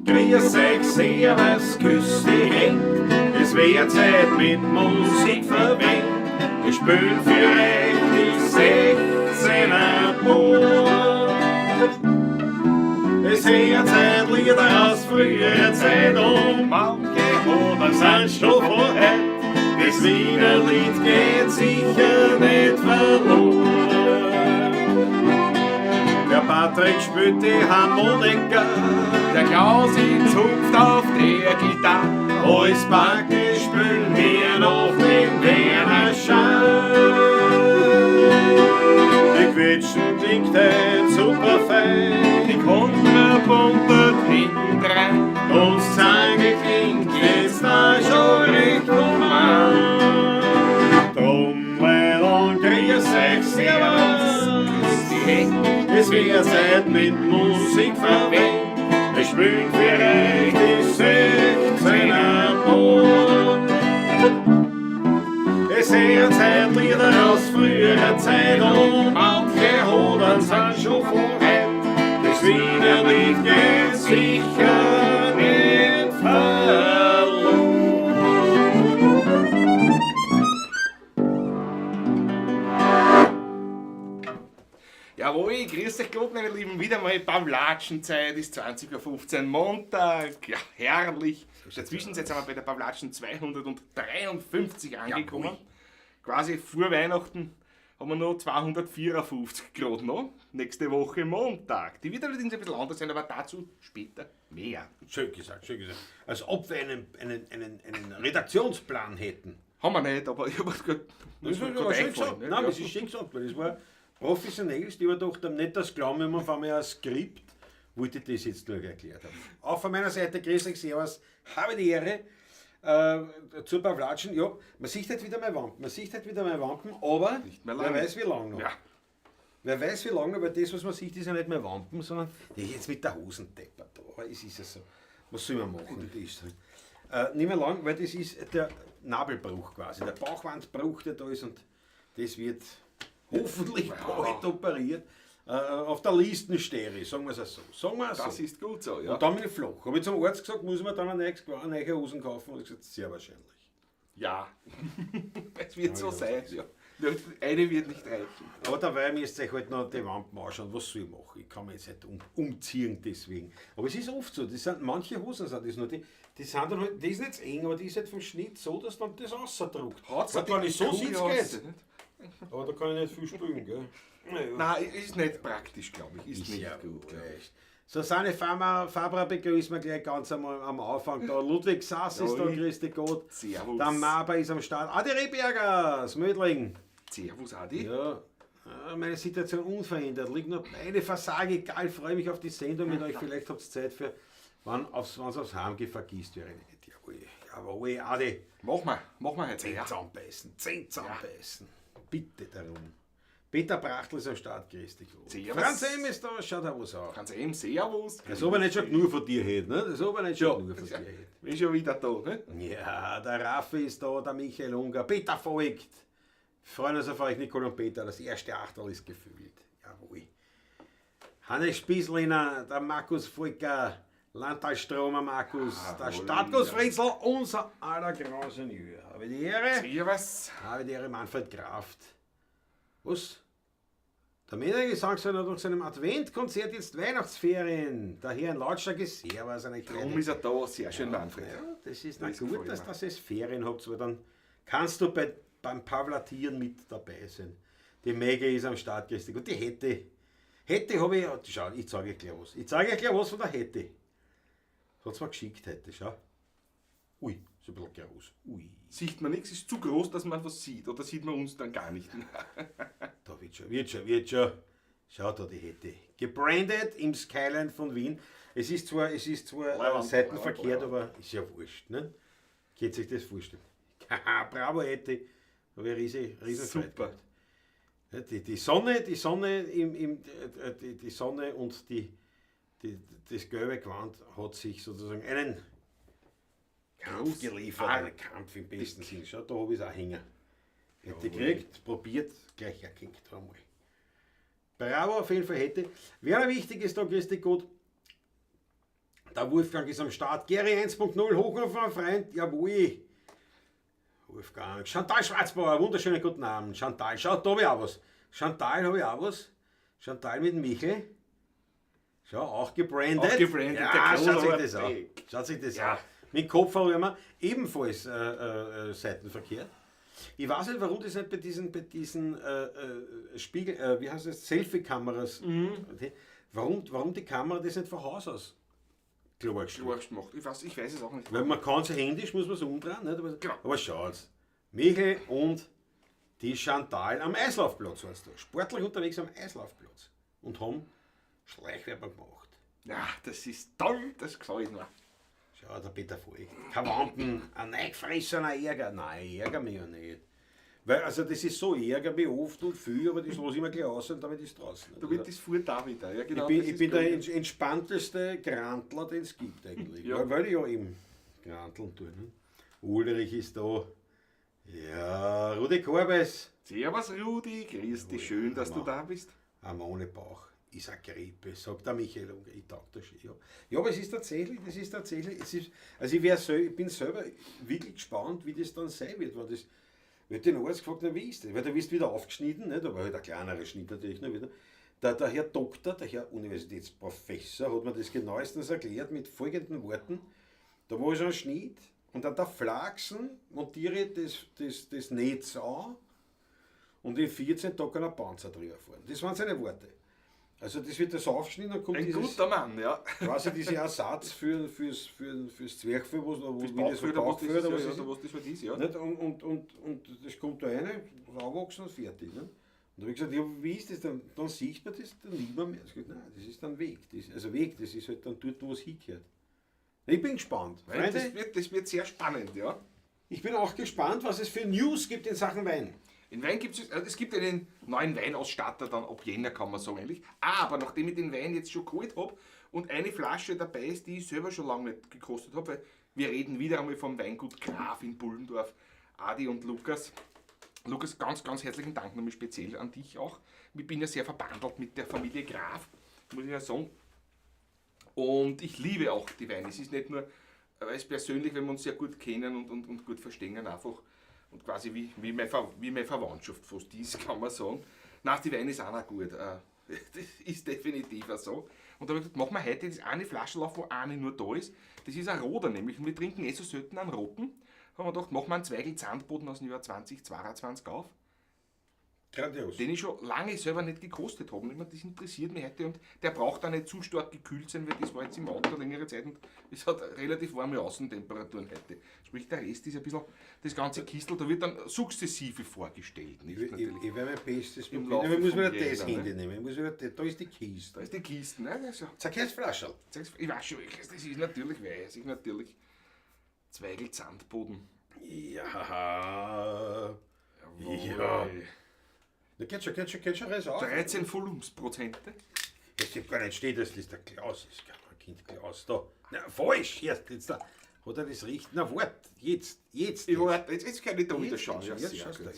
Grüß euch, servus, küss die Händ. Es wär Zeit mit Musik verwendet. Wir spielen für euch die 16er Band. Es wär Zeit Lieder aus früherer Zeit und manche Hoden sind schon von heut. Das Wiener Lied geht sicher nicht verloren. Der Patrick spielt die Harmonika, Der Klausi zupft auf der Gitarre. Alles Backen spülen wir noch den Werner Schein. Die Quetschen klingt heut super fein. Die Kontrapunkte hinten dran. Und Zange klingt jetzt da schon recht human. Drum und grüß euch, servus. Die Hände. Es wird Zeit mit Musik verwendet. Wir spielen für euch die 16er Band. Es wird Zeit Lieder aus früherer Zeit und manche Hodern sind schon von heut. Das Wiener Lied geht sicher nicht verloren. Jawohl, grüß euch Gott, meine Lieben, wieder mal Pawlatschenzeit, ist 20:15 Uhr Montag. Ja, herrlich. In der Zwischenzeit sind wir bei der Pawlatschen 253 angekommen. Jawohl. Quasi vor Weihnachten haben wir noch 254 Grad noch. Nächste Woche Montag. Die wird allerdings ein bisschen anders sein, aber dazu später mehr. Schön gesagt, schön gesagt. Als ob wir einen Redaktionsplan hätten. Haben wir nicht, aber ich hab es grad, Das ist mir aber grad schön eingefallen, gesagt. ne? Nein, Ja. das ist schön gesagt, weil das war professionell, die wir gedacht haben, nicht das glauben, wenn man auf einmal ein Skript, wollte ich das jetzt gleich erklärt haben. Auch von meiner Seite, grüß euch, servus, habe die Ehre. Zur Pawlatschen, ja, man sieht halt wieder mal Wampen, man sieht halt wieder mal Wampen, aber Nicht mehr wer lange. weiß wie lange noch. Ja. Wer weiß wie lange noch, weil das, was man sieht, ist ja nicht mehr Wampen, sondern ja, jetzt mit der Hosendeppert da, es ist ja so. Was soll man machen? Das ist halt. Nicht mehr lang, weil das ist der Nabelbruch quasi, der Bauchwandbruch, der da ist und das wird hoffentlich bald operiert. Auf der Listenstehe, sagen wir es so. Sagen wir es Das so. ist gut so, ja. Und dann bin ich flach. Habe ich zum Arzt gesagt, muss man dann eine neue Hosen kaufen? Und ich gesagt, sehr wahrscheinlich. Ja, es wird so sein. Ja. Eine wird nicht reichen. Aber dabei müsst ihr euch halt noch die Wampen anschauen, was soll ich machen? Ich kann mich jetzt nicht umziehen deswegen. Aber es ist oft so, das sind, manche Hosen sind das nur, die, die sind dann halt, die ist nicht eng, aber die ist halt vom Schnitt so, dass dann das rausdruckt. Hat's Weil wenn ich so die sitze, Kugel geht's. raus, nicht? Aber da kann ich nicht viel spülen, gell? Naja. Nein, ist nicht praktisch, glaub ich. Ist Ist nicht ja gut, glaub ich. wurscht. Susanne Fabra begrüßen wir gleich ganz einmal am Anfang. Da Ludwig Sass ist da, Jawohl. grüß dich Gott. Servus. Der Maber ist am Start. Adi Rehberger, Smödling. Servus, Adi. Ja, meine Situation unverändert. Liegt nur eine Versage, egal, freue mich auf die Sendung mit euch. Vielleicht habt ihr Zeit für, wenn's aufs Heim geht, vergisst wäre nicht. Jawohl, jawohl, Adi. Mach mal, mach mal jetzt. 10 Ja. zusammenbeißen, 10 zusammenbeißen. Bitte darum. Peter Brachtl ist am Start, grüß dich. Servus. Franz M. ist da, schaut er was an. Franz M., servus. Das ist aber nicht schon nur von dir heute, ne? Das ist aber nicht schon Ja. nur von dir heute. Ist schon wieder da, ne? Ja, der Raffi ist da, der Michael Unger, Peter Voigt. Wir freuen uns auf euch, Nicole und Peter. Das erste Achtel ist gefüllt. Jawohl. Hannes Spießlehner, der Markus Volker, Landtalstromer Markus, der Jawohl. Stadtguss Fritzl, unser aller Grand Seigneur. Habe die Ehre. Servus. Habe die Ehre, Manfred Kraft. Was? Der Männergesangsverein hat nach seinem Adventkonzert jetzt Weihnachtsferien. Daher ein lautstarkes Servus an euch Drum beide. ist er da. Sehr schön, Manfred. Ja, das ist na Das gut, gefällt mir. dass ihr Ferien habt, weil dann kannst du beim Pavlatieren mit dabei sein. Die Mege ist am Start, grüß dich. Und die Hätte. Hätte habe ich, schau, ich zeige euch gleich was. Ich zeige euch gleich was von der Hätte. Hat's mir geschickt heute, schau. Ui, ist ein bisschen groß. Ui. Sieht man nichts, ist zu groß, dass man was sieht. Oder sieht man uns dann gar nicht mehr. Da wird schon, wird schon, wird schon. Schau da, die Hätte. Gebrandet im Skyline von Wien. Es ist zwar Leiwand, seitenverkehrt, leiwand, aber ist ja wurscht, ne? Könnt sich das vorstellen. Haha, bravo, Hätte. Habe ich riesen Freude Super. gehabt. Ja, die, die Sonne, die Sonne im, im, die, die Sonne und die, die, das gelbe Gewand hat sich sozusagen einen Kampf geliefert, einen Kampf im besten Sinn. Schau, da hab ich's auch hängen. Hätte gekriegt, probiert, gleich erkennt einmal. Bravo, auf jeden Fall hätte. Wer noch wichtig ist, da grüß dich Gott, Der Wolfgang ist am Start. Gary 1.0, hoch auf mein Freund. Jawohl. Wolfgang. Chantal Schwarzbauer, wunderschönen guten Abend. Chantal, schau, da habe ich auch was. Chantal habe ich auch was. Chantal mit Michel. Schau, auch gebrandet. Auch gebrandet, ja, der schaut sich große das an. Dick. Schaut sich das Ja. an. Mit Kopfhörer ebenfalls seitenverkehrt. Ich weiß nicht, warum das nicht bei diesen Spiegel, wie heißt das, Selfie-Kameras, warum die Kamera das nicht von Haus aus klar gestellt. Klar gemacht. Ich weiß es auch nicht. Weil man kann es händisch, muss man es umdrehen, nicht? Aber, Genau. aber schaut's. Michel und die Chantal am Eislaufplatz war's da. Sportlich unterwegs am Eislaufplatz. Und haben Schleichwerbung gemacht. Ja, das ist toll, das gefällt mir. Schau, der Peter Voigt. Kein Wampen, ein neigefressener Ärger. Nein, ich ärgere mich ja nicht. Weil, also das ist so, ich ärgere mich oft und viel, aber das lasse ich immer gleich aus und damit ist es draußen. Da wird das Fuhr da wieder. Ja, genau, Ich bin, das ich ist bin der gut. entspannteste Grantler, den es gibt eigentlich. Ja. Weil ich ja eben Granteln tue. Ne? Ulrich ist da. Ja, Rudi Korbes. Servus Rudi, grüß dich, schön, dass du da bist. Am ohne Bauch ist eine Grippe, sagt der Michael Unger. Ich taug das schon. Ja. Ja, aber es ist tatsächlich, das ist tatsächlich, es ist, also ich, ich bin selber wirklich gespannt, wie das dann sein wird. Weil das, ich hab den Arzt gefragt, na, wie ist das? Weil du wirst wieder aufgeschnitten, nicht? Aber halt ein kleinerer Schnitt natürlich noch wieder. Der Herr Doktor, der Herr Universitätsprofessor hat mir das genauestens erklärt mit folgenden Worten. Da war schon ein Schnitt und an der Flachsen montiere ich das Netz an und in 14 Tagen ein Panzer drüber fahren. Das waren seine Worte. Also das wird das aufgeschnitten und kommt Ein dieses, guter Mann, ja. quasi dieser Ersatz fürs Zwerchfell, wo Das wie das so Bauchfell, da was das Bauchfell ist, oder was ja, ist. da was das halt ist, ja. Nicht? Und das kommt da rein, rauswachsen und fertig. Ne? Und da habe ich gesagt, ja, wie ist das dann? Dann sieht man das dann nicht mehr. Ich gesagt, nein, das ist dann Weg. Das, also Weg, das ist halt dann dort, wo es hingehört. Ich bin gespannt. Nein, Freunde, das wird sehr spannend, ja. ich bin auch gespannt, was es für News gibt in Sachen Wein. In Wein gibt es, es gibt einen neuen Weinausstatter dann ab Jänner, kann man sagen eigentlich. Aber nachdem ich den Wein jetzt schon geholt habe und eine Flasche dabei ist, die ich selber schon lange nicht gekostet habe, weil wir reden wieder einmal vom Weingut Graf in Pullendorf, Adi und Lukas. Lukas, ganz, ganz herzlichen Dank nochmal speziell an dich auch. Ich bin ja sehr verbandelt mit der Familie Graf, muss ich ja sagen. Und ich liebe auch die Weine. Es ist nicht nur, weil es persönlich, wenn wir uns sehr gut kennen und gut verstehen, einfach und quasi wie meine Verwandtschaft fast ist, kann man sagen. Nein, die Weine sind auch gut. Das ist definitiv auch so. Und da habe ich gesagt, machen wir heute das eine Flasche auf, wo eine nur da ist. Das ist ein roter nämlich. Und wir trinken eh so selten einen roten. Da haben wir gedacht, machen wir einen Zweigelt Sandboden aus dem Jahr 2022 auf. Grandios. Den ich schon lange selber nicht gekostet habe. Ich meine, das interessiert mich heute und der braucht auch nicht zu stark gekühlt sein, weil das war jetzt im Auto längere Zeit und es hat relativ warme Außentemperaturen heute. Sprich, der Rest ist ein bisschen, das ganze Kistel, da wird dann sukzessive vorgestellt. Nicht? Ich werde mein Bestes Im probieren. Laufe Aber ich muss vom wieder das Jänner, Handy ne? nehmen. Ich muss wieder, da ist die Kiste. Da ist die Kiste, ne? Also, Zeig her das Flascherl. ich weiß schon welches, das ist natürlich, weiß ich natürlich. Zweigelt Sandboden. Ja. Jawohl. Ja. Na, geht schon, reiß auf. 13 Volumensprozente. Jetzt ich gar nicht steht, das ist der Klaus, ist gar kein Kind Klaus da. Na, falsch, erst jetzt da. Hat er das richtig? Na, wart, jetzt. Ich warte, jetzt kann ich da wieder Jetzt schauen. geht's Ja, schon, jetzt sehr schaust du gut.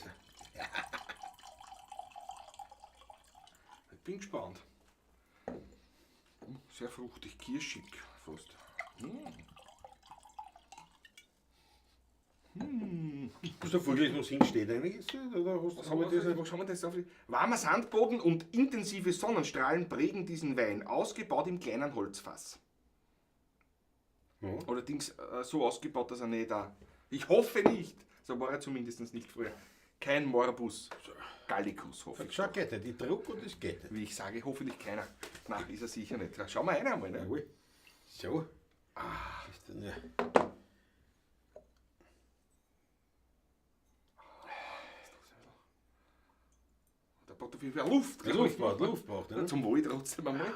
Ich bin gespannt. Sehr fruchtig, kirschig fast. Hast du vorgelesen, was hinsteht eigentlich? Oder hast, Was haben haben wir das nicht? was haben wir das auf? Warmer Sandboden und intensive Sonnenstrahlen prägen diesen Wein, ausgebaut im kleinen Holzfass. Ja. Allerdings so ausgebaut, dass er nicht da. Ich hoffe nicht. So war er zumindest nicht früher. Kein Morbus Gallicus, hoffe ich. Schau, geht nicht. Ich druck und es geht nicht. Wie ich sage, hoffentlich keiner. Nein, ist er sicher nicht. Schauen wir einer einmal, ne? Jawohl. So. Ah. Ist denn ja. Da braucht auf jeden Fall Luft. Ja, Luft braucht, ne? Zum Wohl trotzdem einmal.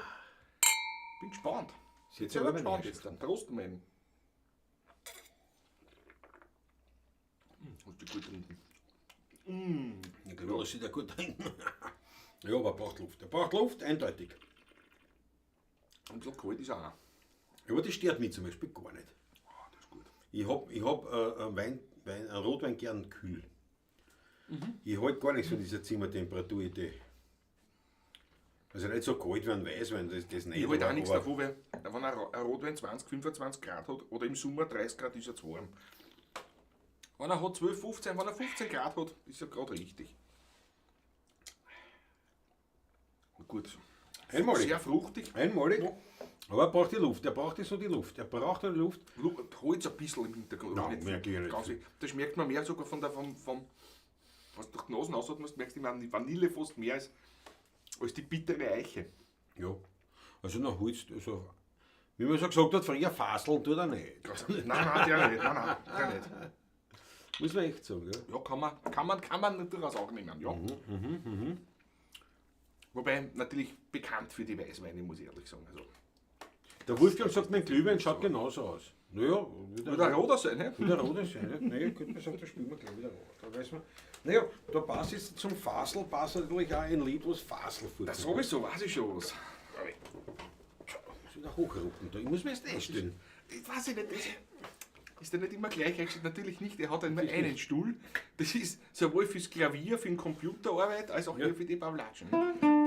Bin gespannt. Ist jetzt Sehr aber gespannt mein jetzt dann. Prost, mein. Hast du gut trinken. Ich glaube, das sieht ja gut trinken. Ja, aber braucht Luft. Er braucht Luft, eindeutig. Ein bisschen kalt ist er auch. Ja, aber das stört mich zum Beispiel gar nicht. Ah, das ist gut. Ich hab einen Rotwein gern kühl. Ich halte gar nichts von dieser Zimmertemperatur-Idee. Also nicht so kalt wie ein Weißwein, das nicht. Ich halte auch nichts aber davon, weil wenn ein Rotwein 20, 25 Grad hat oder im Sommer 30 Grad, ist er zu warm. Wenn er hat 12, 15, wenn er 15 Grad hat, ist er gerade richtig. Gut. Einmalig. Sehr fruchtig. Einmalig. Aber er braucht die Luft, er braucht so die Luft. Er braucht die Luft. Holz ein bisschen im Hintergrund. Nein, merke ich nicht. Ganz, das schmeckt man mehr sogar von der, vom, was du durch die Nase ausatmest, merkst du immer die Vanille fast mehr als die bittere Eiche. Ja. Also nach Holz, also, wie man so gesagt hat, früher faseln tut er nicht. Nein, nein, der nicht. Nein, der nicht. Muss man echt sagen, ja. Ja, kann man durchaus auch nehmen, ja. Wobei natürlich bekannt für die Weißweine, muss ich ehrlich sagen. Also, Der Wolfgang sagt, mein Glühwein schaut genauso aus. Naja, wieder roter sein, ne? Wieder roter sein, ne? Naja, könnte man sagen, da spielen wir gleich wieder rot. Da weiß man. Naja, da passt jetzt zum Fasel, passt natürlich auch ein Lied, was Fasel vorkommt. Das sowieso, weiß ich schon was. Muss wieder hochrucken, da. Ich muss mir erst einstellen. Ich weiß ich nicht, das ist der nicht immer gleich eingestellt? Natürlich nicht, er hat immer einen Stuhl. Das ist sowohl fürs Klavier, für den Computerarbeit, als auch hier für die Pavlatschen.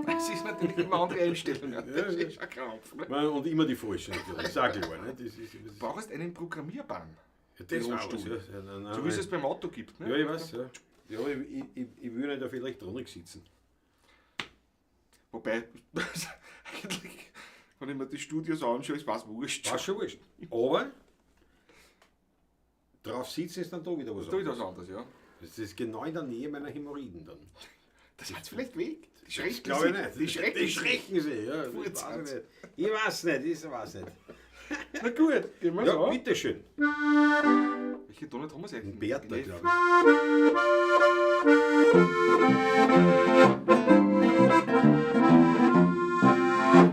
Das ist natürlich immer andere Einstellungen. Das ist ein Krampf. Ne? Und immer die falsche natürlich, sag ich mal. Ne? Das ist, Du brauchst einen programmierbaren. Ja, das war was, Bürostuhl. ja. Ja, nein, So wie es es beim Auto gibt. Ne? Ja, ich weiß, ja. Ja, ich will nicht auf Elektronik sitzen. Wobei, eigentlich, wenn ich mir die Studios anschaue, ist was wurscht. War schon wurscht. Aber drauf sitzen ist dann da wieder was Da ist was anderes, ja. Das ist genau in der Nähe meiner Hämorrhoiden dann. Das hat's vielleicht weg. Die schrecken Glaube ich sich. nicht. Die schrecken Die sich. schrecken sich, ja. Furz Ich weiß nicht. Ich weiß nicht, ich weiß nicht. Na gut, gehen wir Ja, so. bitteschön. Welche Tonart haben wir eigentlich? Bertha, In F. glaube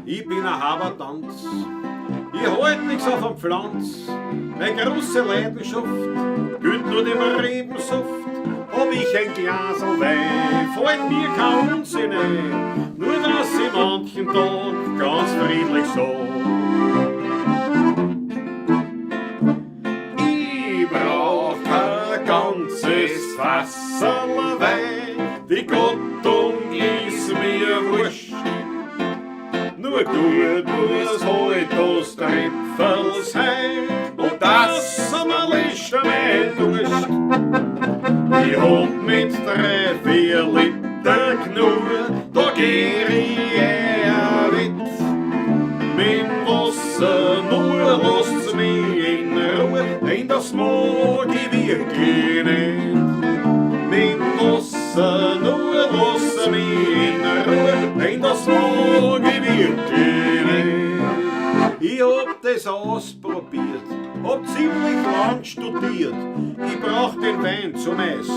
ich. Ich bin ein Habertanz, ich halt nix auf am Pflanz. Meine große Leidenschaft gilt nur dem Rebensaft. Hab ich ein Glasl Wein, fällt mir kein Unsinn ein, nur dass ich manchen Tag ganz friedlich sag. Ich brauch kein ganzes Fasserl Wein, die Gattung ist mir wurscht. Nur gut muss halt das Tröpferl sein und das am letzten mein Durst. Ich hab mit 3, 4 Liter genug, da geh ich mit. Mit Wasser nur lasst's mich in Ruhe, denn das mag ich wirklich nicht. Mit Wasser nur lasst mich in Ruhe, denn das mag ich wirklich nicht. Ich hab das ausprobiert, hab ziemlich lang studiert. Ich brauch den Wein zumeist,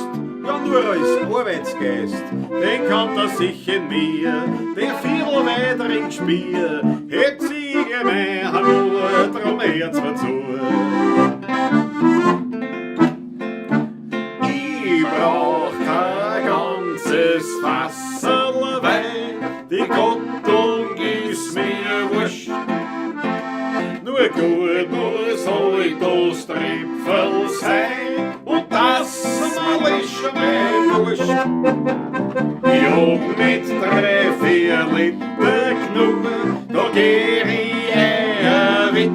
ja nur als Arbeitsgeist. Den kann er sich in mir, der Viertel Wein trinkt Bier. Hebt sich mein Hamur, drum hört's mir zu. Ich brauch kein ganzes Fasserl Wein, die Gattung ist mir wurscht. Nur gut muss halt das Tröpferl sein und das mal ist mein Wurscht. Ich hab mit 3, 4 Liter genug, da geh ich mit.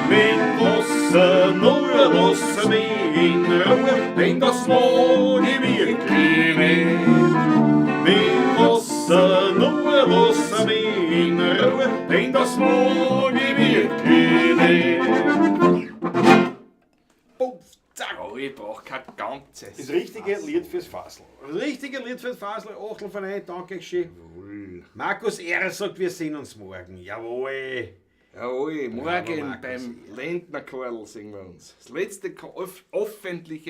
Mit Wasser nur lass mich in Ruhe, denn das mag ich wirklich nicht. Mit Wasser nur lass mich in Ruhe, denn das mag ich wirklich nicht. Puff, zack. Oh, ich brauch kein ganzes. Das richtige Lied fürs Fasl. Das richtige Lied fürs Fasl, Achtel von ein, danke schön. Markus R. sagt, wir sehen uns morgen. Jawohl. Jawohl, morgen Markus. beim Lendner Karl sehen wir uns. Das letzte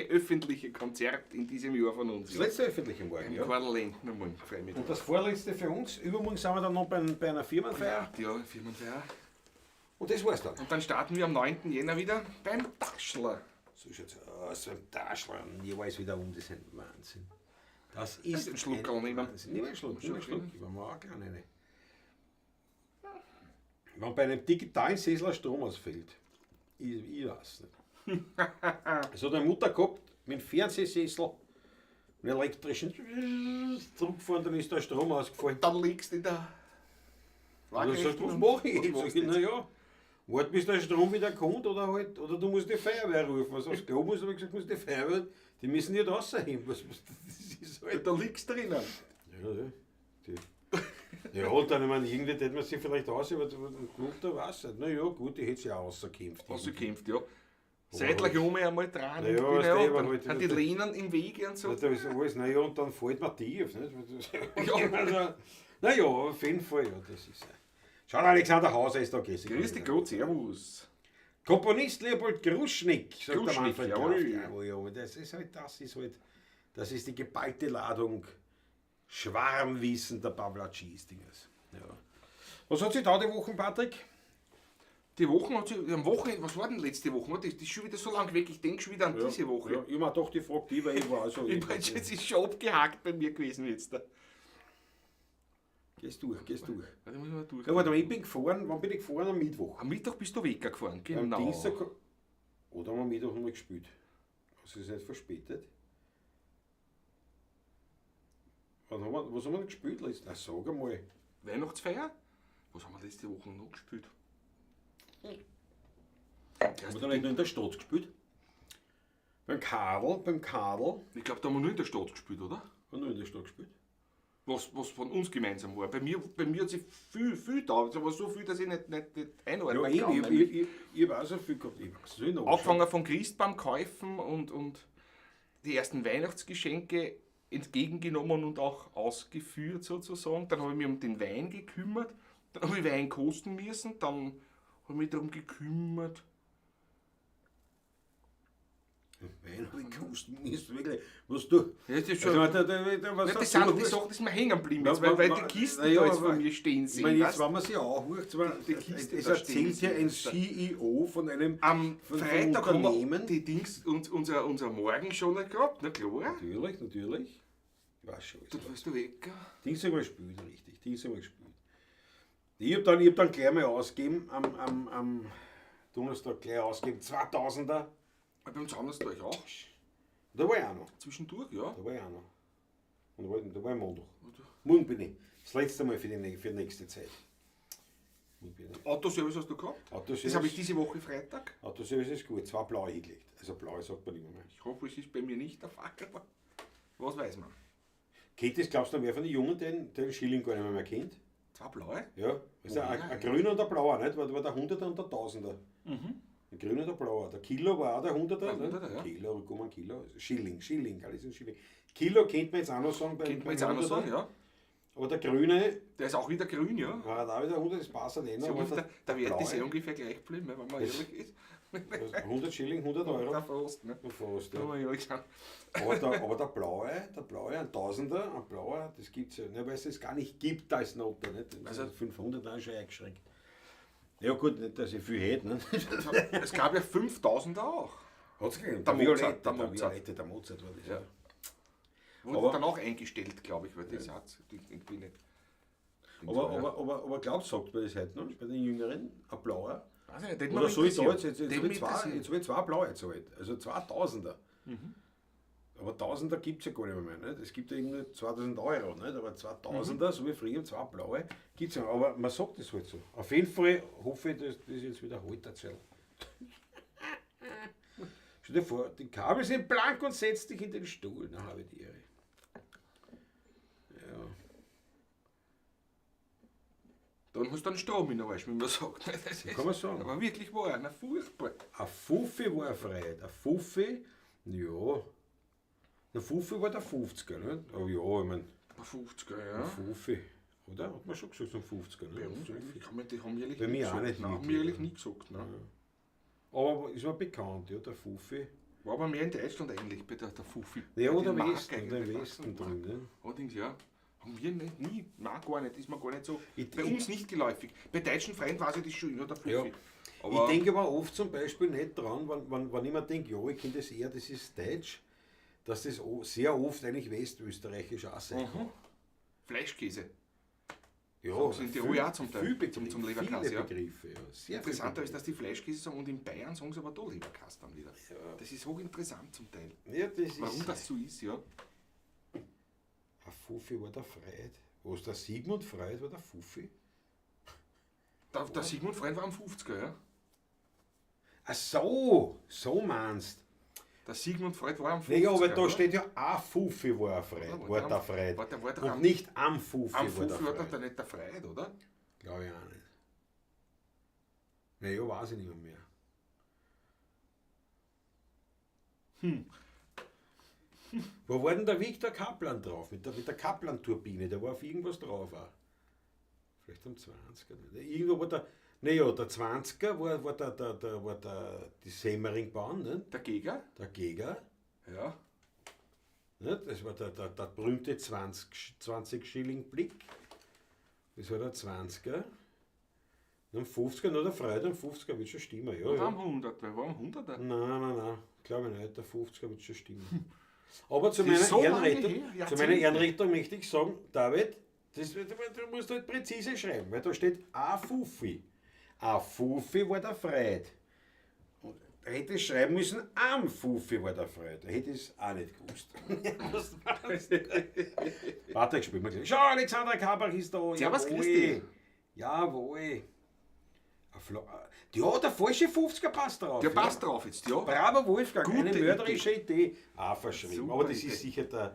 öffentliche Konzert in diesem Jahr von uns. Das letzte öffentliche morgen, ja. Karl Lendner morgen, freue mich. Und das vorletzte für uns. Übermorgen sind wir dann noch bei einer Firmenfeier. Ja, Firmenfeier. Und das war's dann. Und dann starten wir am 9. Jänner wieder beim Taschler. So schaut's aus, beim Taschler. Ich weiß wieder um, das ist ein Wahnsinn. Das ist Einen Schluckerl nehmen. Wahnsinn. Nimm einen Schluck, nimm einen Schluck. Ich war auch gerne eine. Wenn bei einem digitalen Sessel ein Strom ausfällt, ich weiß nicht. Das hat meine Mutter gehabt, mit dem Fernsehsessel, Einen elektrischen zurückgefahren, dann ist der Strom ausgefallen. Dann liegst du in der Und dann sagst du, was mache ich jetzt? Sag ich, naja, warte, bis der Strom wieder kommt oder halt, oder du musst die Feuerwehr rufen. Was aufs Klo musst, habe ich gesagt, musst die Feuerwehr, die müssen nicht rausheben. Was, das ist halt. Da liegst du drinnen. Ja, ja. Die, ja, und dann, ich meine, irgendwie hätte man sich vielleicht aus, aber unter Wasser. Na ja, gut, die hätte sich auch rausgekämpft. Rausgekämpft, ja. Seitlich um einmal dran. Ja, und weißt du, genau, aber dann halt- sind die Lehnen im Wege und so. Na, da ist alles, naja, und dann fällt man tief. Nicht? Ja. Also, naja, auf jeden Fall, ja, das ist. Schau, Alexander Hauser ist da, grüß dich. Grüß dich Gott, servus. Komponist Leopold Gruschnik, sagt der Gruschnik, Manfred jawohl. Kraft. Jawohl, jawohl. Das ist halt, das ist die geballte Ladung Schwarmwissen der Pavlatschis-Dingers. Ja. Was hat sich da die Woche, Patrick? Die Woche hat sich, am Wochenende, was war denn letzte Woche? Das ist schon wieder so lang weg, ich denke schon wieder an diese Woche. Ja, ich hab doch die Frage, die, weil ich war so. Ich meine, es ist schon abgehakt bei mir gewesen jetzt. Da. Gehst durch, gehst durch. Warte, muss ich mal durch. Ja, warte mal, ich bin gefahren, wann bin ich gefahren? Am Mittwoch. Am Mittag bist du weggefahren, Am genau. Dienstag. Oder haben wir am Mittwoch nochmal gespielt? Hast du es nicht verspätet? Wann haben wir, was haben wir denn gespielt? Na, sag einmal. Weihnachtsfeier? Was haben wir letzte Woche noch gespielt? Haben wir da nicht noch in der Stadt gespielt? Beim Karl, beim Karl. Ich glaube, da haben wir nur in der Stadt gespielt, oder? Haben wir nur in der Stadt gespielt? Was von uns gemeinsam war. Bei mir hat sich viel, viel da, aber so viel, dass ich nicht einordnen Ja, kann. eben, nämlich. ich hab auch so viel gehabt. Ich weiß nicht, Angefangen von Christbaumkäufen und die ersten Weihnachtsgeschenke entgegengenommen und auch ausgeführt sozusagen. Dann habe ich mich um den Wein gekümmert, dann habe ich Wein kosten müssen, dann habe ich mich darum gekümmert. Wein habe ich kosten müssen, wirklich. Was du. Ja, das ist schon, Also, da, was Nein, das hast du sind die noch? Sachen, die sind mir hängen geblieben, Na, jetzt, weil na, die Kisten na ja, da jetzt aber- vor mir stehen Ich sehen. meine, jetzt, weißt? wenn man sich anhört, Die Kiste es da stehen erzählt ja ein sehen. CEO von einem Am von Freitag haben wir Unternehmen. die Dings, unser Morgen schon gehabt, na klar. Natürlich, natürlich. Ich weiß schon. Dann warst du weg. Dienstag haben wir gespielt, richtig. Dienstag haben wir gespielt. Ich hab dann gleich mal ausgegeben, am Donnerstag gleich ausgegeben, 2000er. Beim Zahnarzt war ich auch. Da war ich auch noch. Zwischendurch, ja. Da war ich auch noch. Und da war ich Montag. Morgen bin ich. Das letzte Mal für die nächste Zeit. Morgen bin ich. Autoservice hast du gehabt? Autoservice. Das habe ich diese Woche Freitag. Autoservice ist gut. 2 blaue hingelegt. Also blaue sagt man immer mehr. Ich hoffe, es ist bei mir nicht der Fall, aber was weiß man. Kennt das, glaubst du, noch wer von den Jungen den Schilling gar nicht mehr kennt? 2 blaue? Ja. Ist Oh, ein grüner und ein blauer, nicht? War der 100er und der 1000er. Mhm. Ein grüner und ein blauer. Der Kilo war auch der 100er. Der ne? 100er, ja. Kilo, komm, ein Kilo. Schilling, Schilling, alles ein Schilling. Kilo könnte man jetzt auch noch sagen. Könnte man jetzt auch noch 100er. sagen, ja. Aber der grüne Der ist auch wieder grün, ja. war da wieder 100, das passt halt eh noch. So aber ungefähr, der Wert ist eh blaue, ungefähr gleich geblieben, wenn man ehrlich ist. 100 Schilling, 100 Euro. Der Frost, ne? Fast, Wenn ja. man ehrlich sein. Aber der blaue, ein Tausender, ein blauer, das gibt es ja, ne, weil es das gar nicht gibt als Note. Nicht? Also- 500 dann schon eingeschränkt. Ja gut, nicht, dass ich viel hätte. Ne? Es gab ja 5000er auch. Hat's gegeben. Der Violette, Mozart, der der Mozart. Violette, der Mozart war das. Ja. Ja. Wurde Aber- dann auch eingestellt, glaube ich, weil das hat irgendwie nicht. Aber glaubst du, sagt man das heute noch, bei den Jüngeren, ein blauer? Weiß ich nicht, den Oder mich soll ich da interessieren. jetzt, jetzt, Den habe mich ich zwei, interessieren. jetzt hab ich zwei blaue gezahlt, also 2000er. Aber Tausender gibt es ja gar nicht mehr. Nicht? Es gibt ja eben nur 2000 Euro, nicht? Aber 2000er, so wie früher, zwei blaue, gibt es ja. Aber man sagt das halt so. Auf jeden Fall hoffe ich, dass das jetzt wieder halt erzählt. Stell dir vor, die Kabel sind blank und setz dich in den Stuhl. Na, habe ich die Ehre. Ja. Dann hast du einen Strom in der Arsch, wie man sagt. Das ist, Kann man sagen. Aber wirklich wahr, na furchtbar. Ein Fuffi war erfreut. Ein Fuffi, ja. Der Fuffi war der 50er, ne? Aber ja, ich mein, Ein 50er, ja. Fuffi, oder? Hat man schon gesagt, so ein 50er, ne? Bei uns, ich kann mir, die haben ehrlich Bei nie mir auch gesagt. nicht Nein, haben wirklich, wir ehrlich ja. nie gesagt. Nein. Aber ist mir bekannt, ja, der Fuffi. War aber mehr in Deutschland eigentlich bei der Fuffi. Ja, Bei oder den Mark Westen, oder eigentlich. im Westen drin, ne? Allerdings, ja. Haben wir nicht, nie, nein, gar nicht, ist mir gar nicht so. Bei Ich- uns nicht geläufig. Bei deutschen Freunden weiß ich das schon immer, der Fuffi. Ja. Aber Ich denke aber oft zum Beispiel nicht dran, wenn ich mir denke, ja, ich kenne das eher, das ist Deutsch, dass das sehr oft eigentlich westösterreichisch auch sein kann. Fleischkäse. Ja, Sagen sie in Tirol auch zum Teil, viel Begriff, zum Leberkäse, viele ja. Begriffe, ja. Sehr Interessanter viele ist, dass die Fleischkäse sagen und in Bayern sagen sie aber da Leberkäse dann wieder. Das ist hochinteressant zum Teil. Begriffe. Ja, das Warum ist, das so ist, ja. Ein Fuffi war der Freud. Wo ist der Sigmund Freud war der Fuffi? Der Sigmund Freud war am 50er, ja. Ach so, so meinst. Der Sigmund Freud war am 50er. Naja, aber da oder? steht ja ein Fuffi war ein Freud, Oder? war der Freud. War der Und am- nicht am Fuffi Am war der Fuffi war Freud. der nicht der Freud, oder? Glaube ich auch nicht. Naja, weiß ich nicht mehr. Wo war denn der Viktor Kaplan drauf? Mit der Kaplan-Turbine, der war auf irgendwas drauf auch. Vielleicht am 20er. Irgendwo war der. Naja, der 20er war die Semmeringbahn, ne? Der Geger? Der Geger. Ja. Ne? Das war der berühmte 20 Schilling Blick. Das war der 20er. Und am 50er, nur der Freude, am 50er wird schon stimmen. Ja, Oder ja. am 100? Wer war am 100er? Nein, nein, nein, glaube ich nicht. Der 50er wird schon stimmen. Aber zu Das ist meiner, so lange Ehrenrettung, her, zu meiner Jahrzehnte. Ehrenrettung möchte ich sagen, David, du musst halt präzise schreiben, weil da steht A Fuffi. A Fuffi war der Freud. Und da hätte ich schreiben müssen, am Fuffi war der Freud. Da hätte ich es auch nicht gewusst. Was war's? Warte, ich spiel mal gleich. Schau, Alexander Kabach ist da. Servus, Jawohl. grüß dich. Jawohl. Ja, der falsche 50er passt drauf. Der ja. passt drauf jetzt, ja. Bravo Wolfgang, Gute eine mörderische Idee. Auch verschrieben. Super Aber das Idee. ist sicher das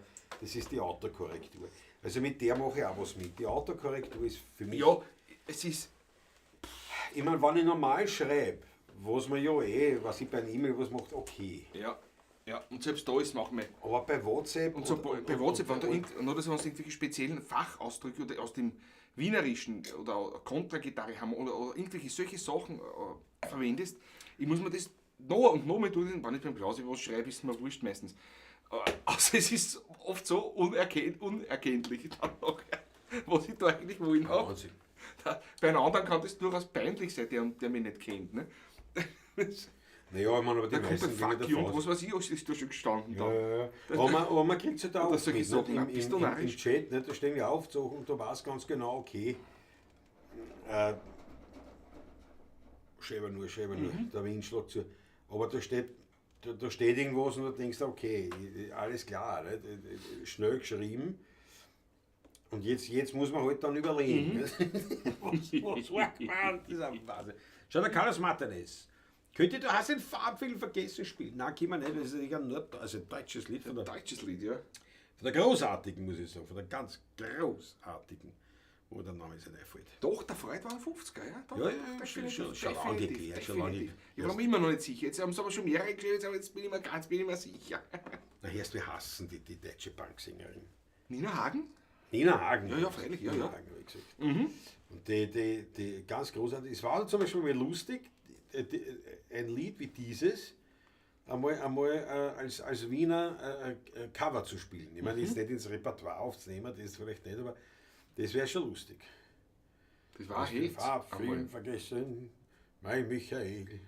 ist die Autokorrektur. Also mit der mache ich auch was mit. Die Autokorrektur ist für mich. Ja, es ist. Ich meine, wenn ich normal schreibe, was man ja was ich bei einer E-Mail was macht, okay. Ja, ja. Und selbst da ist manchmal. Aber bei WhatsApp. Und so bei WhatsApp, wenn du nur dass wir uns irgendwelche speziellen Fachausdrücke oder aus dem Wienerischen oder Kontragitarre haben oder irgendwelche solche Sachen verwendest, ich muss mir das noch und noch mal tun, wenn ich beim Klausi was schreibe, ist mir wurscht meistens. Also es ist oft so unerkenntlich dann noch, was ich da eigentlich wollen habe. Wahnsinn. Bei einem anderen kann das durchaus peinlich sein, der mich nicht kennt. Ne? Naja, ich meine, aber die Da kommt meisten ein gehen Fuck davon you und aus. was weiß ich, was ist da schon gestanden. Ja, Da. ja, ja. Aber man kriegt es ja da Oder auch solche mit, Sachen, nicht? bist du Im narrisch? Chat, nicht? Da stehen ja oft Sachen und da weiß ganz genau, okay, schreibe nur, der Wind schlägt zu. Aber da steht, da steht irgendwas und du denkst, okay, alles klar, nicht? Schnell geschrieben. Und jetzt muss man halt dann überlegen. Was war gemeint? Das ist ein Wahnsinn. Schau, der Carlos Martinez. Könnte du hast den Farbfilm vergessen spielen? Nein, kann man nicht, das ist ein also ein deutsches Lied von der, Deutsches Lied, ja. von der großartigen, muss ich sagen, von der ganz großartigen, wo der Name jetzt nicht einfällt. Doch, der Freud war ein 50er, ja. Doch, Ja, ja, doch, schon definitiv, lange geklärt, schon lange definitiv. Ich war mir immer noch nicht sicher. Jetzt haben sie aber schon mehrere geschrieben, aber jetzt bin ich mir ganz bin ich mir sicher. Na, erst wir hassen die deutsche Banksängerin. Nina Hagen? Nina Hagen. Ja, ja, freilich, ja, Nina ja. Hagen, wie gesagt. Und die ganz großartig. Es war zum Beispiel mal lustig, ein Lied wie dieses einmal als Wiener Cover zu spielen. Ich meine, jetzt nicht ins Repertoire aufzunehmen, das vielleicht nicht, aber das wäre schon lustig. Das war Den Hit. Farbfilm vergessen, mein Michael.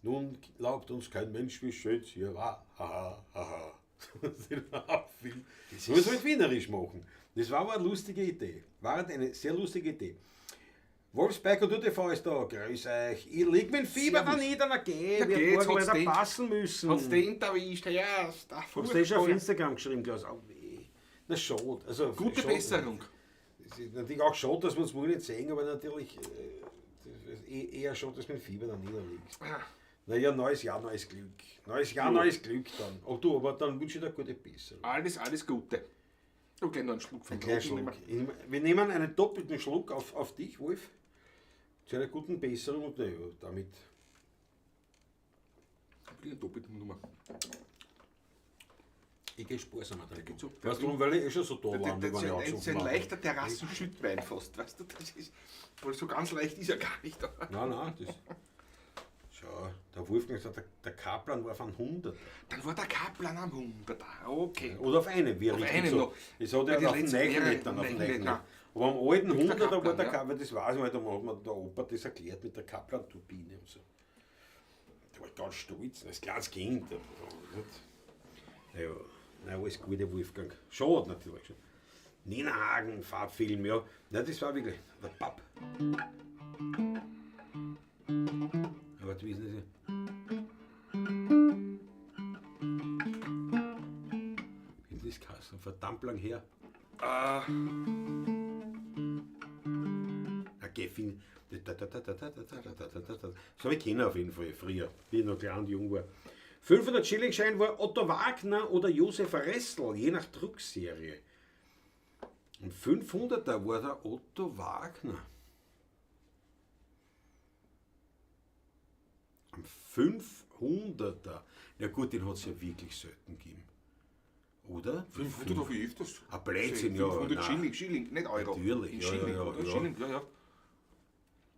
Nun glaubt uns kein Mensch, wie schön's hier war. Haha, haha. Den Farbfilm. Das muss man halt wienerisch machen. Das war aber eine lustige Idee. War eine sehr lustige Idee. Wolfsberg und UTV ist da. Grüß euch. Ich lieg mit dem Fieber da Servus. nieder. Na geh, Na wir geh, jetzt morgen hat's weiter den- passen müssen. Hat's den erwischt, ja. Hast du eh schon auf Instagram geschrieben, Klaus? Oh, weh. Na schade. Also, Gute schade. Besserung. Es ist natürlich auch schade, dass wir uns wohl nicht sehen, aber natürlich das ist eher schade, dass mit Fieber dann niederliegst. Ah, Naja, neues Jahr, neues Glück. Neues Jahr, neues Glück dann. Oh du, aber dann wünsche ich dir gute Besserung. Alles Gute. Du gleich noch einen Schluck vom Kleinen Roten Schluck. Wir nehmen einen doppelten Schluck auf dich, Wolf. Zu einer guten Besserung und naja, damit. Eine doppelte Nummer. Ich gehe sparsamer trinken. geht so. Weißt du, warum? Weil ich eh schon so da war, Das wenn ich ist ein angesoffen habe. leichter Terrassenschüttwein fast, weißt du? Das ist, weil so ganz leicht ist er gar nicht. Nein, nein, das. Schau, der Wolfgang sagt, der Kaplan war von 100. Dann war der Kaplan am 100er. Okay. Oder auf einem, wie Auf richtig einem so. noch. Das hat Weil er die auf dem letzten Neuen mehrere- nicht, dann auf dem Nein, Neuen nein. nicht. Aber am alten Mit der 100er war Kaplan, der ja. Kaplan, das weiß ich nicht, da hat mir der Opa das erklärt mit der Kaplan-Turbine und so. Der war ganz stolz, als kleines Kind. Ja, na, alles Gute, Wolfgang. Schade natürlich. Nina Hagen, Farbfilm, ja. Na, das war wirklich der Papp. Aber du wissen Sie. Wie ist das geheißen? Verdammt lang her. Geffin. Da, da, da, da, da, da, da, da, da, da, da. Das habe ich kennen auf jeden Fall früher, wie ich noch klein und jung war. 500 Schillingschein war Otto Wagner oder Josef Ressel, je nach Druckserie. Und 500er war der Otto Wagner. Am 500er. Ja gut, den hat es ja wirklich selten gegeben. Oder? 500 auf ich öfters. Ah, Blödsinn, ja. 500 nein. Schilling, Schilling, nicht Euro. Natürlich, In ja, Schilling, ja, oder? ja. Schilling, ja, ja.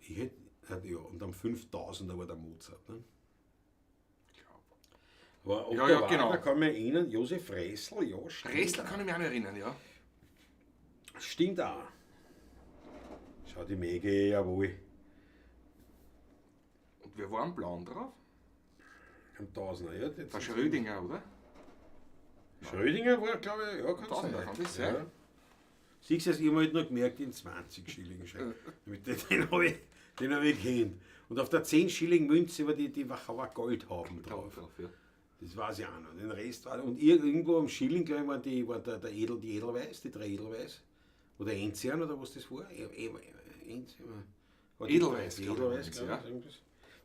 Ich hätte, ja, und am 5000er war der Mozart. Ne? War Otto Ja, ja, Wagner, genau. kann mich erinnern, Josef Ressel, ja, stimmt. Ressler kann ich mich auch noch erinnern, ja. Stimmt auch. Schau die Mege, jawohl. Und wer war am Blauen drauf? Am Tausender, ja. Das Der Schrödinger, oder? Schrödinger war, glaube ich, ja, kann Tausender, sein. kann das sein? Ja. Siehst du, ich habe halt noch gemerkt, den 20 Schilling Schein. Mit den habe ich, den hab ich gekannt. Und auf der 10 Schilling Münze war die Wachauer Goldhauben drauf. Drauf, ja. Das weiß ich auch noch. Den Rest war. Und irgendwo am Schilling, glaube ich, waren die, war der, der Edel, die Edelweiß, die drei Edelweiß. Oder Enzian oder was das war. Enzian. War die Edelweiß, drei- glaub ich, Edelweiß, waren's, glaube ja. ich. irgendwas.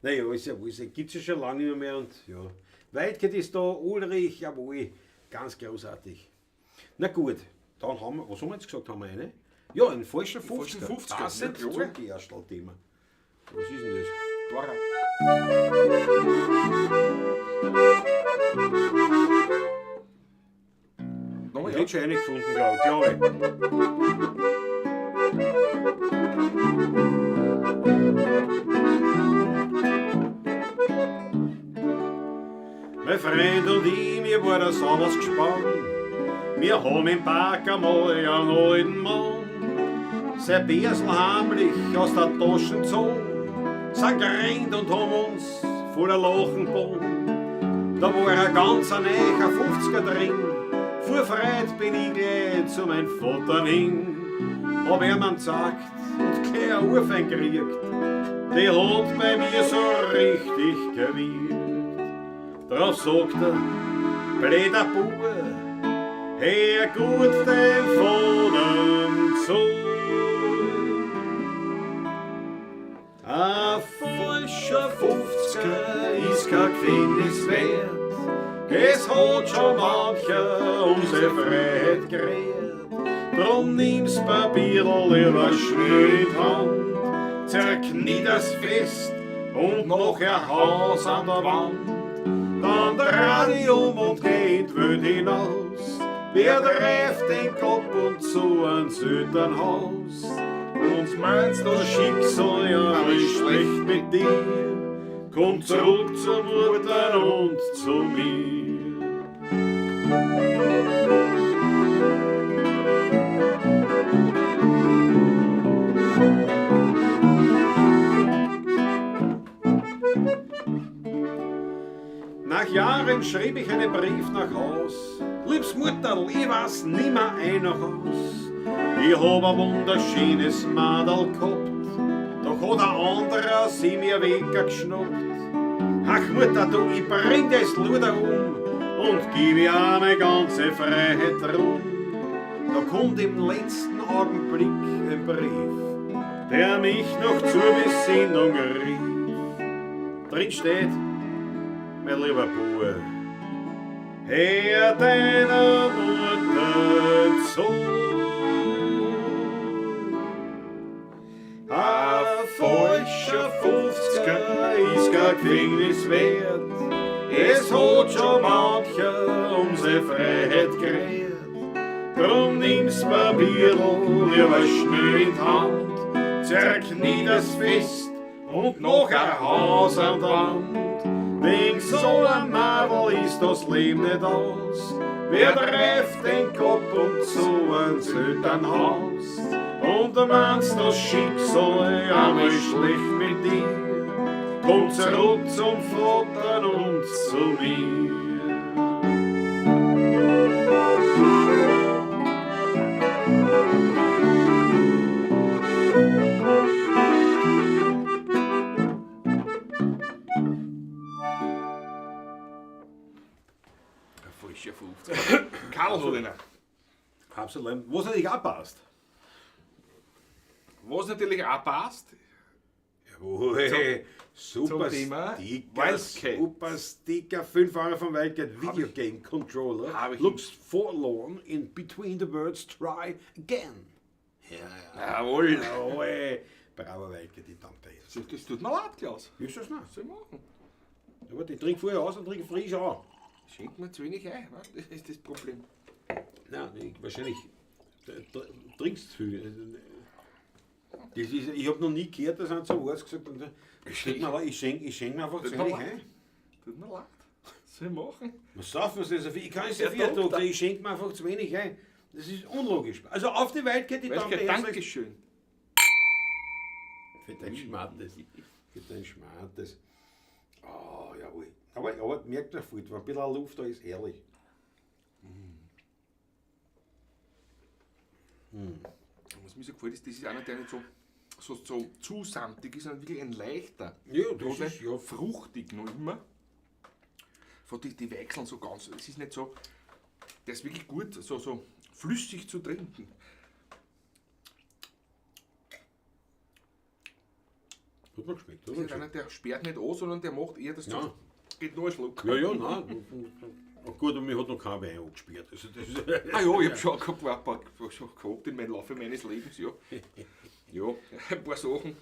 Naja, ist ja wurscht. Gibt es ja schon lange nicht mehr und ja. Weitgehend ist da, Ulrich, jawohl. Ganz großartig. Na gut, dann haben wir, was haben wir jetzt gesagt, haben wir eine? Ja, einen falschen 50er. falschen 50er, Passend ja, klar. zum Gerstl-Thema. Was ist denn das? Dora. No, Ich ja. hätte schon eine gefunden, glaube ich. Glaub ich. Mein Freund und ich, wir waren sauber gespannt. Wir haben im Park einmal einen alten Mann sein Bärsel heimlich aus der Tasche gezogen, sind gerannt und haben uns voller Lachen gebogen. Da war ein ganz ein neuer 50er drin, vor Freude bin ich gleich zu meinem Vater hin. Hab ihm einen gesagt und gleich eine Urfein gekriegt, die hat bei mir so richtig gewirkt. Drauf sagt er, blöder Bube, hör gut dem Vater zu. Ein falscher 50er ist kein Gefängnis wert. Es hat schon mancher um seine Freiheit geredet. Drum nimm's Papierl lieber schnell in die Hand, zerknie das fest und noch ein Haus an der Wand. Dann dreh dich um und geh in die Welt hinaus. Wer trifft den Kopf und zu ein Söternhaus? Und meinst das Schicksal ja ist schlecht mit dir? Komm zurück zur Mutter und zu mir. Nach Jahren schrieb ich einen Brief nach Haus. Liebs Mutterl, ich weiß nimmer ein nach Haus. Ich hab ein wunderschönes Madel gehabt, doch hat ein anderer sie mir weggeschnappt. Ach Mutter, du, ich bring das Luder um und gib ihr meine ganze Freiheit drum. Da kommt im letzten Augenblick ein Brief, der mich noch zur Besinnung rief. Drin steht, mein lieber Bub, hör deiner Mutter zu. Ein falscher 50er ist kein Gefängnis wert. Es hat schon mancher um seine Freiheit geredet. Drum nimm's Papierl lieber schnell in die Hand, zerknie das fest und noch ein Haus an der Wand. Wegen so ein Madel ist das Leben nicht aus. Wer trifft den Kopf und zu ein Söternhaus? Und du meinst das Schicksal einmal schlecht mit dir, komm zurück zum Vater und zu mir. Ein falscher 50er. Karl hat einen. Absolut. Was natürlich auch passt. Was natürlich auch passt. Jawohl. Super zum Thema Sticker, Wildcat. super Sticker, 5 Euro von Wildcat, Video Game Controller. Hab ich. Looks forlorn in between the words try again. Ja, ja. Jawohl. Jawohl. Bravo Wildcat, ich danke dir. Das tut mir leid, Klaus. Ist das noch? Was soll ich machen? Aber ich trinke vorher aus und trinke frisch an. Schenkt mir zu wenig ein, wa? Das ist das Problem. Nein, ich, wahrscheinlich trinkst du viel. Das ist, ich habe noch nie gehört, dass einer zum Arzt gesagt hat, ich schenk mir einfach zu Tut mir wenig leid. ein. Tut mir leid. Was soll ich machen? Was saufen Sie so viel? Ich kann nicht so Der viel, Doktor. Doktor, ich schenke mir einfach zu wenig ein. Das ist unlogisch. Also auf die Wildcat, ich danke Wildcat, herzlich. Dankeschön. Für dein Schmartes. Für dein Schmartes. Ah, jawohl. Aber merkt man voll, wenn ein bisschen Luft da ist, ehrlich. Was mir so gefällt, ist, das ist einer, der nicht so zu samtig ist, sondern wirklich ein leichter. Ja, das Rotwein, ist ja fruchtig noch immer. Von die wechseln so ganz. Es ist nicht so, der ist wirklich gut, so flüssig zu trinken. Hat mir geschmeckt, Das oder? ist einer, der sperrt nicht an, sondern der macht eher das Ja. so, geht nur einen Schluck. Ja, ja, nein. Ach gut, und mir hat noch kein Wein angesperrt. Also das ist Ah ja, ich hab schon ein paar schon gehabt in meinem Laufe meines Lebens, ja. Ja, ein paar Sachen.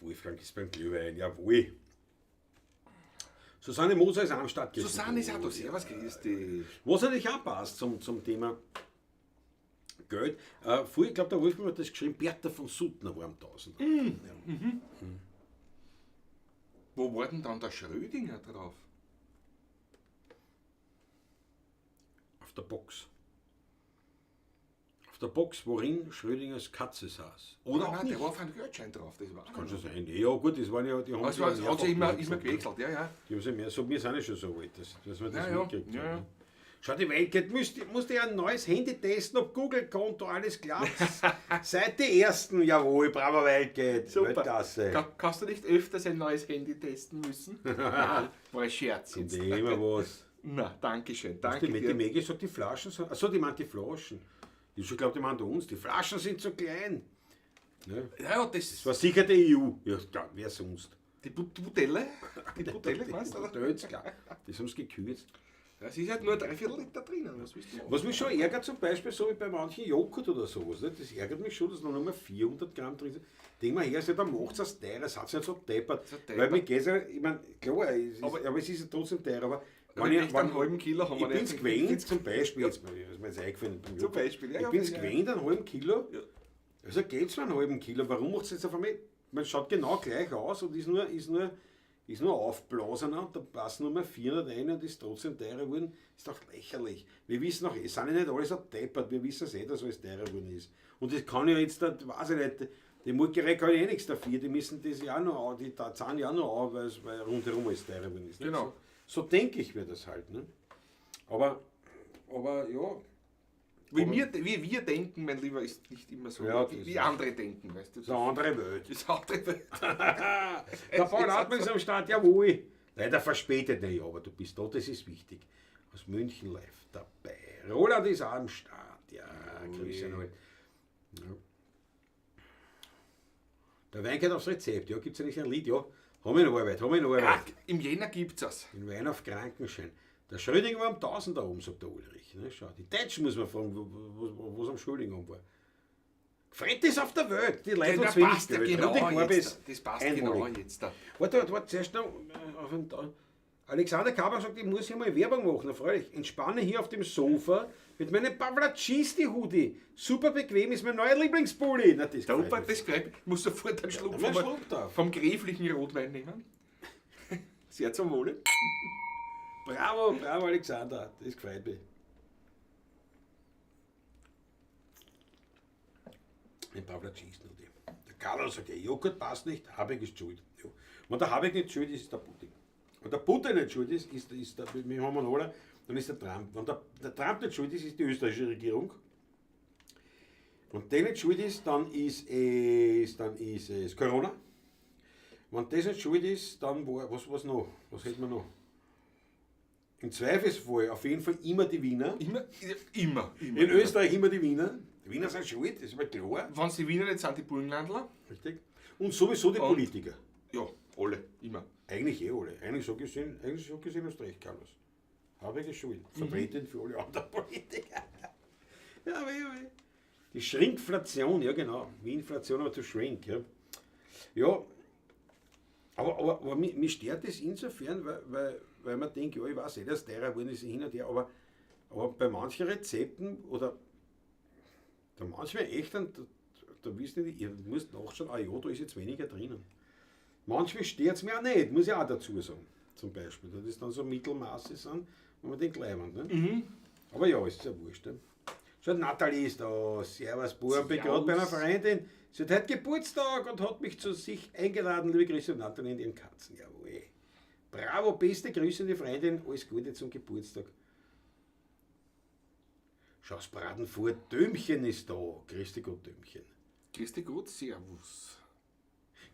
Wolfgang ist beim Glühwein, jawohl. Susanne Moser ist auch am Start gewesen. Susanne ist auch da, servus, grüß dich. Was natürlich auch passt zum Thema Geld. Vorher, ich glaube, der Wolfgang hat das geschrieben, Bertha von Suttner war am 1000. Mhm. Ja. Wo war denn dann der Schrödinger drauf? Auf der Box. Auf der Box, worin Schrödingers Katze saß. Oder Nein, auch nein, nicht. der war auf einem Geldschein drauf. Das war Kann schon sein. Ja, gut, das waren ja, die haben Also, sich es ja hat sich mehrfach immer gewechselt. gewechselt, ja, ja. Die haben sich mehr, so, wir sind ja schon so alt, dass wir das Ja, ja. mitgekriegt Ja, haben. ja. ne? Schau, die Welt musste ja ein neues Handy testen, ob Google-Konto alles klappt. Seit die ersten, jawohl, bravo Wildcat. Weltklasse. Kannst du nicht öfters ein neues Handy testen müssen? Nein, war ein Scherz Kommt jetzt. eh immer was. Na, danke schön, danke Die, die dir. Maggie sagt, die Flaschen sind. Achso, die meint die Flaschen. Ich schon glaubt, die meint uns. Die Flaschen sind zu klein. Ne? Ja, ja, das, Das war sicher die EU. Ja, klar, wer sonst? die Butelle, die Butelle, meinst du? oder? Das ist klar. Das haben sie gekürzt. Ja, es ist halt nur 3/4 Liter drinnen, was willst du machen? Was mich schon ärgert, zum Beispiel so wie bei manchen Joghurt oder sowas, ne? Das ärgert mich schon, dass noch nur 400 Gramm drin sind. Denk mal her, also, dann macht es teurer, es hat nicht so deppert. So deppert. Weil mir geht's ja, ich meine, klar, es ist, aber, Aber- es ist ja trotzdem teuer, aber Aber ich möchte einen halben Kilo haben ich wir nicht. bin's gewöhnt, zum Beispiel, jetzt, ist mir jetzt eingefallen, beim Zum Joghurt. Beispiel, ja, Ich ja, bin's ja. gewöhnt, einen halben Kilo. Ja. Also geht's mir einen halben Kilo, warum macht es jetzt auf einmal, man schaut genau gleich aus und ist nur aufblasener und da passen nur mehr 400 rein und ist trotzdem teurer geworden, ist doch lächerlich. Wir wissen auch, es sind ja nicht alle so deppert, wir wissen es eh, dass alles teurer geworden ist. Und das kann ja jetzt, da, weiß ich nicht, die Molkerei kann ja eh nichts dafür, die müssen das ja auch noch an, die da zahlen ja auch noch an, weil rundherum alles teurer geworden ist. Ne? Genau. So denke ich mir das halt. Ne? Aber ja, Wie wir denken, mein Lieber, ist nicht immer so, Ja, das wie ist- andere denken, weißt du. das ist eine andere Welt. Das ist eine andere Welt. Der Paul Hartmann ist am Start, jawohl. Leider verspätet, naja, aber du bist da, das ist wichtig. Aus München live dabei. Roland ist auch am Start, ja, grüße an euch. Ja. Der Wein geht aufs Rezept, ja, gibt es ja nicht ein Lied, ja. Haben wir noch Arbeit, haben wir noch Arbeit. Ach, im Jänner gibt's es. Den Wein auf Krankenschein. Der Schrödinger war am 1000 da oben, sagt der Ulrich. Ne, schau, die Deutschen muss man fragen, was am Schrödinger oben war. Gefreut ist auf der Welt, die Leute Ja, haben zu wenig passt ja Geld. genau Rudi Korb jetzt. ist Das passt einmalig. genau jetzt. Da. Warte, warte, warte, zuerst noch auf den Alexander Kaber sagt, ich muss hier mal Werbung machen. Na, freilich. Entspanne hier auf dem Sofa mit meinem Pavlacisti Hoodie. Super bequem ist mein neuer Lieblingspulli. Na, das Der gefällt Opa, mir. das gefällt mir. Ich muss sofort einen Schluck, nimm einen Schluck drauf. vom gräflichen Rotwein nehmen. Sehr zum Wohle. Bravo, bravo Alexander, das gefällt mir. Ein Pavlacisti Hoodie. Der Carlo sagt, ja, Joghurt passt nicht, Habeck ist schuld. Ja. Wenn der Habeck nicht schuld ist, ist der Putin. Wenn der Putin nicht schuld ist, ist der, wir haben einen Holler, dann ist der Trump. Wenn der Trump nicht schuld ist, ist die österreichische Regierung. Wenn der nicht schuld ist, dann ist es Corona. Wenn das nicht schuld ist, dann war, was noch? Was hätten wir noch? Im Zweifelsfall auf jeden Fall immer die Wiener. Immer, immer, immer. In Österreich immer die Wiener. Die Wiener sind schuld, das ist aber klar. Wenn es die Wiener nicht sind, die Burgenlandler. Richtig. Und sowieso die Und- Politiker. Ja, alle, immer. Eigentlich eh alle. Eigentlich so gesehen, hast du recht, Carlos. Habe ich schuld. Vertreten für alle anderen Politiker. Ja, weh, weh. Die Schrinkflation, ja genau. Wie Inflation, aber to shrink. Ja, ja, aber mich stört das insofern, weil man denkt, ja, ich weiß eh, dass teurer geworden ist hin und her, aber bei manchen Rezepten oder da manchmal echt, da wissen die, ihr müsst nachschauen, ah ja, da ist jetzt weniger drinnen. Manchmal stört es mir auch nicht, muss ich auch dazu sagen. Zum Beispiel, dass das dann so Mittelmaße sind, wo man den Leibwand. Ne? Mhm. Aber ja, ist ja wurscht. Ne? Schaut, Nathalie ist da. Servus, Buben, bin gerade bei einer Freundin. Sie hat heute Geburtstag und hat mich zu sich eingeladen. Liebe Grüße, Nathalie und ihren Katzen. Jawohl. Bravo, beste Grüße an die Freundin. Alles Gute zum Geburtstag. Schau's Braten vor, Dömchen ist da. Grüß dich Gott, Dömchen. Grüß dich Gott, servus.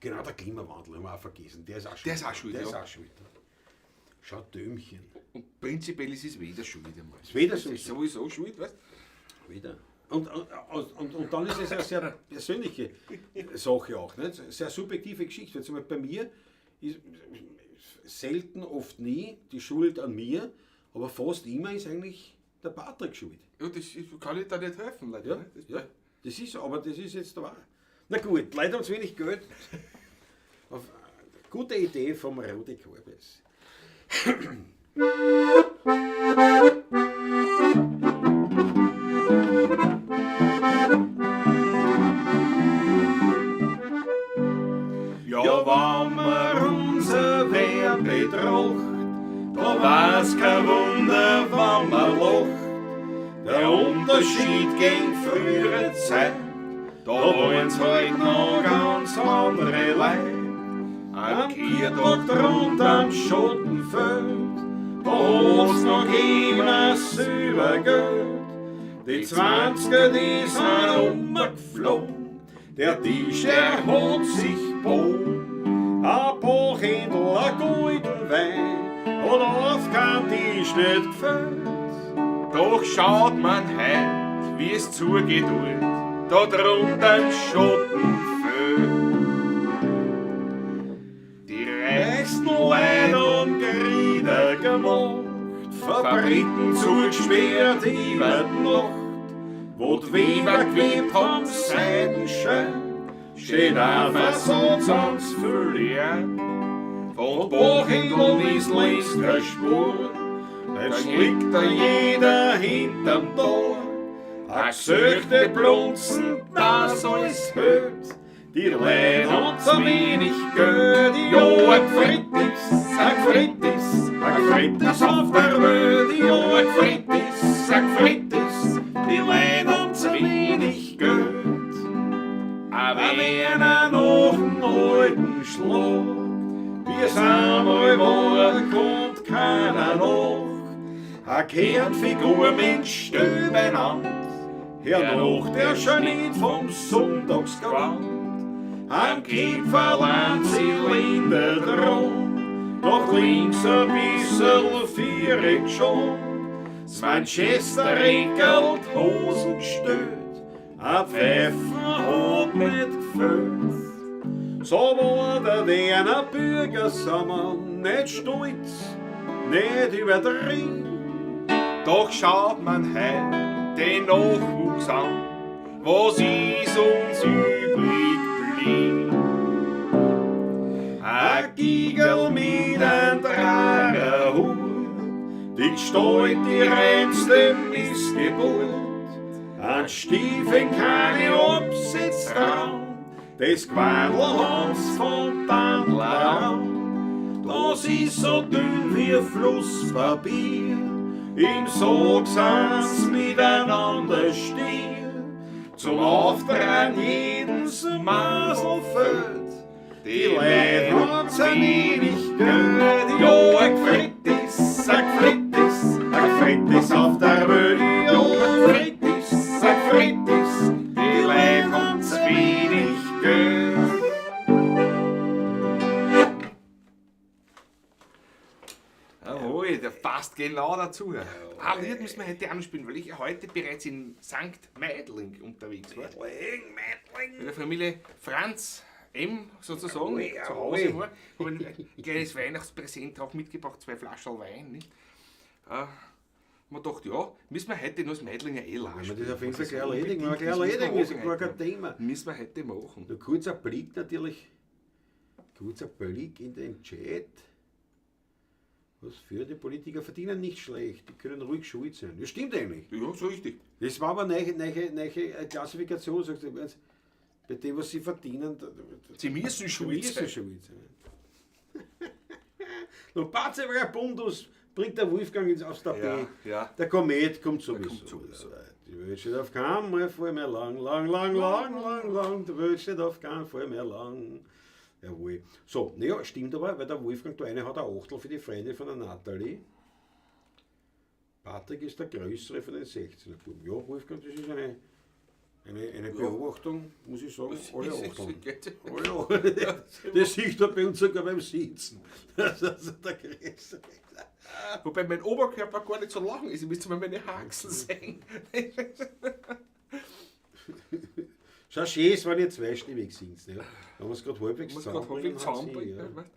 Genau, der Klimawandel haben wir auch vergessen. Der ist auch schuld. Der ist auch schuld, Der ja. ist auch schuld. Schau, Dömchen. Und prinzipiell ist es wieder schuld einmal. Das Wetter Es ist sowieso schuld, weißt du? Wieder. Und dann ist es eine sehr persönliche Sache auch, nicht? Sehr subjektive Geschichte. Zum Beispiel bei mir ist selten, oft nie die Schuld an mir, aber fast immer ist eigentlich der Patrick schuld. Ja, das kann ich da nicht helfen, leider. Ja, ne? Das, ja, das ist so, aber das ist jetzt wahr. Na gut, leider haben zu wenig Geld. Auf, gute Idee vom Rudi Korbes. Ja, wenn man unser Wehr betracht, da war's kein Wunder, wenn man lacht. Der Unterschied gegen frühere Zeit, da wollen's halt noch ganz andere Leid. Am Kirtag drunter am Schottenfeld, da hat's noch immer Silbergeld. Die 20er, die sind umgeflogen, der Tisch, der hat sich gebogen. Ein paar Händel, ein golden Wein, hat auf kein Tisch nicht gefällt. Doch schaut man heut, wie es zugeht, da drunter im Schottenfeld. Die reichsten Leute haben Grieder gemacht, Fabriken zugesperrt über die Nacht, wo die Weber gewebt haben, Seidenschein, steht ein Versatz ans Fülleer. Von Bochendl ist längst keine Spur, jetzt liegt da jeder hinterm Tor. A gesöchte Blunzen, das alles hört, die Leute haben zu wenig Geld. Ja, ein Gefritt ist, ein Gefritt ist, ein Gefritt ist auf der Welt. Ja, ein Gefritt ist, ein Gefritt ist, die Leute haben zu wenig Geld. Aber wenn er noch einen alten Schlag, wie es einmal war, kommt keiner nach. A Kernfigur Mensch beieinander, hernach der schon nicht vom Sonntagsgewand. Am Kieferland Zylinder dran, doch links ein bissel viereck schon. Das Manchester regelt Hosen gestört, a Pfeifen hat nicht gefällt. So war der Wiener Bürger, sind wir nicht stolz, nicht übertrieben. Doch schaut man heut den Nachwuchs an, was ist uns übrig blieb? Ein Gigerl mit einem Dragerhut, die Gestalt, die reinste Missgeburt, ein Stiefel keine Absitz dran, das Quadl haben's von Tandler an. Das ist so dünn wie Flusspapier, im Sog sind's miteinander stier. Zum Auftragen jedes Masel fällt, die Leute haben's ein wenig Geld. Ja, ein Gefritt ist, ein Gefritt ist, ein Gefritt ist auf der Welt. Ja, ein Gefritt ist, ein Gefritt ist, die Leute haben's wenig Geld. Jawohl. Jawohl, der passt genau dazu. Ein Lied müssen wir heute auch noch spielen, weil ich ja heute bereits in St. Meidling unterwegs war. Meidling, Meidling. Bei der Familie Franz M. sozusagen Jawohl, zu Hause jawohl. war. Habe ein kleines Weihnachtspräsent auch mitgebracht, 2 Flaschen Wein. Nicht? Man dachte, ja, müssen wir heute noch das Meidlinger Ale Wenn wir spielen. das auf jeden Fall Das ist gleich erledigen, wenn wir gleich unbedingt, das erledigen, müssen ist wir ja gar machen kein Thema. Müssen wir heute machen. Nur kurzer Blick natürlich, kurzer Blick in den Chat. Was für die Politiker verdienen nicht schlecht, die können ruhig schuld sein. Das stimmt eigentlich. Ja, so richtig. Das war aber neue Klassifikation, sagst du, bei dem, was sie verdienen, da, Sie müssen sie schuld müssen sein. schuld sein. Und Pace Bundus bringt der Wolfgang aufs Tapet. Ja, ja. Der Komet kommt sowieso. kommt sowieso. Die Welt steht auf keinen Fall mehr lang, lang, lang, lang, lang, lang. Die Welt steht auf keinen Fall mehr lang. Jawohl. So, naja, stimmt aber, weil der Wolfgang da eine hat ein Achtel für die Freundin von der Natalie. Patrick ist der größere von den 16er Buben. Ja, Wolfgang, das ist eine Beobachtung, muss ich sagen, Das alle ist Achteln. geht. Alle Achteln. Das sieht er bei uns sogar beim Sitzen. Das ist der größere. Wobei mein Oberkörper gar nicht so lang ist, ich müsste mal meine Haxen sehen. Schau, schön ist, wenn ihr zweistimmig singt. Ne? Wenn wir es gerade halbwegs Ich muss gerade zusammenbringen, halbwegs hat sie, zusammenbringen. ja. Weißt?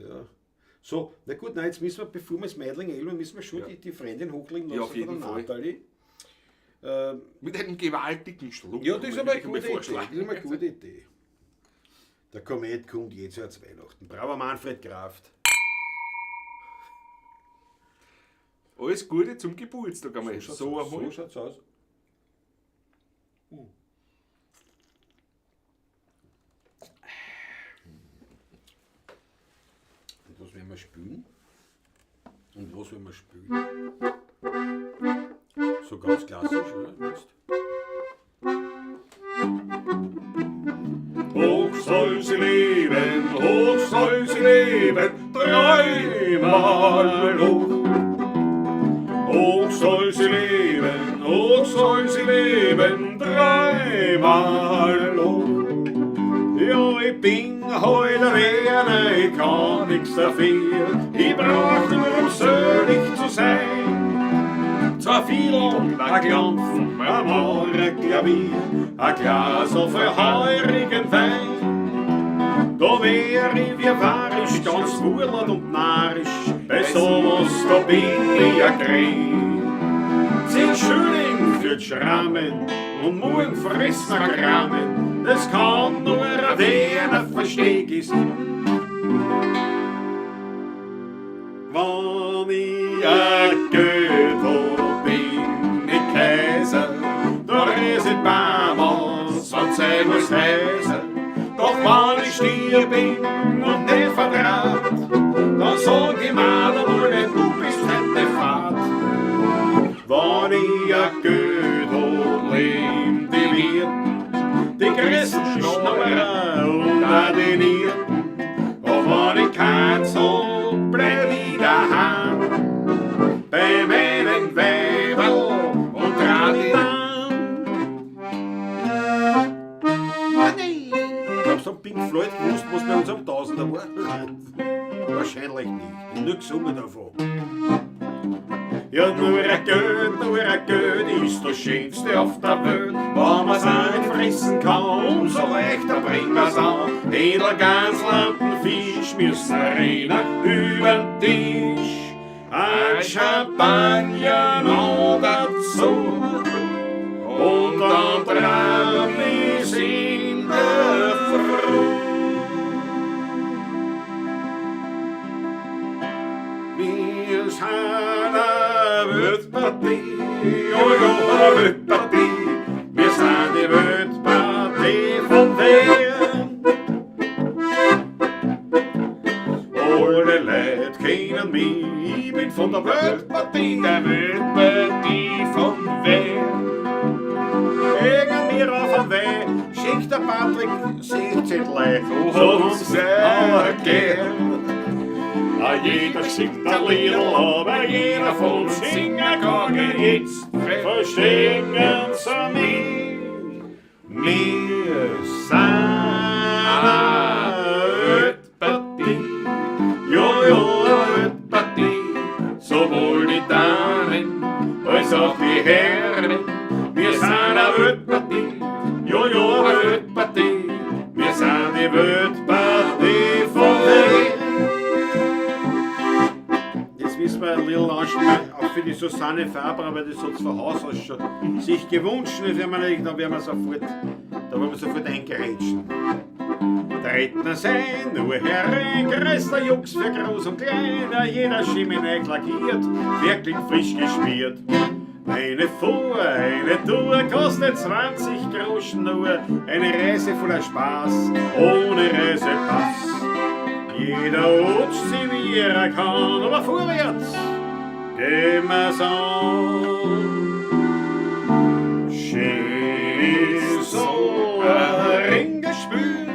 Ja. So, na gut, na, jetzt müssen wir, bevor wir das Meidling Elbe, müssen wir schon Ja. die Freundin hochlegen Ja, lassen auf jeden von der Fall. Natalie. Mit einem gewaltigen Schluck. Ja, das ist aber eine würde ich gute Idee. mal Das vorschlagen. ist aber eine gute Idee. Der Komet kommt jedes Jahr zu Weihnachten. Bravo Manfred Kraft. Alles Gute zum Geburtstag einmal. schaut's So aus. einmal. So schaut's aus. Und was werden wir spülen? Und was werden wir spülen? So ganz klassisch, oder? Jetzt. Hoch soll sie leben, hoch soll sie leben, dreimal hoch. Hoch soll sie leben, hoch soll sie leben, dreimal hoch. Ja, ich bin heut der Werner, ich kann nix dafür, ich brauch nur um selig zu sein. Zwei Fiedel, ein Klampfen, ein Klavier, ein Glas auf heurigen Wein. Da wär ich wie varisch, ganz wurlert und narrisch, bei sowas da bin ich ja grün. 10 Schilling für die Schrammen und morgen fressen wir Krammen, das kann nur ein Werner verstehen ist. Wann ich ein Geld hab, bin ich Kaiser, da reiß ich Baum an, sonst sei mir's heiser. Doch wann ich stier bin und nicht vertraut, dann sag ich mir der Wolle, du bist heute fad. Wann ich ein Geld hab, leben die Wirten, die größten Schnorrer und auch die Nierten. Auch wenn ich keins hab, bleib ich daheim bei meinen Weiberl und Traditan. Glaubst du, haben Pink Floyd gewusst, was bei uns am Tausender war? Wahrscheinlich nicht. Ich hab nur gesungen davon. Ja, nur ein Geld ist das Schönste auf der Welt. Wenn man's auch nicht fressen kann, umso leichter bringt man's an. Edler Gans, Lampen, Fisch müssen rennen übern Tisch. Ein Champagner noch dazu. Und dann traum ich's in der Früh. Wir sind eine Weltpartie, oh ja, eine Weltpartie. Wir sind die Weltpartie von Wien. Alle Leute kennen mich, ich bin von der Weltpartie, Der Weltpartie von Wien. Hängen mir auf den Weg, schickt der Patrick 16 Leute, So so haben's sehr gern. Ah, jeder singt ein Liedl, aber jeder von uns singen kann jetzt. Verstehen Sie mich? Wir sind eine Weltpartie. Ja, ja, eine Weltpartie. Anstimmen, auch für die Susanne Faber, aber das hat von Haus aus schon sich gewünscht, das werden wir nicht, da werden wir sofort, da wollen wir sofort eingerätschen. Treten sein, nur herein, größter Jux für groß und klein, jeder Chemine lackiert, wirklich frisch geschmiert. Eine Fuhr, eine Tour kostet 20 Groschen nur, eine Reise voller Spaß, ohne Reisepass. Jeder rutscht sie wie er kann, aber vorwärts gehen wir's an. Schön ist so ein Ringerspül,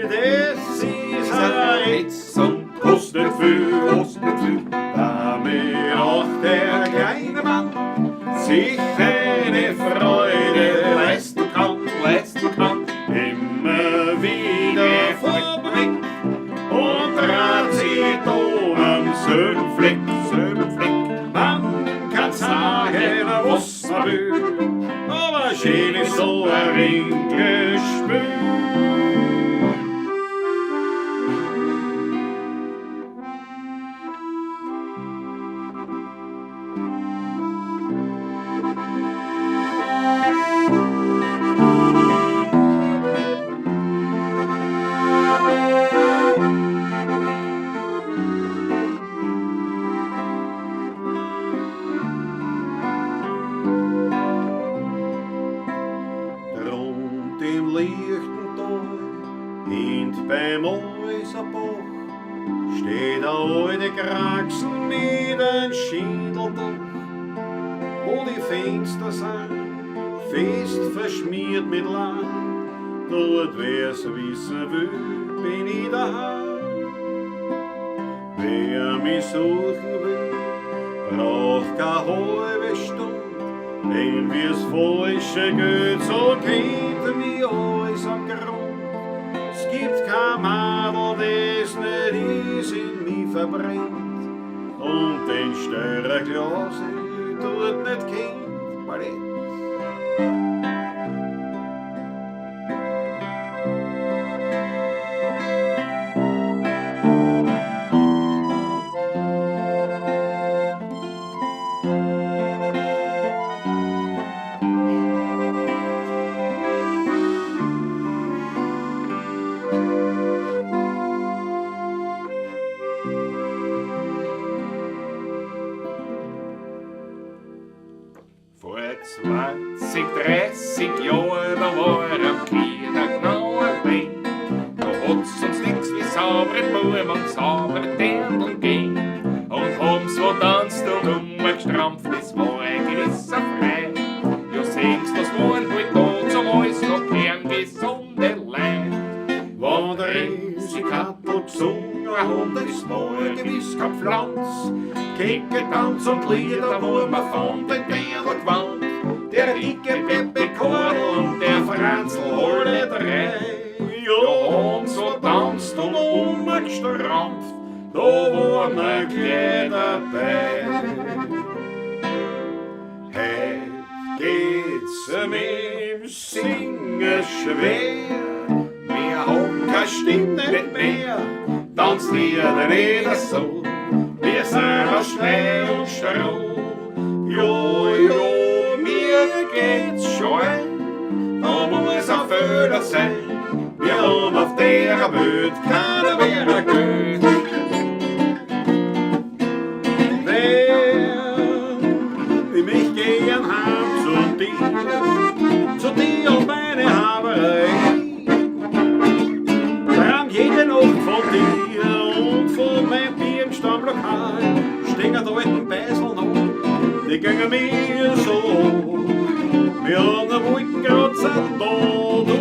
das ist ein Ritz und kostet viel, kostet viel. Damit auch der kleine Mann sich eine Freude leisten kann, leisten kann. Immer wieder vorbei und trat sie da am selben Fleck, selben Fleck. Man kann sagen, was man will, aber schön ist so ein Ringgespül. Rund im lichten Tal, hint beim Häuserbach, steht der alte Kraxen mit einem Schindeldach, wo die Fenster sind, fest verschmiert mit Lahm. Dort, wer's wissen will, bin ich daheim. Wer mich suchen will, braucht keine halbe Stunde, denn wie's falsche geht, so kennt mich alles am Grund. Es gibt kein Madel, das nicht ist in mich verbrennt, und den Steuerglas ich dort nicht kennt, Ballett. Vor 20, 30 Jahren, da war am Kinder genau allein. Da hat's uns nix wie saubere Buben und saubere Dirndl gegeben. Und haben's wo tanzt und umgestrampft, das war ein gewisser Frei. Ja, singst, das waren halt da zum alles noch gern gesunde Leid. Wann der Risikattel gesungen und es war gewiss kein Pflanz, Kicke, Tanz und Lieder, wo man von den Dirndl gewandt. Der dicke Pepe Korl und der Franzl, alle drei. Ja, und so tanzt und umgestrampft, da waren wir gleich dabei. Heut geht's mit dem Singen schwer, wir haben keine Stimme nicht mehr, tanzt Lieder nicht so, wir sind aus Schnee und Stroh. Jo, jo, mir geht's schon ein, da muss ein Fehler sein, wir haben auf der Welt keine mehr Geld. Wer die mich gern haben zu dir und meine Haberei, träum jede Nacht von dir und von meinem Bier im Stammlokal, stehen da alten Beisel noch, die gingen mir so. Wir haben einen Wolkenkratzer da, du.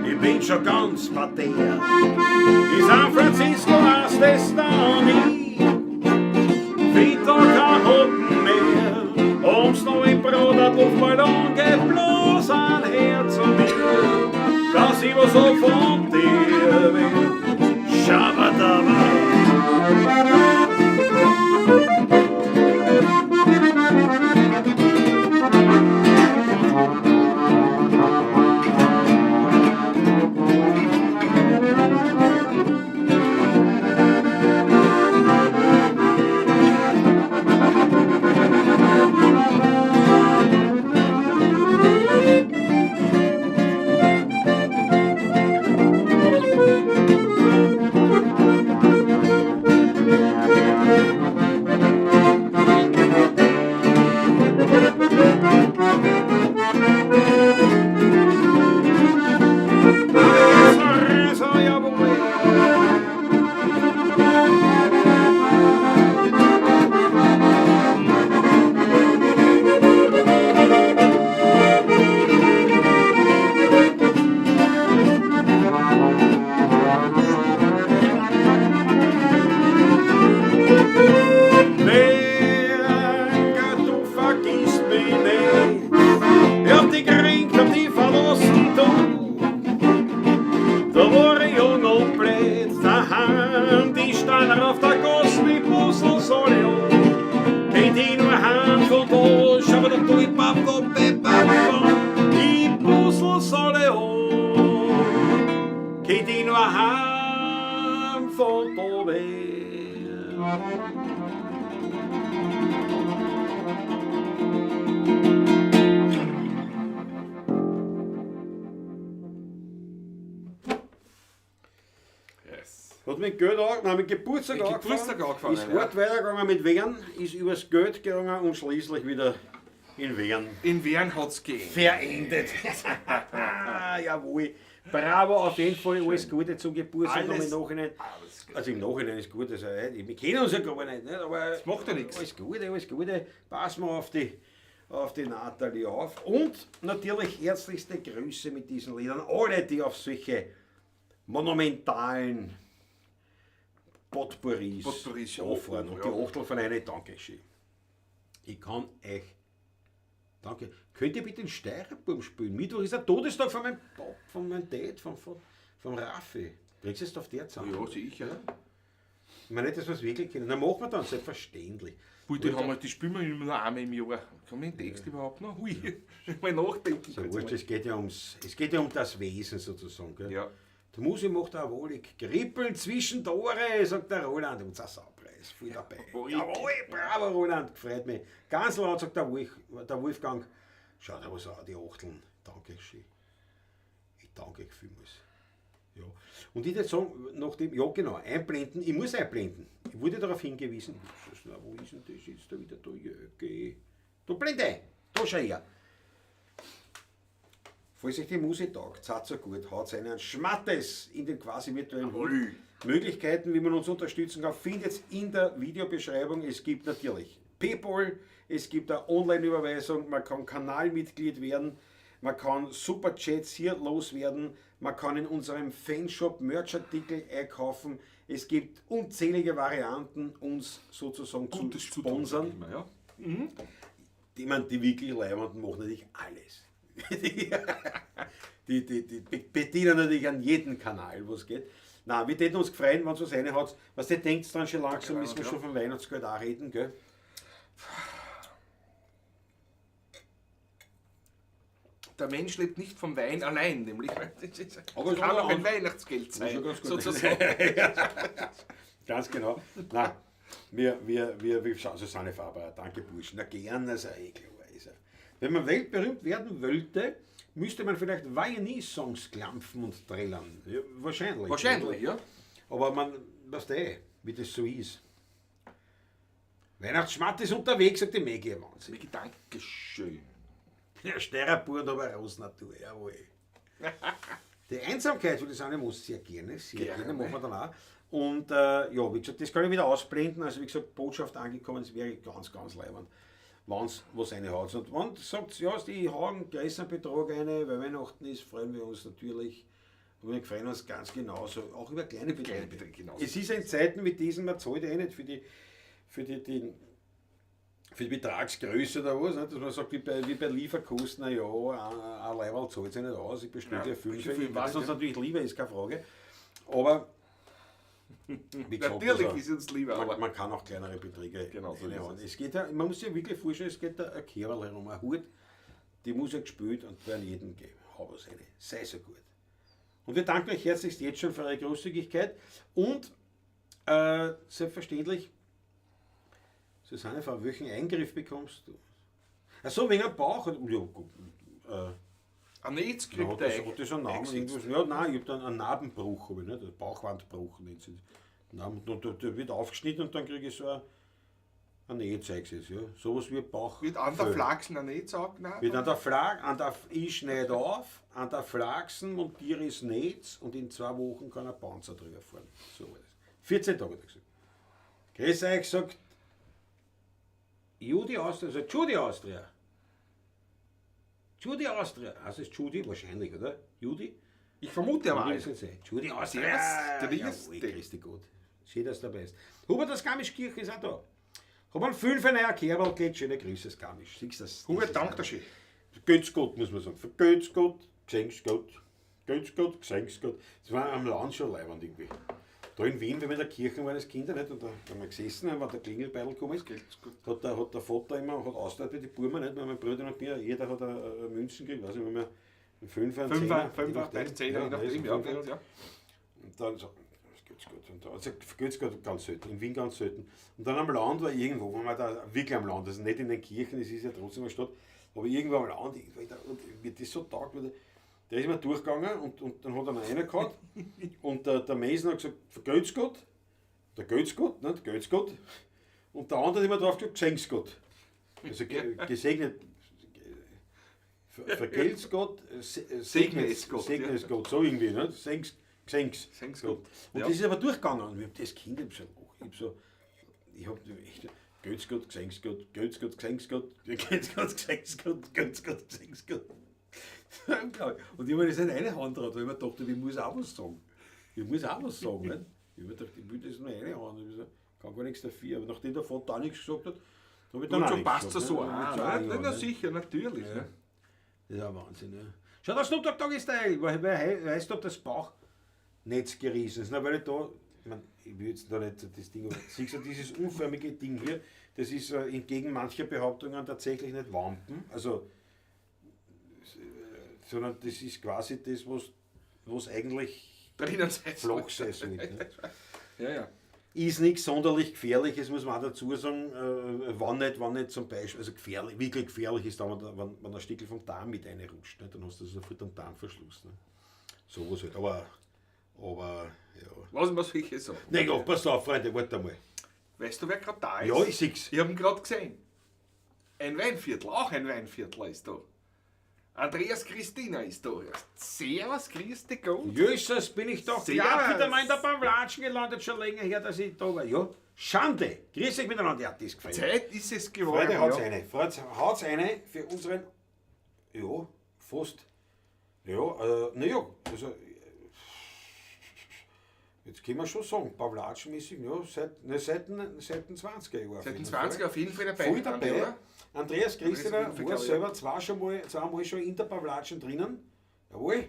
Ich bin schon ganz bei dir. In San Francisco war's das da nie. Find da kein Hocken mehr. Ums neue Brot hat Luftballon geblasen her zu mir, dass ich was so von dir will. Shabadaba. auf der Gasse, die Busl soll ich an. Geht ich nur heim von da, schau mir da, ich bab, da, be, bab, da. Die Busl soll ich an. Geht ich nur heim von da weg. Yes. Hat mit Geld angefangen, nein, mit Geburtstag Mit angefangen. Geburtstag angefangen, Ist ja. hart weitergegangen mit Wern, ist übers Geld gegangen und schließlich wieder in Wern. In Wern hat's gegeben. Verendet. Jawohl. Bravo, auf jeden Fall alles Gute zum Geburtstag Alles- noch im Nachhinein. Alles Gute. Also im Nachhinein ist gut, also, wir kennen uns ja gar nicht, nicht aber Das macht ja nichts. alles Gute, alles Gute. Passen wir auf die Natalie auf. Und natürlich herzlichste Grüße mit diesen Liedern. Alle, die auf solche monumentalen Potpourris, Potpourris, ja. anfahren. Und Ja. die Achtel von einer, danke schön. Ich kann euch. Danke. Könnt ihr bitte den Steirerbum spielen? Mittwoch ist der Todestag von meinem Pop, von meinem Dad, vom Raffi. Bringst du es auf der Zahl? Ja, sicher. Ich meine nicht, dass wir es wirklich kennen. Dann machen wir dann, selbstverständlich. Hui, den haben wir, die spielen wir immer nur einmal im Jahr. Kann man den Text überhaupt noch? Hui, mal nachdenken. So, wurscht, es geht ja um das Wesen sozusagen. Gell? Ja. Die Musik macht auch wohlig. Kribbeln zwischen Tore, sagt der Roland. Und das Saupreis, voll dabei. Jawohl. Jawohl, bravo Roland, freut mich. Ganz laut sagt der Wolfgang. Schaut aber so an, die Achteln. Danke schön. Ich danke euch vielmals. Ja. Und ich würde sagen, nachdem, ja genau, einblenden, ich muss einblenden. Ich wurde darauf hingewiesen, wo ist denn das jetzt da wieder da? Jöcke. Du blende, da schau her. Falls euch die Musik taugt, seid so gut, haut einen Schmattes in den quasi virtuellen Hut. Möglichkeiten, wie man uns unterstützen kann, findet ihr in der Videobeschreibung. Es gibt natürlich PayPal, es gibt eine Online-Überweisung, man kann Kanalmitglied werden, man kann Superchats hier loswerden, man kann in unserem Fanshop Merchartikel einkaufen. Es gibt unzählige Varianten, uns sozusagen Gutes zu zu tun, sponsern. sag ich mal, ja. Die, man, die wirklich Leibenden machen natürlich alles. Die bedienen natürlich an jedem Kanal, wo es geht. Nein, wir täten uns gefreut, wenn es was reinhaut. Was ihr denkt, dann schon langsam Genau, müssen wir ja. schon vom Weihnachtsgeld auch reden, gell? Der Mensch lebt nicht vom Wein allein, nämlich. Aber Es es kann war auch ein auch- Weihnachtsgeld sein, schon ganz gut. sozusagen. Ganz genau. Nein, wir schauen, Susanne Faber, danke Burschen. Na gern, also eh klar ist er. Wenn man weltberühmt werden wollte, müsste man vielleicht Viennese-Songs klampfen und trällern. Ja, wahrscheinlich. Wahrscheinlich, ja. Aber man, weißt du eh, wie das so ist. Weihnachtsschmatt ist unterwegs, sagt die Maggie. Wahnsinn. Maggie, Dankeschön. Ja, Steirerbund, aber Rosnatur, jawohl. Die Einsamkeit würde ich sagen, muss sehr gerne, sehr gerne, Gerne. machen wir dann auch. Und ja, wie gesagt, das kann ich wieder ausblenden. Also wie gesagt, Botschaft angekommen, es wäre ganz, ganz leibend, wenn es was reinhaut. Und wenn sagt, ja, die hauen einen größeren Betrag rein, weil Weihnachten ist, freuen wir uns natürlich. Und wir freuen uns ganz genauso, auch über kleine Beträge. Kleine Beträge, genauso. Es ist in Zeiten wie diesen, man zahlt eh nicht für die Betragsgröße oder was, nicht? Dass man sagt, wie bei Lieferkosten, na ja, ein Leiberl zahlt sich nicht aus, ich bestelle Ja, dir 5. ich will Was nicht, uns ja. natürlich lieber ist, keine Frage. Aber wie gesagt, Natürlich also, ist uns lieber, aber man kann auch kleinere Beträge Genau, so ist reinhauen. es. Es geht ja, man muss sich ja wirklich vorstellen, es geht da ein Kerl herum, ein Hut, die muss ja gespielt und bei jedem geben. Hau was rein. Sei so gut. Und wir danken euch herzlichst jetzt schon für eure Großzügigkeit und selbstverständlich, Susanne, Frau, welchen Eingriff bekommst du? Ach so, wegen am Bauch. Ja, gut, Ein Netz ja, kriegt das, der hat das einen Namen? Irgendwas? Ja, nein, ich habe dann einen Narbenbruch, hab ich, nicht? Bauchwandbruch nennt sich das. Narben, und der wird aufgeschnitten und dann kriege ich so ein Nähzeug, ja. Sowas wie Bauch. Wird an der Flachsen ein Netz angenäht? Wird an der Flag, an der, ich schneide auf, an der Flachsen montiere ich das Netz und in 2 Wochen kann ein Panzer drüber fahren. So war das. 14 Tage hat er gesagt. Grüß euch, sagt Judy Austria, also Judy Austria. Judy Austria. Heißt es Judy? Wahrscheinlich, oder? Judy? Ich vermute aber. Judy, Judy Austria. Servus, Jawohl, grüß dich Gott. Schön, dass du dabei bist. Hubert aus Garmischkirche ist auch da. Hab einen 5 in euer Kerl geht. Schöne Grüße aus Garmisch. Siehst du das? Hubert, danke schön. Vergelt's Gott, muss man sagen. Vergelt's Gott, gesenk's Gott. Geht's Gott, gesenk's Gott. Das war am Land schon leibend irgendwie. Da in Wien, wenn wir in der Kirche waren als Kinder, nicht, und da haben wir gesessen, wenn der Klingelbeutel gekommen ist, hat der Vater immer hat ausgeteilt bei den Buben, nicht, mein Bruder und mir, jeder hat eine Münzen gekriegt, weiß nicht, wenn wir einen Fünfer, einen Fünfer, Zehner, Fünfer, Zehner, je nachdem, ja, bei uns, ja. Und dann so, das geht's gut. Und da, also geht's gut ganz selten, in Wien ganz selten. Und dann am Land war irgendwo, wo man da wirklich am Land, also nicht in den Kirchen, es ist ja trotzdem eine Stadt, aber irgendwo am Land, irgendwo, und mir das so taugt, weil der ist immer durchgegangen und dann hat er noch einen gehabt und der Mesner hat gesagt, vergelt's Gott, der gelt's Gott, nicht, gelt's Gott. Und der andere hat immer drauf gesagt, geschenk's Gott. Also gesegnet, vergelt's Gott, segne es Gott, segne es Gott, so irgendwie, nicht? Senk's, geschenk's Senk's Gott. Und ja. Das ist aber durchgegangen und ich hab das Kind, ich hab echt, gelt's Gott, geschenk's Gott, gelt's Gott, geschenk's Gott, gelt's Gott, geschenk's Gott, gelt's Gott, geschenk's Gott. Und ich habe mir das nicht eine Hand drauf, weil ich mir dachte, ich muss auch was sagen. Ich muss auch was sagen. Nicht? Ich habe mir gedacht, ich will das nur eine Hand. Ich kann gar nichts dafür. Aber nachdem der Vater auch nichts gesagt hat, habe ich dann Und auch so nichts passt gesagt, das so ne? auch. So Ne? auch, Na ne? sicher, natürlich. Ja. Ne? Das ist ein Wahnsinn. Ja. Schau, der Snoop Dogg Dogg ist da. Weißt du, ob das Bauchnetz gerissen ist? Na, weil ich da, ich mein, ich will jetzt da nicht das Ding, aber siehst du, dieses unförmige Ding hier, das ist entgegen mancher Behauptungen tatsächlich nicht Wampen. Also, sondern das ist quasi das, was eigentlich drinnen sein soll. flach sein sollte. Ne? Ja, ja. Ist nichts sonderlich Gefährliches, muss man auch dazu sagen, wann nicht zum Beispiel, also gefährlich, wirklich gefährlich ist, da, wenn ein Stickel vom Darm mit reinrutscht, ne? Dann hast du sofort einen Darmverschluss. Ne? Sowas halt, aber ja. Was muss ich jetzt sagen? Nein, ja, pass auf, Freunde, warte mal. Weißt du, wer gerade da ist? Ja, ich seh's. Ich hab ihn gerade gesehen. Ein Weinviertel, auch ein Weinviertler ist da. Andreas Christina ist da. Servus, grüß dich Gott. Jesus, bin ich doch Servus. ja, wieder mal in der Pavlatschen gelandet, schon länger her, dass ich da war. Ja, Schande. Grüß euch miteinander, ja, das gefällt mir. Zeit ist es geworden. Freude haut's ja. eine. Freude haut's eine für unseren, ja, fast, ja, naja, also, jetzt können wir schon sagen, Pavlatschenmäßig, ja, seit den 20er Jahren. Seit den 20er auf jeden Fall dabei. Voll dabei. Oder? Andreas Christina Andreas war Winkel, selber zweimal schon in der Pavlatschen drinnen. Jawohl.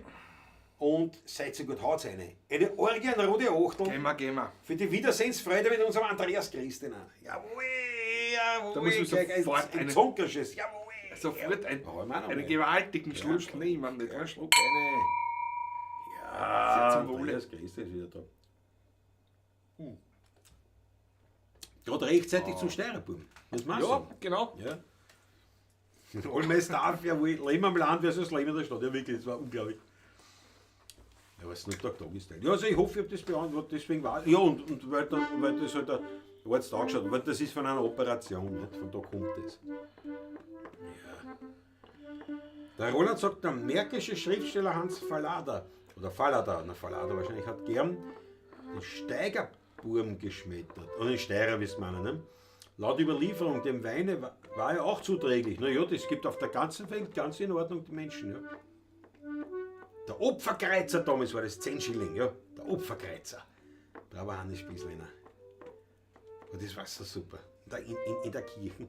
Und seid so gut, haut's eine. Eine Orgie, eine rote Achtel. Gehen wir. Für die Wiedersehensfreude mit unserem Andreas Christina. Jawohl, jawohl. Da müssen wir sofort ein eine- Zonkerschiss. Jawohl. Sofort Ja, hau ich mir auch noch einen mal. gewaltigen Schluck Ja, nehmen. Nicht? Ja, Schluck eine. Ja, Sehr zum Wohle. Andreas Christina ist wieder da. Gerade rechtzeitig zum Steirerbub. Muss man Ja, sagen. genau. Ja. All my stuff, jawohl. Leben am Land versus Leben in der Stadt. Ja, wirklich, das war unglaublich. Ja, aber Snoop Dogg Dogg ist Ja, also ich hoffe, ich habe das beantwortet, deswegen war. Ja, und weil, dann, weil das halt weil es da angeschaut, weil das ist von einer Operation, nicht? Von da kommt das. Ja. Der Roland sagt, der märkische Schriftsteller Hans Fallada, oder Fallada, na Fallada wahrscheinlich, hat gern den Steigerburm geschmettert. Und den Steirer, wisst man, ne? Laut Überlieferung, dem Weine war er auch zuträglich. Na ja, das gibt auf der ganzen Welt ganz in Ordnung die Menschen. Ja. Der Opferkreuzer damals war das 10 Schilling, ja. Der Opferkreuzer. Da war Hannes Spießlehner. Und das war so super. Da in der Kirche.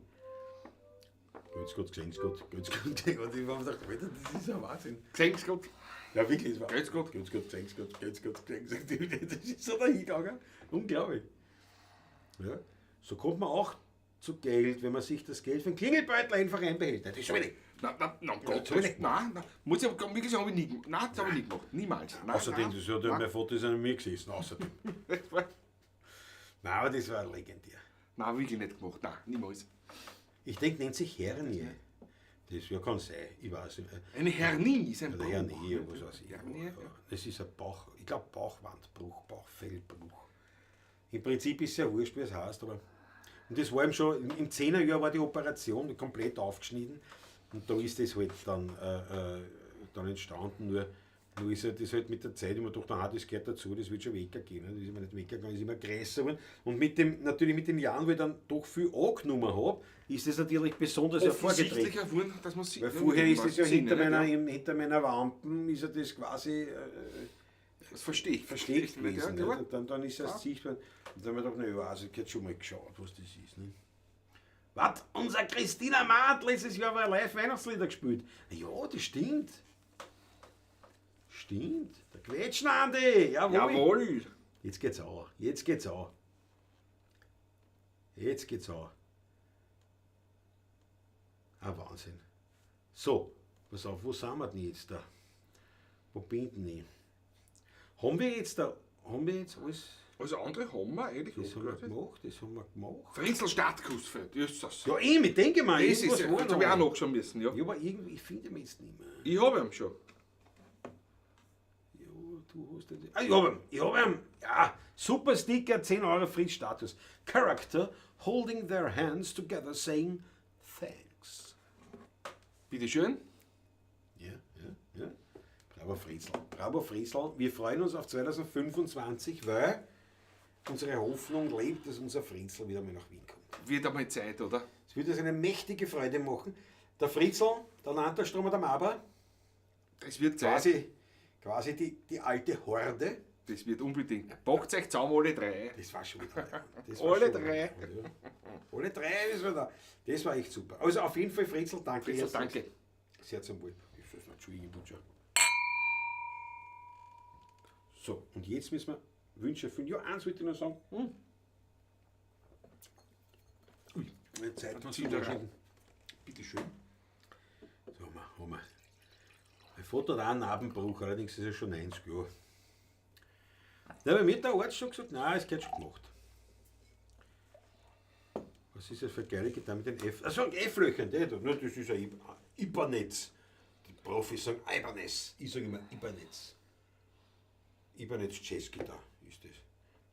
Grüß Gott, geschenk's Gott, grüß Gott. Und ich hab mir gedacht, Alter, das ist ja Wahnsinn. Geschenk's Gott. Ja, wirklich. Es war, Grüß Gott. Grüß Gott, geschenk's Gott, grüß Gott, geschenk's Gott. Das ist so dahingegangen. Unglaublich. Ja. So kommt man auch zu Geld, wenn man sich das Geld für den Klingelbeutel einfach einbehält. Das ist schon wieder. Nein, nein, nein, Gott, natürlich. nein, nein. Muss ich aber wirklich sagen, habe ich nie gemacht. Nein, das habe ich nie gemacht. Niemals. Nein, Außerdem, nein, das hat ja, mein Vater ist an mir gesessen. Außerdem. nein. Nein, aber das war legendär. Nein, wirklich nicht gemacht. Nein, niemals. Ich denke, nennt sich Hernie. Das ja, kann sein, ich weiß nicht. Eine Hernie ist ein Oder Bruch. Hernie, was weiß ich. Hernie, ja. Das ist ein Bauch, ich glaube Bauchwandbruch, Bauchfellbruch. Im Prinzip ist es ja wurscht, wie es heißt, aber. Und das war eben schon, im 10er Jahr war die Operation komplett aufgeschnitten und da ist das halt dann, dann entstanden. Nur ist halt das halt mit der Zeit immer gedacht, aha, das gehört dazu, das wird schon weggehen. Ne? Das ist immer nicht weggegangen, ist immer größer geworden. Und mit dem, natürlich mit den Jahren, wo ich dann doch viel angenommen habe, ist das natürlich besonders hervorgetreten. Offensichtlich erfuhren, dass man sieht. Weil vorher ist das ja Sinn, hinter nicht? meiner, hinter meiner Wampen, ist ja das quasi Das verstehe ich. versteckt Nicht, gewesen. ja, nicht? Und dann ist das sichtbar. Und dann haben wir gedacht, na ja, also ich hätte schon mal geschaut, was das ist. Ne? Was? Unser Christina Maat letztes Jahr war live Weihnachtslieder gespielt. Ja, das stimmt. Stimmt. Der Quetschen Andi. Jawohl. Jawohl. Jetzt geht's an. Jetzt geht's an. Jetzt geht's an. Ah, Wahnsinn. So, pass auf, wo sind wir denn jetzt da? Wo bin denn ich? Haben wir jetzt da, haben wir jetzt alles? Also andere haben wir eigentlich Das haben wir angeleitet. gemacht, das haben wir gemacht. Fritzel Stadtkussfeld, ist das. Ja, eben, ich denke mal, Das ist irgendwas ja, war das habe ich auch noch. nachschauen müssen, ja. Ja, aber irgendwie, ich finde ihn jetzt nicht mehr. Ich habe ihn schon. Ja, du hast den. Ah, ich hab ihn, ich hab ihn. Ja, super Sticker, 10 Euro Fritz Status. Character holding their hands together saying thanks. Bitteschön. Ja, ja, ja. Bravo Fritzl. Bravo Fritzl. Wir freuen uns auf 2025, weil unsere Hoffnung lebt, dass unser Fritzl wieder mal nach Wien kommt. Wird einmal Zeit, oder? Es wird uns eine mächtige Freude machen. Der Fritzl, der Lanterstrom und der Maber, Es wird Zeit. quasi die alte Horde. Das wird unbedingt. Packt euch zusammen alle drei. Das war schon wieder. Das war Alle schon drei. wieder, ja. Alle drei, das war da. Das war echt super. Also auf jeden Fall, Fritzl, danke. Fritzl, herzlich. danke. Sehr zum Wohl. Ich das Entschuldigung, Butcher. So, und jetzt müssen wir Wünsche erfüllen. Ja, eins wollte ich noch sagen. Hm. Ui, meine Zeit hat Zieht er rein. Bitteschön. So, haben wir, haben wir. Mein Vater hat auch einen Narbenbruch, allerdings ist er schon 90 Jahre. Ja, bei mir hat der Arzt schon gesagt, nein, es gehört schon gemacht. Was ist das für geile Gitarre mit den F? Achso, F-Löchern, die da. Na, das ist ein Ibanez. Die Profis sagen Ibanez. Ich sage immer Ibanez. Ibanez Jazzgitarre ist das.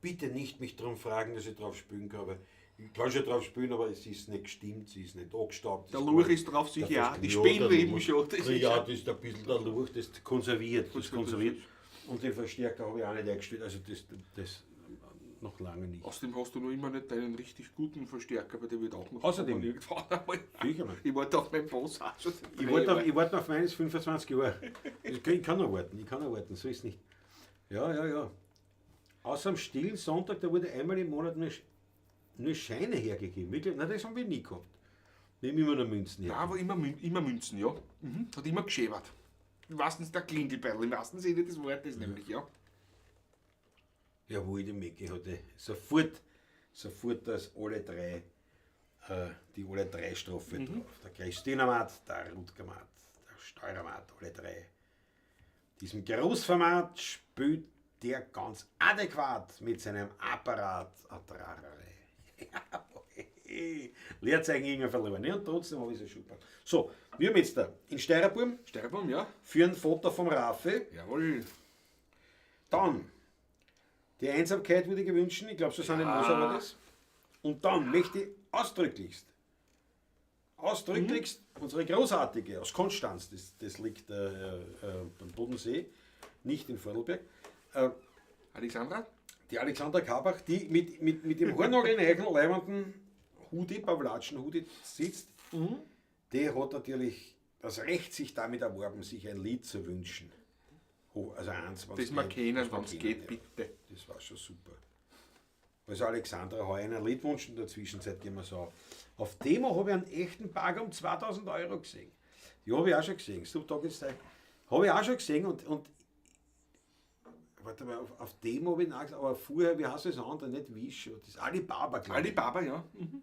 Bitte nicht mich darum fragen, dass ich drauf spielen kann, aber ich kann schon drauf spielen, aber es ist nicht gestimmt, sie ist nicht angestaubt. Der Lurch ist drauf sicher auch. Die spielen eben schon. Das ist Ja, das ist ein bisschen der Lurch, das ist konserviert. Das ist konserviert. Und den Verstärker habe ich auch nicht eingestellt, also das noch lange nicht. Außerdem hast du noch immer nicht deinen richtig guten Verstärker, aber der wird auch noch Außerdem. kommen irgendwann einmal. Sicher mal. Ich warte auf meinen Boss auch schon. Ich warte auf meines 25 Jahre. Ich kann noch warten, ich kann noch warten, so ist nicht. Ja, ja, ja. Außer am stillen Sonntag, da wurde einmal im Monat nur Scheine hergegeben. Wirklich? Nein, das haben wir nie gehabt. Wir haben immer nur Münzen Ja, hergegeben. aber immer Münzen, ja. Mhm. Hat immer geschäbert. Im wahrsten Sinne der Klingelbeil, im wahrsten Sinne des Wortes nämlich, ja. Jawohl, die Mecke hatte sofort das alle drei, die alle drei Strophe drauf. Der Christinamat, der Rutgermat, der Steuermat, alle drei. Diesem Großformat spült der ganz adäquat mit seinem Apparat Atrarare. Leerzeichen irgendwann verloren. Ja, und trotzdem habe ich es schon gepackt. So, wir haben jetzt da in Steyerburm Steyerburm, ja. für ein Foto vom Rafe. Jawohl. Dann, die Einsamkeit würde ich gewünschen. Ich glaube, Susanne Moser war das. Und dann möchte ich ausdrücklichst unsere großartige aus Konstanz, das liegt beim Bodensee, nicht in Vorarlberg, Alexandra? die Alexandra Karbach, die mit dem hornnagelneuen leibenden Hoodie, Pavlatschen-Hoodie sitzt, die hat natürlich das Recht sich damit erworben, sich ein Lied zu wünschen. Oh, also eins, wenn's Das wir geht, kennen, das wir wenn's kennen, geht, ja. bitte. Das war schon super. Also Alexandra, heuer einen Lied wünschen, in der Zwischenzeit gehen wir so. Auf Demo habe ich einen echten Bagger um 2000 Euro gesehen. Die habe ich auch schon gesehen. Snoop Dogg ist habe ich auch schon gesehen und warte mal, auf Demo habe ich nachgesehen, aber vorher, wie heißt das andere? Nicht Wish, das ist Alibaba, glaube ich. Alibaba, ja. Mhm.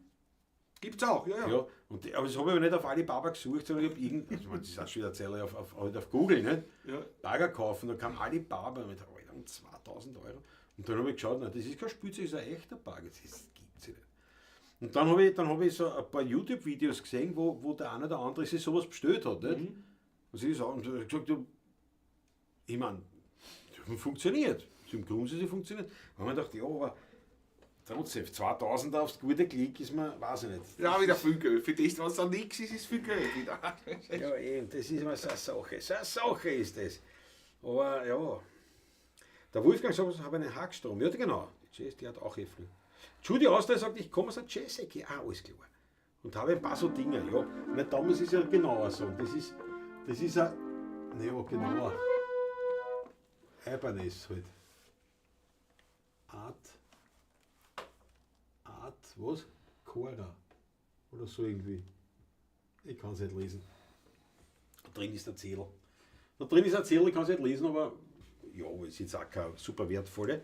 Gibt's auch, ja, ja. Ja, und, aber das habe ich aber nicht auf Alibaba gesucht, sondern ich habe irgend, also das ist auch schon wieder Erzähler, halt auf Google, nicht? Ja. Bagger kaufen, da kam Alibaba mit Alter, um 2000 Euro. Und dann habe ich geschaut, na, das ist kein Spielzeug, das ist ein echter Bagger, das gibt's ja nicht. Und dann habe ich, so ein paar YouTube-Videos gesehen, wo der eine oder andere sich sowas bestellt hat, nicht? Und sie so, und ich gesagt, ja, ich meine, das funktioniert. Im Grunde funktioniert. Und man dachte, ja, aber trotzdem, 2000 aufs gute Klick ist mir, weiß ich nicht. Ja, wieder viel Geld. Für das, was da nichts ist, ist viel Geld wieder. Ja, eben, das ist immer so eine Sache. So eine Sache ist das. Aber ja. Der Wolfgang sagt, ich habe einen Hackstrom. Ja, genau. Die Jazz, die hat auch Äpfel. Judy Austria sagt, ich komme aus der Jazz-Ecke. Ah, alles klar. Und habe ein paar so Dinge. Ja, na, damals ist ja genauer so. Das ist ein. Naja, genauer. Ibanez halt. Art. Art, was? Cora. Oder so irgendwie. Ich kann es nicht lesen. Da drin ist der Zettel. Da drin ist ein Zettel, ich kann es nicht lesen, aber ja, ist jetzt auch keine super wertvolle.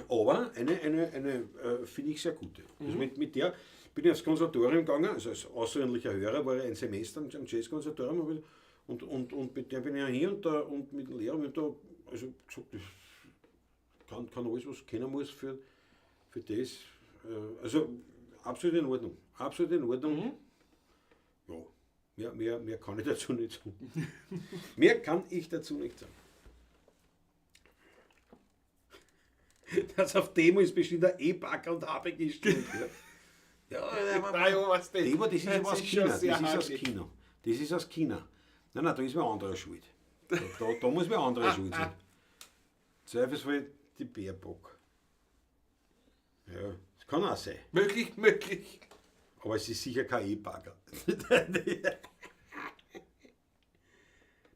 Aber eine finde ich sehr gute. Also mit der bin ich aufs Konservatorium gegangen, also als außerordentlicher Hörer war ich ein Semester am Jazzkonservatorium und mit der bin ich hier und, da, und mit dem Lehrer und da, also gesagt, ich kann alles, was ich kennen muss für das. Also absolut in Ordnung. Absolut in Ordnung. Ja, mehr kann ich dazu nicht sagen. Mehr kann ich dazu nicht sagen. Das auf Demo ist bestimmt ein E-Packer und HPG-Stimmt. Ja, ja, das ist aber aus China. Das ist aus China. Das ist aus China. Nein, nein, da ist mir anderer schuld. Da muss mir anderer schuld sein. Zweifelsfall die Baerbock. Ja, das kann auch sein. Möglich, möglich. Aber es ist sicher kein E-Bagger.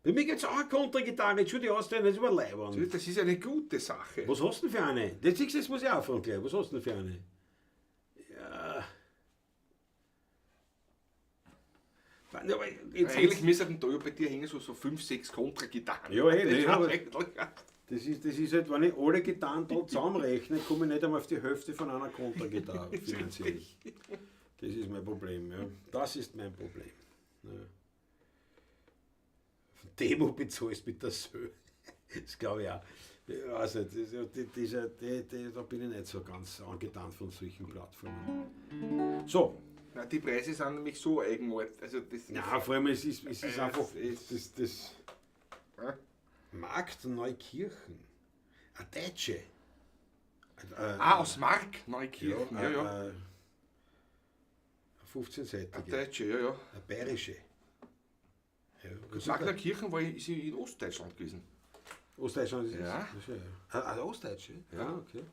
Bei mir gibt es auch eine Kontragitarre, Entschuldigung, das ist aber Leibwand. Das ist eine gute Sache. Was hast du denn für eine? Das, das muss ich auch fragen gleich. Was hast du denn für eine? Ja. Jetzt, eigentlich müssten da ja bei dir hängen so 5, 6 Kontragitarren. Ja, hey, das ist halt, wenn ich alle Gitarren da zusammenrechne, komme ich nicht einmal auf die Hälfte von einer Kontragitarre finanziell. Das ist mein Problem, ja. Das ist mein Problem. Ja. Demo bezahlst mit der Sö. Das glaube ich auch. Ich weiß nicht, da bin ich nicht so ganz angetan von solchen Plattformen. So. Na, die Preise sind nämlich so eigenartig. Also das ja, vor allem es ist einfach das Markt Neukirchen. Ein Deutsche. Aus Mark Neukirchen, ja, ja. Eine 15-seitige. Ein Deutsche, ja, ja. Eine bayerische. Ja, Markneukirchen war ist in Ostdeutschland gewesen. Ostdeutschland ist es? Ja. Ah, Ostdeutsche? Ja, okay.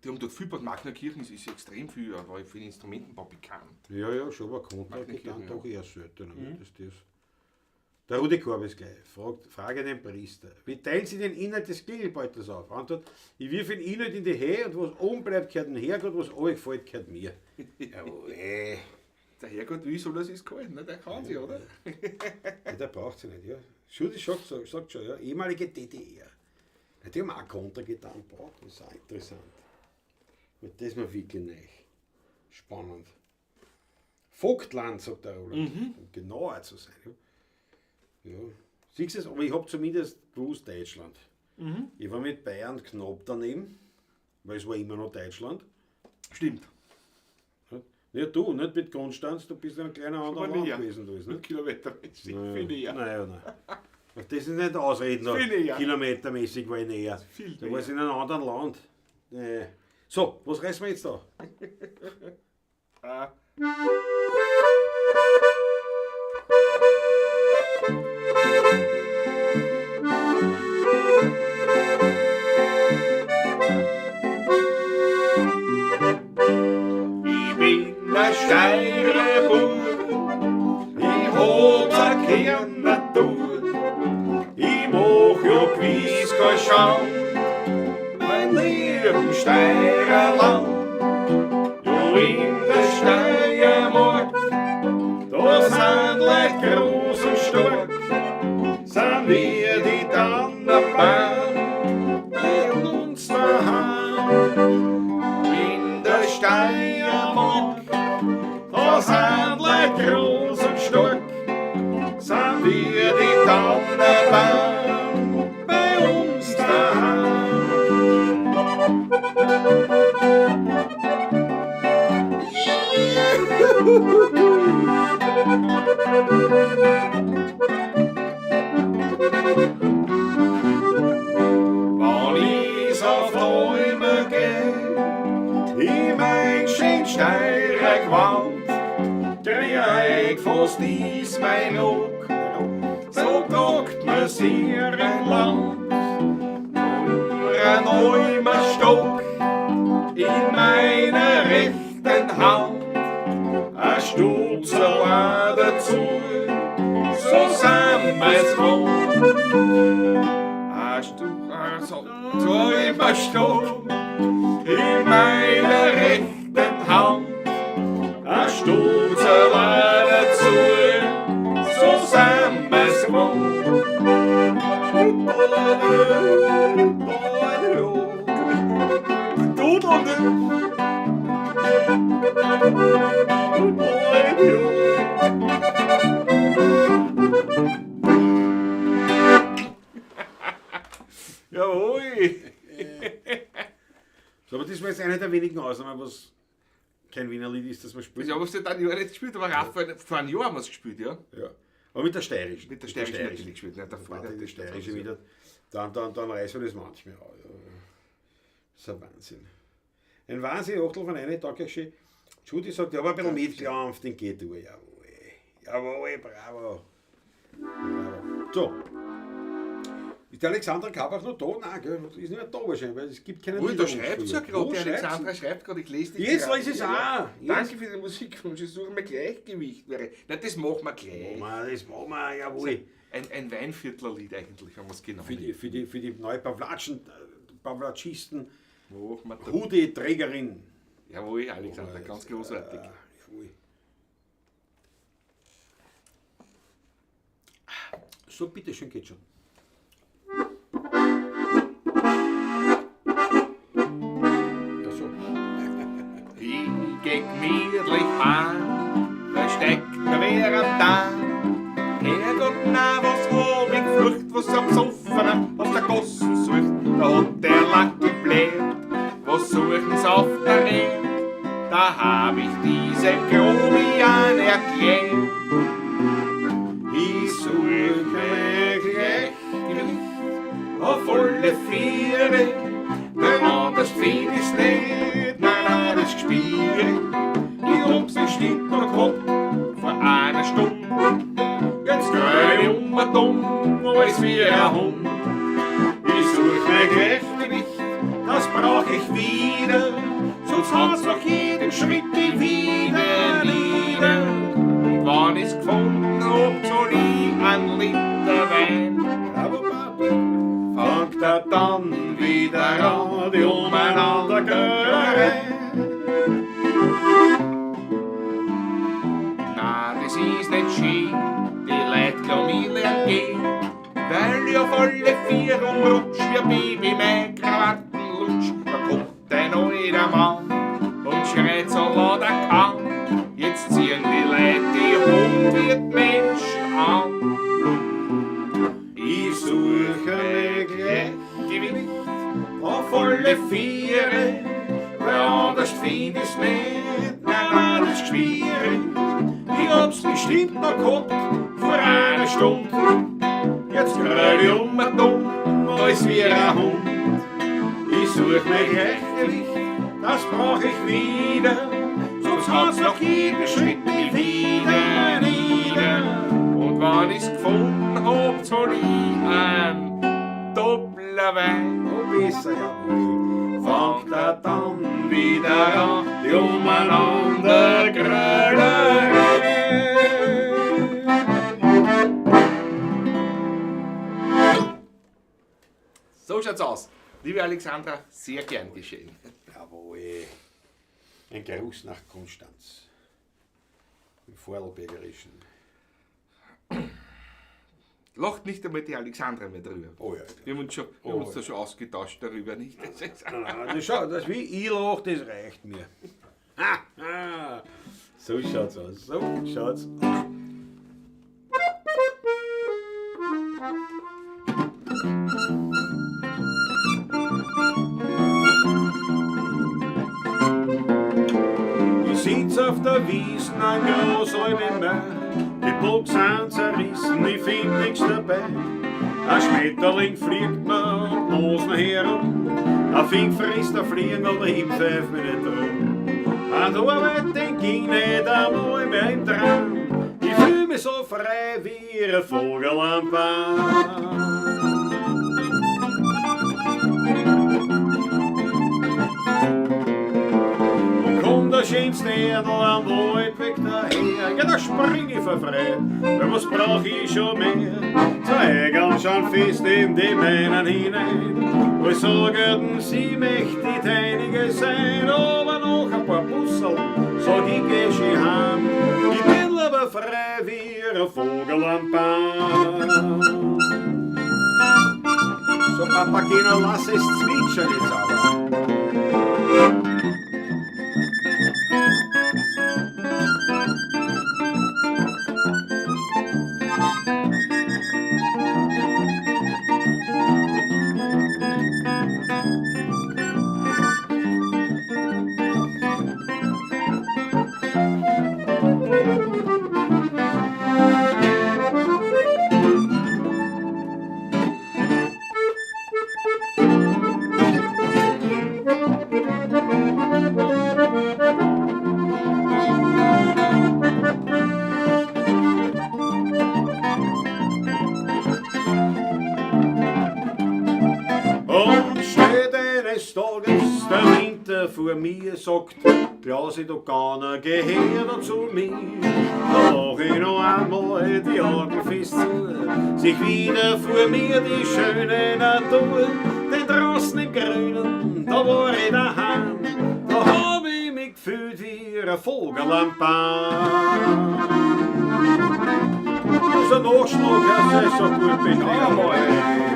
Die haben dort viel gebaut. Markneukirchen ist extrem viel, war für den Instrumentenbau bekannt. Ja, ja, schon, aber Kontragitarren doch eher seltener. Mhm. Das. Der Rudi Korb ist gleich. Frage den Priester. Wie teilen Sie den Inhalt des Klingelbeutels auf? Antwort: Ich wirf den Inhalt in die Höhe und was oben bleibt, gehört dem Herrgott, was runterfällt, gehört mir. Jawohl. Der Herrgott will, soll das ist kalt, ne? Der kann sie, oder? Ja, der braucht sie nicht, ja. Schudi sagt schon, ja. Ehemalige DDR. Ja, die haben auch Kontragitarren gebaut, das ist auch interessant. Und das ist mir wirklich neu. Spannend. Vogtland, sagt der Roland. Mhm. Um genauer zu sein. Ja. Ja. Siehst du es? Aber ich habe zumindest gewusst Deutschland. Mhm. Ich war mit Bayern knapp daneben, weil es war immer noch Deutschland. Stimmt. Ja, du, nicht mit Konstanz, du bist ein kleiner anderer Land gewesen. Da ist, ne? Kilometermäßig, finde ich ja. Nein, nein. Das ist nicht Ausreden, ja. Kilometermäßig war ich näher. Viel da war es in einem anderen Land. Nee. So, was reißen wir jetzt da? Ich bin ein Steirer Bub, ich hab a keine Natur, ich mach ja gewiss kein Schand, mein lieben Steirerland. Ja, in der Steiermark, da sind Leute groß und stark, sind wir die Tannerbahn bei uns daheim. In der Steiermark, da sind Leute groß und stark, sind wir die Tannerbahn bei uns daheim. Wann ich's auf Däume geh, in mein schön Steirer Gewand, krieg ich fast dies mein Auge, so tragt mir's hier ein Land. Ein Eimerstock in meiner rechten Hand, ein Stutzer war dazu, so sind wir's gewohnt. Ein Eimerstock in meiner rechten Hand, ein Stutzer war dazu, so sind wir's gewohnt. Aber das war jetzt eine der wenigen Ausnahmen, was kein Wiener Lied ist, das man spielt. Ich habe es ja dann Jahr nicht gespielt, aber Raphael, vor einem Jahr haben wir es gespielt, ja? Ja. Aber mit der Steirischen. Mit der Steirischen natürlich gespielt. Ja, der Warte, die Steirische wieder. Dann reißen wir das manchmal auch. Ja. Das ist ein Wahnsinn. Ein Wahnsinn, Achtel von einer, danke schön. Judy sagt, ja, aber ein bisschen mitgelaufen, den geht durch. Jawohl. Jawohl, bravo. Bravo. So. Ist der Alexandra Kabach noch da? Nein, gell? Ist nicht mehr da wahrscheinlich, weil es gibt keinen Ui, da schreibt sie ja gerade, die Alexandra schreibt gerade, ich lese die Jetzt lese ich es auch. Danke für den Musikwunsch, ich suche mir Gleichgewicht. Nein, das machen wir gleich. Das machen wir, jawohl. Ein Weinviertlerlied eigentlich, wenn man es genau nimmt. Für die neue Pavlatschisten, Hoodie-Trägerin. Jawohl, Alexandra, ganz großartig. Jawohl. So, bitteschön, geht schon. Ja, so. Ich geh gemütlich heim, da steckt mir wer am Tag. Herrgott, na, was hab ich geflucht, was ein Besoffener auf der Gossen sucht. Da hat der Lackel bläht, was suchen's auf der Erde? Da hab ich diesem Grobian erklärt. Ich suche mein Gleichgewicht auf alle Viere, denn anders find ich's nicht, nein, nein, das Gespiele. Ich hab's bestimmt noch gehabt vor einer Stunde. Jetzt grün ich um und um, als wie ein Hund. Ich such mein Gleichgewicht, das brauch ich wieder, sonst hat's noch jeden Schritt die wieder nieder. Und wann ich's gefunden hab, soll ich einen Liter Wein. Bravo, Patrick. Fangt er dann wieder an, die umeinander Göre. Na, das ist nicht schön, die Leute glauben, ich lern gehen, weil ich auf alle vier umrutsch, wie ein Baby mein Krawatten lutsch. Da kommt ein alter Mann und schreit so laut er kann. Jetzt ziehen die Leute die Hund wie die Menschen an. Ich suche mein Gleichgewicht auf alle Viere, weil anders find ich's nicht, nein, nein, das ist schwierig. Ich hab's bestimmt noch gehabt vor einer Stunde. Jetzt gröl ich um und um, als wie ein Hund. Ich such mein Gleichgewicht, das brauch ich wieder, sonst hat's noch jeden Schritt nie wieder nieder. Und wann ich's gefunden hab, soll ich einen Doppler Wein. Oh, besser, jawohl. Fangt er dann wieder an, die umeinander grölen. So schaut's aus. Liebe Alexandra, sehr gern geschehen. Jawohl. Ein Gruß nach Konstanz. Im Vorarlbergerischen. Lacht nicht einmal die Alexandra mehr drüber. Oh ja. Wir haben uns, schon, wir haben uns da schon ausgetauscht darüber, nicht? Nein, nein, schau, das wie ich lach, das reicht mir. Ha, ha. So schaut's aus. So schaut's aus. Ich sitz auf der Wiesn ein Großalm im Meer. Die Blocks sind zerrissen, ich find nix dabei. Ein Schmetterling fliegt mir um die Nosen herum. Ein Fink frisst ein Fliegen und ich pfeif mich nicht drum. An der Arbeit denk ich nicht einmal mehr im Traum. Ich fühl mich so frei wie ein Vogel am Baum. Der schönste Erdl am Waldweg daher, ja, da spring ich vor Freude, weil was brauch ich schon mehr? Zwei ganz schon fest in die meinen hinein, wohl sagen, sie möchte die deinige sein, aber noch ein paar Bussel, sag ich, geh schon heim. Ich bin aber frei wie ein Vogel am Baum. So, Papageno, lass es zwitschern jetzt aber. Eines Tages der Winter vor mir sagt, Klausi, du Gauner, geh her zu mir. Da mach ich noch einmal die Augen fest zu, sich wieder vor mir die schöne Natur. Denn draußen im Grünen, da war ich daheim, da hab ich mich gefühlt wie ein Vogel am Baum. Das ist ein Nachschlag, das ist so gut beschrieben.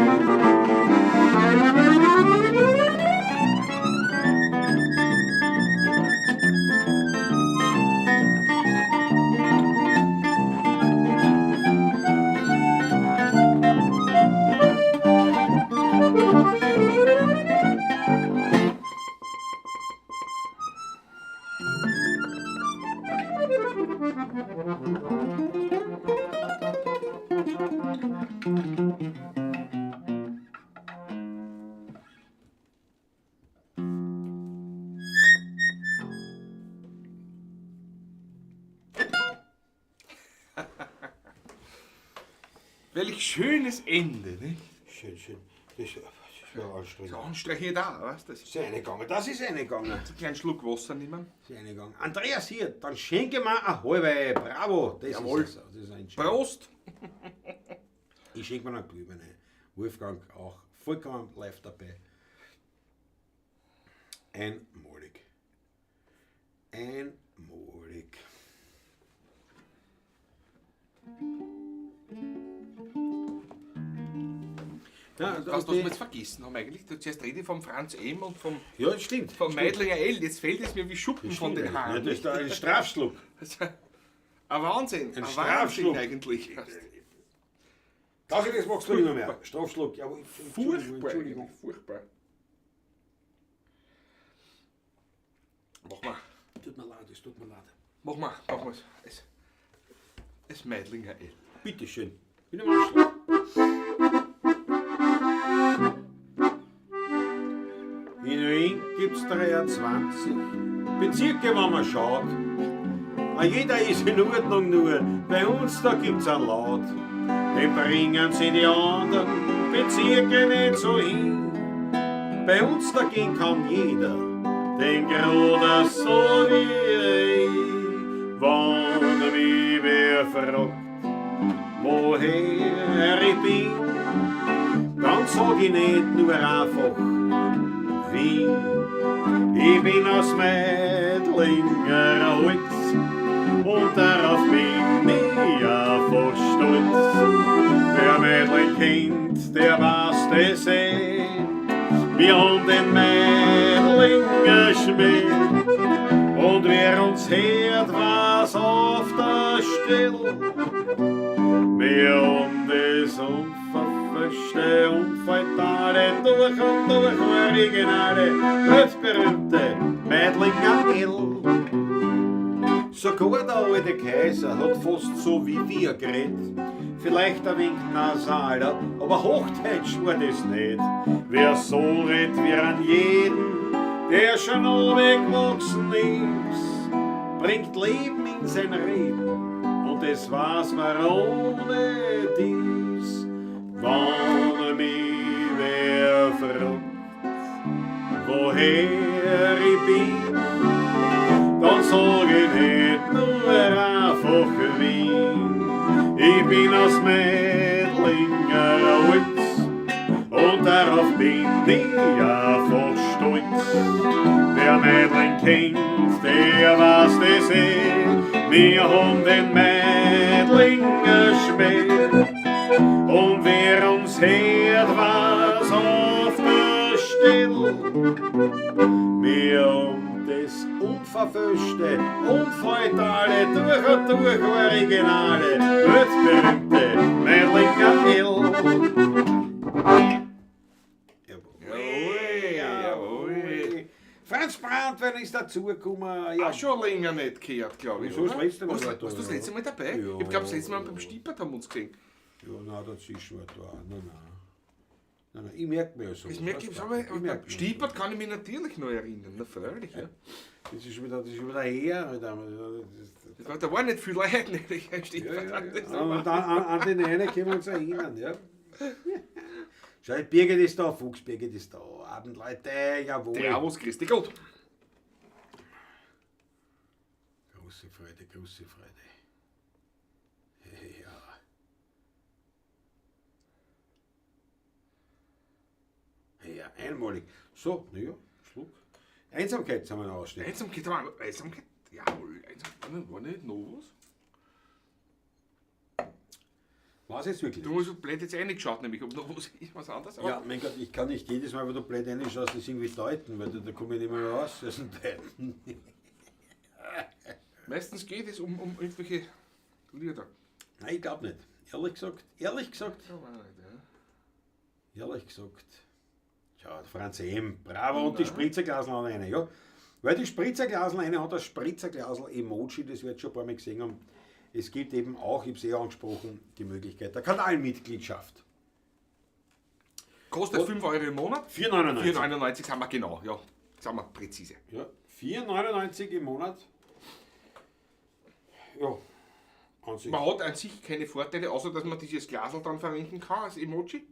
Welch schönes Ende, nicht? Schön, schön. Das ist ja anstrengend. So anstrengend da, weißt du? Das ist reingegangen, das ist reingegangen. Einen kleinen Schluck Wasser nehmen. Das ist reingegangen. Andreas hier, dann schenke mir eine halbe. Bravo, das Jawohl. ist es. Das ist ein Schön. Prost! Ich schenke mir noch einen Glühwein ein. Wolfgang auch vollkommen live dabei. Einmalig. Einmalig. Ja, Weißt du, was wir jetzt vergessen haben eigentlich? Du, zuerst rede ich vom Franz M. und vom, ja, das stimmt. vom Meidlinger L. Jetzt fällt es mir wie Schuppen von den Ja, Haaren. das ist ein Strafschluck. Das ist ein Wahnsinn. Ein Ein Strafschluck. Wahnsinn eigentlich. Das, das machst du nicht mehr. Strafschluck. Ja, Entschuldigung, Furchtbar. Entschuldigung. eigentlich, Furchtbar. Mach mal. Tut mir leid, es tut mir leid. Mach mal. Mach mal. Es Meidlinger L. Bitte schön. Bin am Anschlag. In Wien gibt's 23 Bezirke, wenn man schaut. Ah, jeder ist in Ordnung, nur bei uns da gibt's einen Laut. Den bringen sie die anderen Bezirke nicht so hin. Bei uns dagegen kann jeder den Gruder so wie ich. Wenn mich wer fragt, woher ich bin, dann sag ich nicht nur einfach Wien. Ich bin aus Meidlinger Holz und darauf bin ich einfach stolz. Wer Meidling kennt, der weiß das eh. Wir haben den Meidlinger Schmäh. Und wer uns hört, weiß auf der Stelle. Wir haben das unverfälschte, unfaltare, durch und durch originale, weltberühmte Meidlinger L. Sogar der alte Kaiser hat fast so wie wir geredet. Vielleicht ein wenig nasaler, aber Hochdeutsch war das nicht. Wer so redet wie an jeden, der schon gewachsen ist, bringt Leben in sein Reden. Und es war's mir ohne dies, wann mich wer fragt, woher ich bin, dann sag ich nicht nur einfach Wien. Ich bin aus Meidlinger Holz und darauf bin ich einfach stolz. Wer Meidling kennt, der weiß das eh. Wir haben den Meidlinger Schmäh. Und wer uns hört, weiß auf der Stelle. Wir haben das unverfälschte, unfeudale, durch und durch originale, weltberühmte Meidlinger L. Jawohl, jawohl. Franz Brandwein ist dazugekommen. Ja, Auch schon länger nicht gehört, glaube ich. Wieso, das oder? letzte Mal Warst, war da, warst du das ja. letzte Mal dabei? Ja. Ich glaube, das letzte Mal beim Stiepert haben wir uns gesehen. Ja, nein, das ist schon da. Nein, nein. Nein, nein, ich merke mir ja so. Das merke ich, aber, ich merk mir Stiepert kann ich mich natürlich noch erinnern, na freilich. Ja. Das ist schon wieder, das ist schon wieder her. Alter. Das, Das war, da waren nicht viele Leute, nämlich beim ja, Stiepert. ja, Das ja. Und an den einen können wir uns erinnern, ja. Schau, Birgit ist da, Fuchs Birgit ist da. Abend, Leute, jawohl. Servus, Christi Gott. Große Freude, große Freude. Ja. Ja, einmalig. So, naja, Schluck. Einsamkeit sind wir noch ausstehen. Einsamkeit, Einsamkeit, jawohl, Einsamkeit, war nicht noch was? Was jetzt wirklich? Du hast so blöd jetzt reingeschaut, nämlich, ob noch was ist, was anderes. Aber Ja, mein Gott, ich kann nicht jedes Mal, wenn du blöd reinschaust, das irgendwie deuten, weil da komme ich nicht mehr raus aus dem Deuten. Meistens geht es um irgendwelche Lieder. Nein, ich glaube nicht. Ehrlich gesagt, Ja, weiß nicht, ja. ehrlich gesagt. Schau, der Franz M. Bravo, und die Spritzerglasel hat eine, ja. Weil die Spritzerglasel eine hat, das Spritzerglasel-Emoji, das wir jetzt schon ein paar Mal gesehen haben. Es gibt eben auch, ich habe es eh angesprochen, die Möglichkeit der Kanalmitgliedschaft. Kostet 5 Euro im Monat. 4,99. 4,99 sind wir genau, ja. Sind wir präzise. Ja, 4,99 im Monat. Ja, an sich. Man hat an sich keine Vorteile, außer dass man dieses Glasl dann verwenden kann als Emoji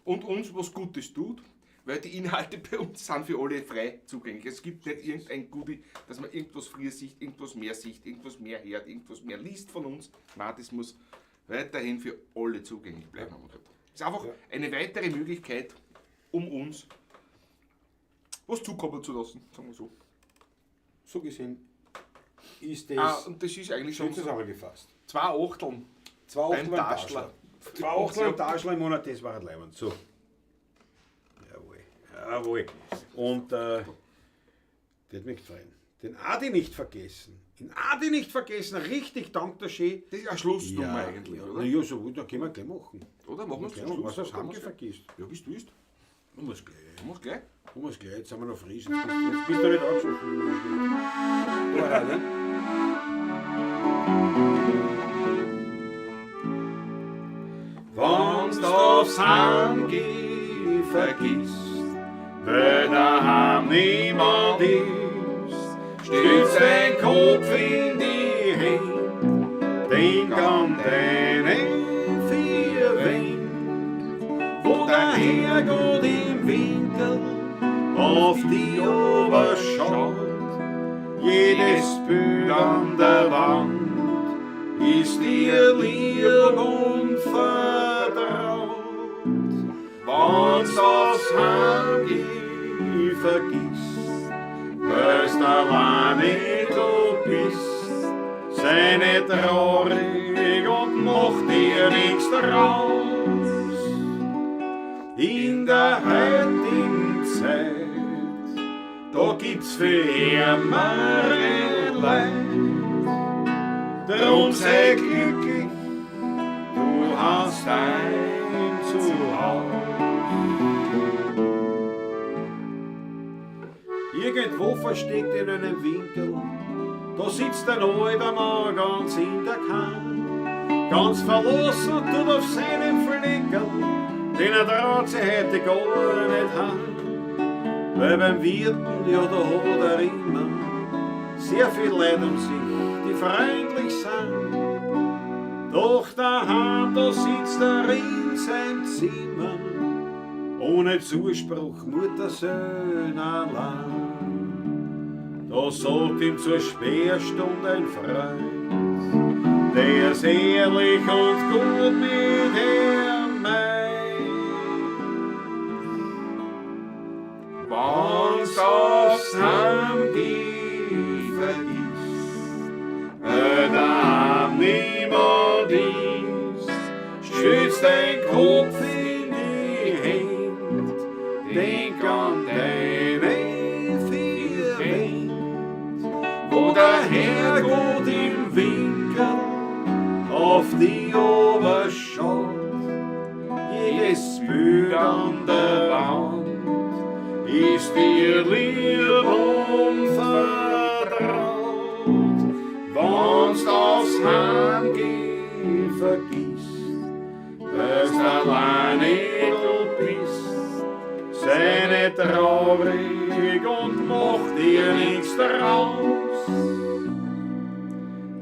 und uns was Gutes tut, weil die Inhalte bei uns sind für alle frei zugänglich. Es gibt nicht irgendein Goodie, dass man irgendwas früher sieht, irgendwas mehr sieht, irgendwas mehr hört, irgendwas mehr liest von uns. Nein, das muss weiterhin für alle zugänglich bleiben, haben wir gesagt. Das ist einfach eine weitere Möglichkeit, um uns was zukommen zu lassen, sagen wir so. So gesehen ist das Ah, und das ist eigentlich schön schon so zusammengefasst. 2 Achteln. 2 Achtel Beim beim Taschler. Taschler. 2 Achtel beim Taschler im Monat, das war halt leibend. So. Jawohl. Jawohl. Und der hat mich gefreut. Den Adi nicht vergessen. Den Adi nicht vergessen. Richtig, dank der schön. Das ist eine Schlussnummer eigentlich, ja. oder? Na ja, so gut, dann können wir gleich machen. Oder? Machen wir es Gleich zum machen. Schluss? Was hast du vergisst? Ja, bist du ist. Machen wir's gleich. Machen wir's gleich. Machen wir's gleich. Jetzt sind wir noch frisch. Jetzt bist du nicht angesoffen. Da rein, ne? Wenn's aufs Heimgeh vergisst, weil daheim niemand ist, stützt dein Kopf in die Hände, denk an deine vier Wände, wo der Herrgott im Winkel auf die schaut. Jedes Bild an der Wand ist dir lieb und vertraut. Wenn's aufs Heimgeh vergisst, weil's alleine du bist, sei nicht traurig und mach dir nichts draus. In der heutigen Zeit, da gibt's für ärmere Leid. Drum sei glücklich, du hast ein Zuhause. Irgendwo versteckt in einem Winkel, da sitzt ein alter Mann ganz in der Kahn. Ganz verlassen tut auf seinem Fleckerl, den er traut sich heute gar nicht heim. Weil beim Wirten, ja, da hat er immer sehr viel Leid um sich, die freundlich sind. Doch daheim, da sitzt er in seinem Zimmer, ohne Zuspruch, Muttersöhn allein. Da sagt ihm zur Sperrstunde ein Freund, der ist ehrlich und gut mit ihm meint. Wenn's aufs Heimgeh vergisst, weil daheim niemand ist, stützt dein Kopf in die Hände, denk an deine vier Wände, wo der Herrgott im Winkel auf die schaut. Jedes Bild an der Wand ist dir lieb und vertraut. Wenn's aufs Heimgeh vergisst, weil's alleine du bist, sei nicht traurig und mach dir nichts draus.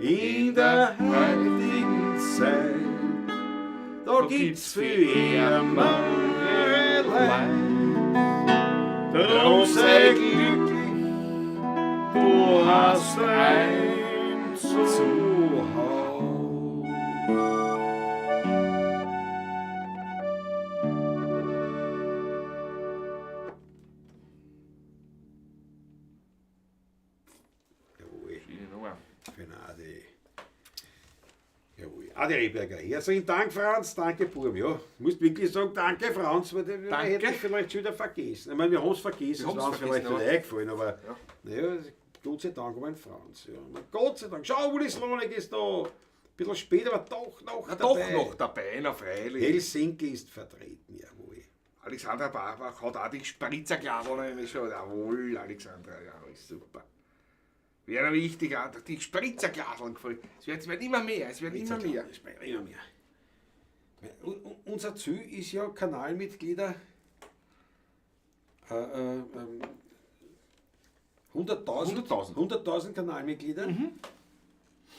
In der heutigen Zeit, da gibt's für ärmere Drum sei glücklich, du hast ein Zuhause. Jawohl. Schöne Nummer. Für den Adi. Jawohl. Adi Rehberger. Herzlichen Dank, Franz. Danke, Burm. Ja, musst wirklich sagen, danke, Franz, weil den Danke. hätte ich vielleicht schon wieder vergessen. Ich meine, wir haben es vergessen, Wir es war haben's uns vielleicht vergessen, wieder aber- eingefallen, aber naja, Gott sei Dank war ein Franz. Ja. Na, Gott sei Dank. Schau, Uli Slonik ist da. Ein bisschen später, aber doch noch Na, dabei. doch noch dabei, na freilich. Helsinki ist vertreten, jawohl. Alexandra Barbach hat auch die Spritzerglasel nämlich schon. Jawohl, Alexandra, ja, ist super. Wäre wichtig, auch die Spritzerglaseln gefallen. Es wird immer mehr, es werden immer mehr. Es wird immer mehr. Unser Ziel ist ja Kanalmitglieder 100.000 100.000. 100.000 Kanalmitglieder.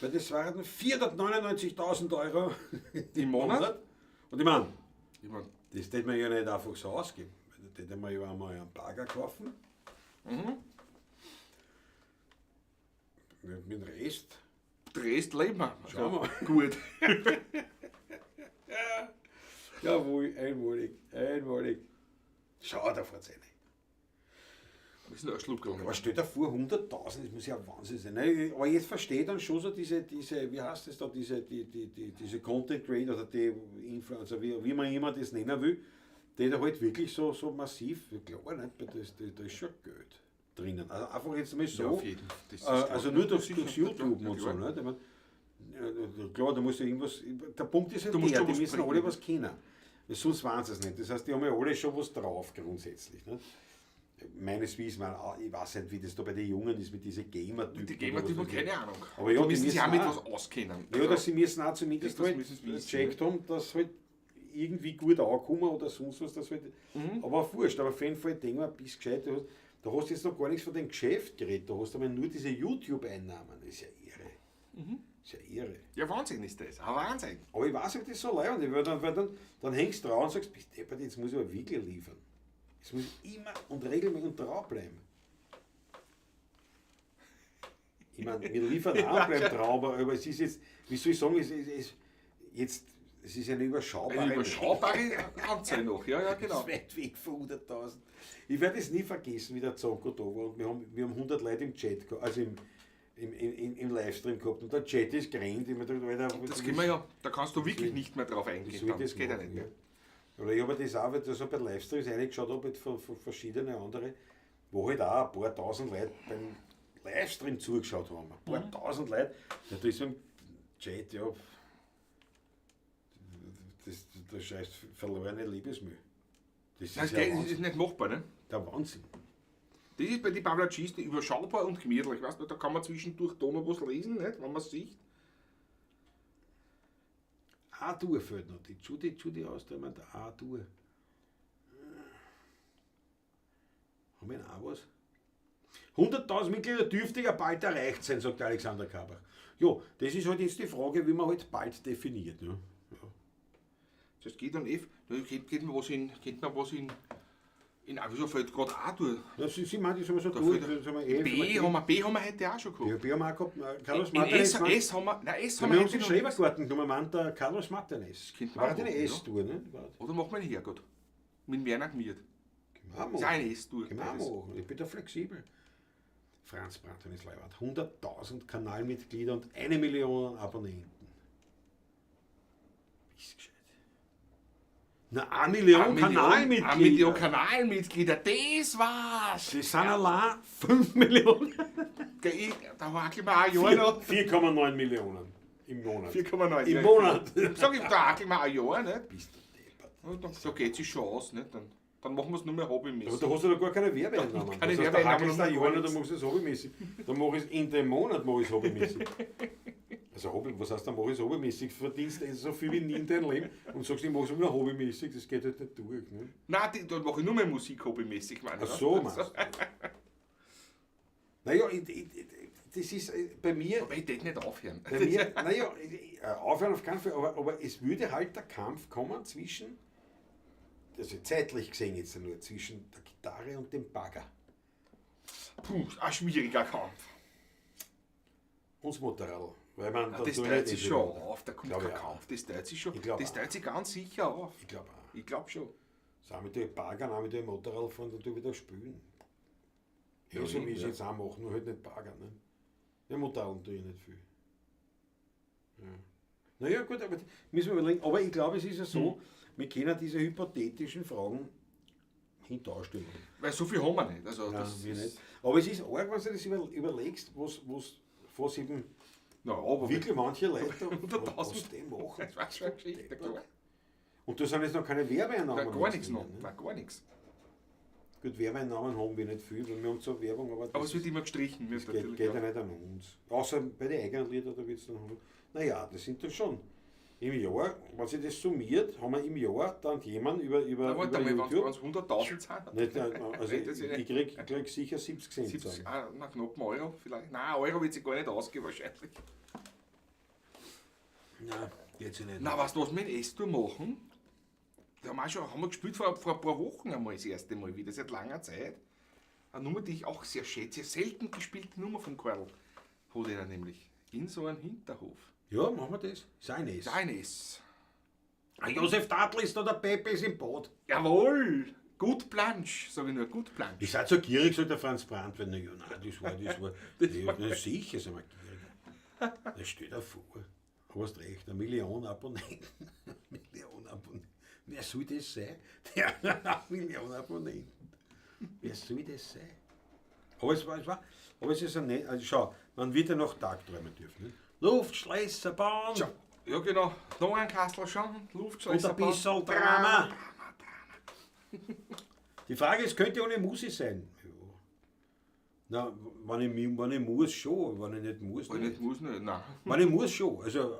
Weil das waren 499.000 Euro Im Monat? Und ich meine, Ich mein, das hätte man ja nicht einfach so ausgeben. Das hätte man ja einmal einen Bagger kaufen. Mit dem Rest. den Rest leben wir. Schauen wir. Gut. Jawohl, einmalig, einmalig. Schau da vorne rein. Wir sind ein Schluck gegangen. Aber stell dir vor, 100.000, das muss ja Wahnsinn sein. Ne? Aber jetzt verstehe ich dann schon so diese, wie heißt das da, diese Content Creator oder die Influencer, wie man immer das nennen will, die da halt wirklich so massiv, klar, nicht, da ist schon Geld drinnen. Also einfach jetzt mal so, Ja, auf jeden Fall. Das ist klar. also nur Sicher, durchs YouTube ja, und so. klar. Ne? Ich mein, ja, klar, da musst du irgendwas, der Punkt ist ja Du musst der, schon die was müssen bringen. alle was kennen. Weil sonst waren sie es nicht. Das heißt, die haben ja alle schon was drauf grundsätzlich. Ne? Meines Wissens, ich weiß nicht, wie das da bei den Jungen ist mit diesen Gamer-Typen. Die Gamer-Typen, oder was keine weiß ich. Ahnung. Aber ja, die müssen die sich auch mit müssen was auskennen. Ja, dass sie müssen auch zumindest Das halt müssen sie wissen, gecheckt haben, dass halt irgendwie gut ankommen oder sonst was. Das halt, Aber auch wurscht, aber auf jeden Fall denken wir, bist gescheit. Da hast du jetzt noch gar nichts von dem Geschäft geredet, da hast du aber nur diese YouTube-Einnahmen. Das ist ja irre. Das ist ja irre. Ja, Wahnsinn ist das. Ein Wahnsinn. Aber ich weiß nicht, ob das so leid ist, weil dann hängst du dran und sagst, bist deppert, jetzt muss ich aber wirklich liefern. Jetzt muss ich immer und regelmäßig und dranbleiben. Ich meine, wir liefern auch, bleiben dran, aber es ist jetzt, wie soll ich sagen, es ist eine überschaubare Eine überschaubare Anzahl noch, ja, ja, genau. Das ist weit weg von 100.000. Ich werde es nie vergessen, wie der Zonko da war und wir haben 100 Leute im Chat, also im Livestream gehabt und der Chat ist gerannt. Ich mir gedacht, Alter, Das können wir ja, da kannst du wirklich nicht mehr drauf eingehen. soll ich Dann. das Das geht ja machen, nicht mehr. ja. Oder ich habe das auch, weil ich so bei Livestreams reingeschaut habe, von verschiedenen anderen, wo halt auch ein paar tausend Leute beim Livestream zugeschaut haben. Ein paar tausend Leute. Ja, da ist im Chat, ja, das scheißt verlorene Liebesmüh. Das ist Das, ja geht, das Wahnsinn. ist nicht machbar, ne? Der Wahnsinn. Das ist bei den Pavlatschisten überschaubar und gemütlich. Weißt du, da kann man zwischendurch da noch was lesen, nicht? Wenn man es sieht. A-Dur fehlt noch. Die Judy Austria meint A-Dur. Haben wir auch was? 100.000 Mitglieder dürfte ja bald erreicht sein, sagt Alexander Karbach. Ja, das ist halt jetzt die Frage, wie man halt bald definiert. Ne? Ja. Das geht dann F. Da geht man was in. Geht man was in. In wieso fällt gerade A durch? Ja, sie meint, das haben wir so Da durch. fehlt Das haben wir F, B haben wir, B haben wir heute auch schon gehabt. Ja, B haben wir auch gehabt. Carlos In Martinez. S, S haben wir. Nein, S Ja, haben wir wir haben den heute noch nicht. Schrebergarten genommen, meint der Carlos Martinez. könnte man War auch das eine machen, ja. S-Tour, ne? War- Oder machen wir einen Herrgott. Mit Werner Gmiert. Können wir auch Ist auch machen. eine S-Tour. Können wir auch beides. machen. Ich bin da flexibel. Franz Brandon ist Leiwand. 100.000 Kanalmitglieder und 1 Million Abonnenten. Ist gescheit. Na, 1 Million Kanalmitglieder. 1 Million Kanalmitglieder, das war's! Das sind allein 5 Millionen. Da hackeln wir ein Jahr noch. 4,9 Millionen im Monat. 4,9. Im ja. Monat. Sag ich, da hackeln wir ein Jahr, nicht? Bist du deppert. Ja, Da geht sich schon aus, nicht? Dann machen wir es nur mehr hobbymäßig. Aber da hast du doch gar keine Werbeeinnahmen. Keine Das heißt, da Werbeeinnahmen hackelst du ein und Jahr gar nicht, dann nichts. machst du es hobbymäßig. Dann mach ich es in dem Monat mach ich's hobbymäßig. Also Hobby, was heißt, dann mach ich es hobbymäßig? Verdienst du so viel wie nie in deinem Leben und sagst, ich mach's nur hobbymäßig, das geht halt nicht durch. Ne? Nein, dann mache ich nur mehr Musik hobbymäßig, meine Ach so, meinst du. Naja, das ist bei mir. Aber ich tät nicht aufhören. Bei mir, naja, aufhören auf keinen Fall, aber es würde halt der Kampf kommen zwischen also zeitlich gesehen jetzt nur, zwischen der Gitarre und dem Bagger? Puh, ein schwieriger Kampf. Und das Motorrad. Weil man Ja, da das tue ich teilt nicht sich eh schon viel. auf, da kommt Glaub kein ich auch. Kampf. Das teilt sich schon, Ich glaub das auch. teilt sich ganz sicher auf. Ich glaube auch. Ich glaube schon. So mit den Baggern, auch mit dem Motorrad fahren, dann tue ich wieder spülen. Ja, Ja, so wie ich es ja. jetzt auch mache, nur halt nicht Baggern. Ne? Ja, Motorrad tue ich nicht viel. Ja. Naja, gut, aber müssen wir überlegen. Aber ich glaube, es ist ja so, wir können diese hypothetischen Fragen hinterstellen. Weil so viel haben wir nicht. Also Nein, das wir ist, nicht. Aber es ist arg, wenn du das überlegst, was eben Na, aber wirklich manche Leute da, 100.000. was die machen. Das war schon eine Geschichte, klar. Und da sind jetzt noch keine Werbeeinnahmen. Nein, gar nichts drin, noch. ne? Nein, gar nichts. Gut, Werbeeinnahmen haben wir nicht viel, weil wir haben zwar Werbung, aber das, Aber es wird immer gestrichen. Wird das geht, natürlich, geht ja ja. nicht an uns. Außer bei den eigenen Liedern, da wird es dann. Naja, das sind dann schon. Im Jahr, wenn sich das summiert, haben wir im Jahr dann jemand über, Na, warte über mal, YouTube. wenn es 100.000 sind. Nicht, also Nein, das ist ich krieg sicher 70 Cent. 70, zusammen. ah, na, knapp einen Euro vielleicht. Nein, Euro wird sich gar nicht ausgehen wahrscheinlich. Nein, geht sich nicht. Na, weißt du, was wir in S-Tour machen? Da haben wir, auch schon, haben wir gespielt vor ein paar Wochen einmal das erste Mal wieder, seit langer Zeit. Eine Nummer, die ich auch sehr schätze, selten gespielte Nummer von Karl. Hat er nämlich. In so einem Hinterhof. Ja, machen wir das. Ist ein S. Ist auch ein S. Ah, Josef Tadl ist da, der Pepe ist im Bad. Jawohl! Gut Plansch, sage ich nur, gut Plansch. Ich seid so gierig, sagt der Franz Brandt, wenn ja, nein, das war, das war. Ja, na, sicher sind wir gierig. Das steht da vor. Du hast recht, 1 Million Abonnenten. 1 Million Abonnenten. Wer soll das sein? Der 1 Million Abonnenten. Wer soll das sein? Aber es war, aber es ist ein nett, also schau, man wird ja noch Tagträumen dürfen. Nicht? Luftschlösser bauen Tja, ja genau, noch ein Kastel schon, und Luftschlösser ein bisschen Drama. Die Frage ist, könnte ohne Musi sein? Ja. Na, wenn ich muss schon, wenn ich nicht muss, Wenn nicht. nicht muss, nicht, nein. Wenn ich muss schon. Also,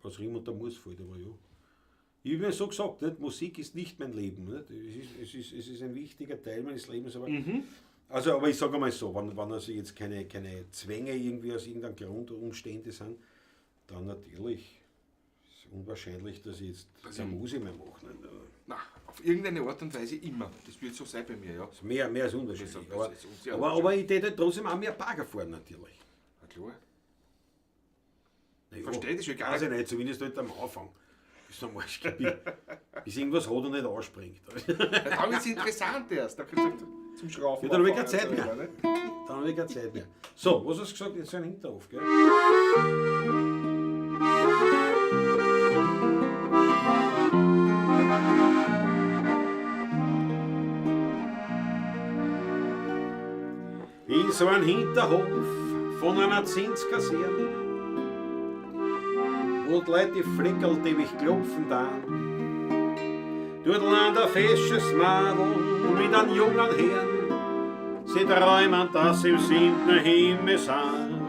was immer unter muss fällt, aber ja. Ich habe mir so gesagt, nicht? Musik ist nicht mein Leben. Nicht? Es ist ein wichtiger Teil meines Lebens. Aber, also, aber ich sage mal so, wenn also jetzt keine Zwänge irgendwie aus irgendeinem Grund oder Umstände sind, dann natürlich ist es unwahrscheinlich, dass ich jetzt keine Musik mehr mache. Nicht? Aber Nein, auf irgendeine Art und Weise immer. Das wird so sein bei mir, ja. ist mehr als unwahrscheinlich. Das ist- Aber, das ist sehr aber ich täte trotzdem auch mehr Bagger fahren natürlich. Na klar. Naja, Verstehe das schon gar weiß ich nicht, zumindest halt am Anfang. Bis am Arsch geht, bis irgendwas hat und nicht anspringt. Ja, dann wird es interessant erst. Da kannst du zum Schrauben. Ja, dann hab ich keine anfangen Zeit und so mehr. weiter, ne? Dann habe ich keine Zeit mehr. So, was hast du gesagt? Jetzt ein Hinterhof, gell? In so einem Hinterhof von einer Zinskaserne, wo die Leute die Fleckerl, die mich klopfen dann. Dort land ein fesches Madel mit einem jungen Herrn, sie träumen, dass sie im siebten Himmel sind.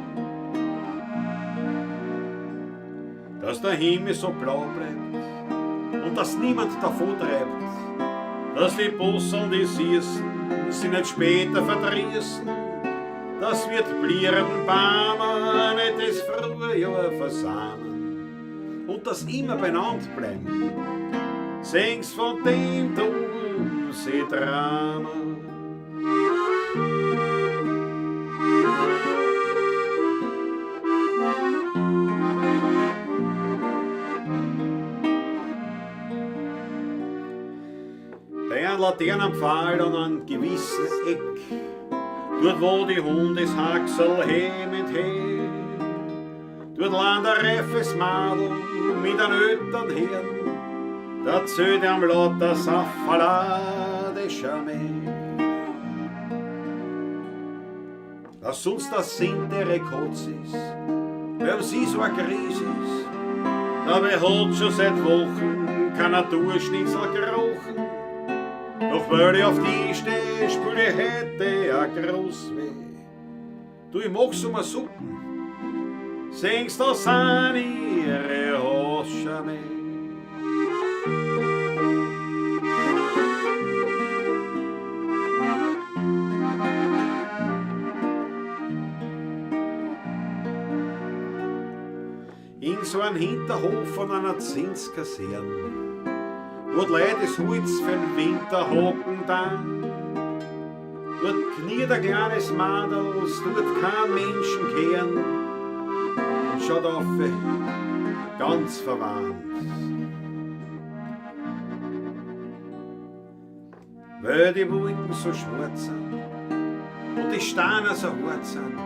Dass der Himmel so blau bleibt und dass niemand davon treibt, dass die Busseln, die sießen, sie nicht später verdrießen, dass wir die blierenden Bäume nicht das Frühjahr versamen und dass immer beieinander bleiben. Sing's von dem du sie träumen. Bei einem Laternenpfahl an einem gewissen Eck, dort wo die Hunde das Haxel hemend her, dort land ein reifes Madel mit einem älteren Herrn, da zählt am lauter Saffala de Charme. Dass uns das Sinn der Rekord ist, weil sie so eine Krise ist, dabei hat schon seit Wochen kein Naturschnitzel gerochen. Doch weil ich auf die steh, spür ich heute a groß weh. Du, ich mach so mal Suppen, singst da sind ihre Haschame. In so einem Hinterhof von einer Zinskaserne, Wo die Leute das Holz für den Winter hocken da. Dort kniet ein kleines Madel, dort kein Menschen kehren und schaut auf, ganz verwandt. Weil die Wolken so schwarz sind und die Steine so hart sind,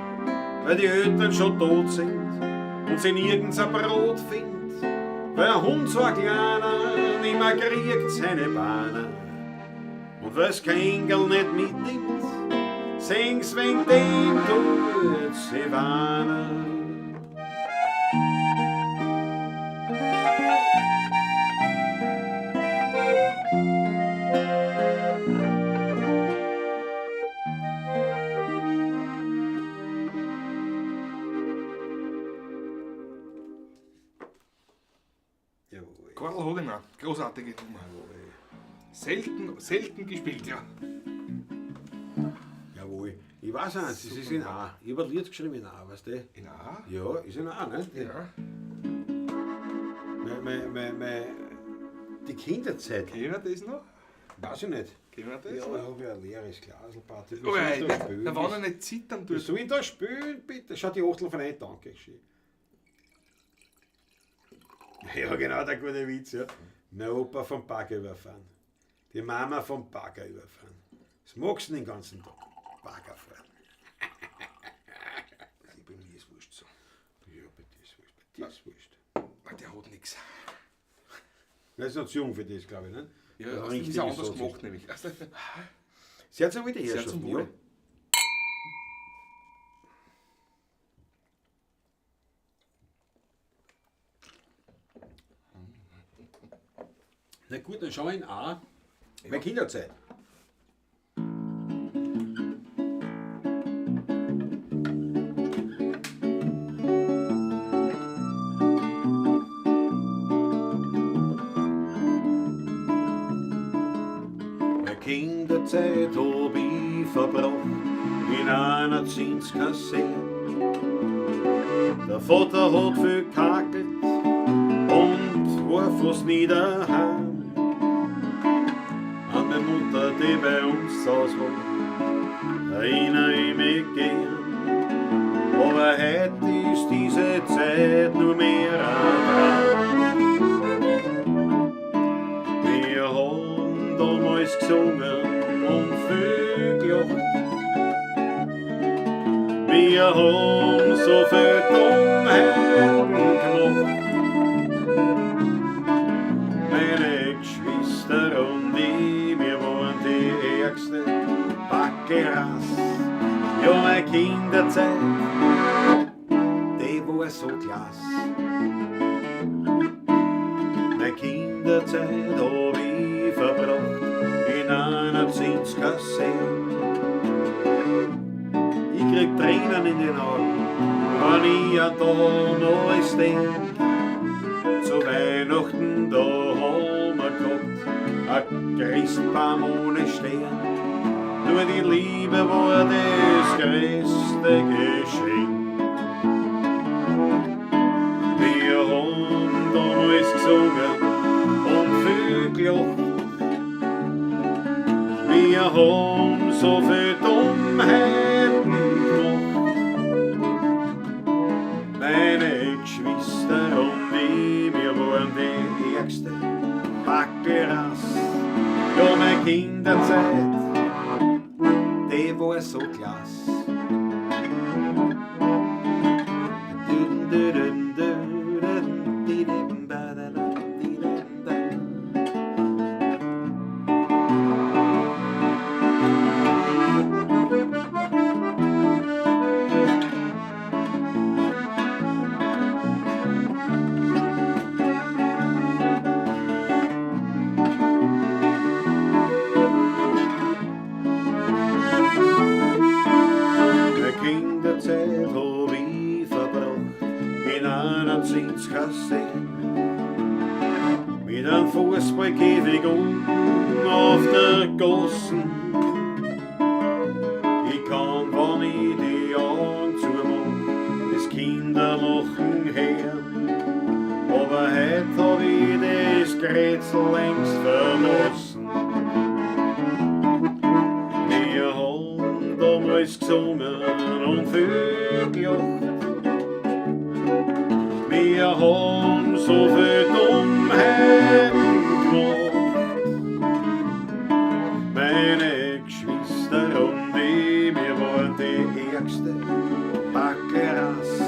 weil die Eltern schon tot sind und sie nirgends ein Brot findet, weil ein Hund so ein kleiner nimmer kriegt seine Bahnen und weil's kein Engel nicht mitnimmt, sing's wegen dem tut sie weinen. Jawohl. Karl Hodinger, großartige Nummer. Selten, selten gespielt, ja. Jawohl. Ich weiß auch nicht, es ist in A. Ich habe ein Lied geschrieben in A, weißt du? In A? Ja, ist in A, ne? Ja. Die Kinderzeit. Kennen wir das noch? Weiß ich nicht. Kennen wir das Ja, ich noch? habe ja ein leeres Glaselparty. Oh, Was soll ey, ich da spielen? da war noch nicht zittern Was durch. soll ich da spielen, bitte? Schau die Achtel von ein, danke. Schön. Ja, genau, der gute Witz, ja. Mein Opa vom Bagger überfahren. Die Mama vom Bagger überfahren. Was magst du denn den ganzen Tag? Bagger fahren. Also, bei mir ist wurscht so. Ja, bei dir ist wurscht. Bei dir ist wurscht. Ah, der hat nichts. Der ist noch zu jung für das, glaube ich, ne? Ja, Also außerdem richtig ist er anders so. gemacht, nämlich. Also, Sehr zum Wohl, die Sehr Herrschaften, zum Wohle. ja. Na gut, dann schauen wir in A. Meine Kinderzeit. Meine Kinderzeit hab ich verbracht in einer Zinskasse. Der Vater hat viel gekakelt und war fast nie daheim. An meine Mutter, die bei uns zu Hause war, erinnere ich mich gern. Aber heute ist diese Zeit nur mehr ein Traum. Wir haben damals gesungen und viel gelacht. Wir haben so viel Dummheiten gemacht. Meine Geschwister und ich, wir waren die ärgste Backeras. Ja, meine Kinderzeit, die war so klasse. Meine Kinderzeit hab ich verbracht in einer Zinskasse. Ich krieg Tränen in den Augen, wenn ich an damals denk. Zu Weihnachten, da haben wir gehabt ein Christbaum ohne Stern. Nur die Liebe war das größte Geschenk. Wir haben damals gesungen und viel gelacht. Wir haben so viel Dummheiten gemacht. Meine Geschwister und ich, wir waren die ärgste Backeras. Ja, meine Kinderzeit, die war so klasse. Meine Kinderzeit hab ich verbracht in einer Zinskasse. Mit einem Fußballkäfig unten auf der Gassen. Ich kann, wenn ich die Augen zumach, das Kinderlachen hören. Aber heut hab ich das Grätzl längst verlassen. Wir haben damals gesungen und viel gelacht. Wir haben so viel Dummheiten gemacht. Meine Geschwister und ich, wir waren die ärgste Backeras.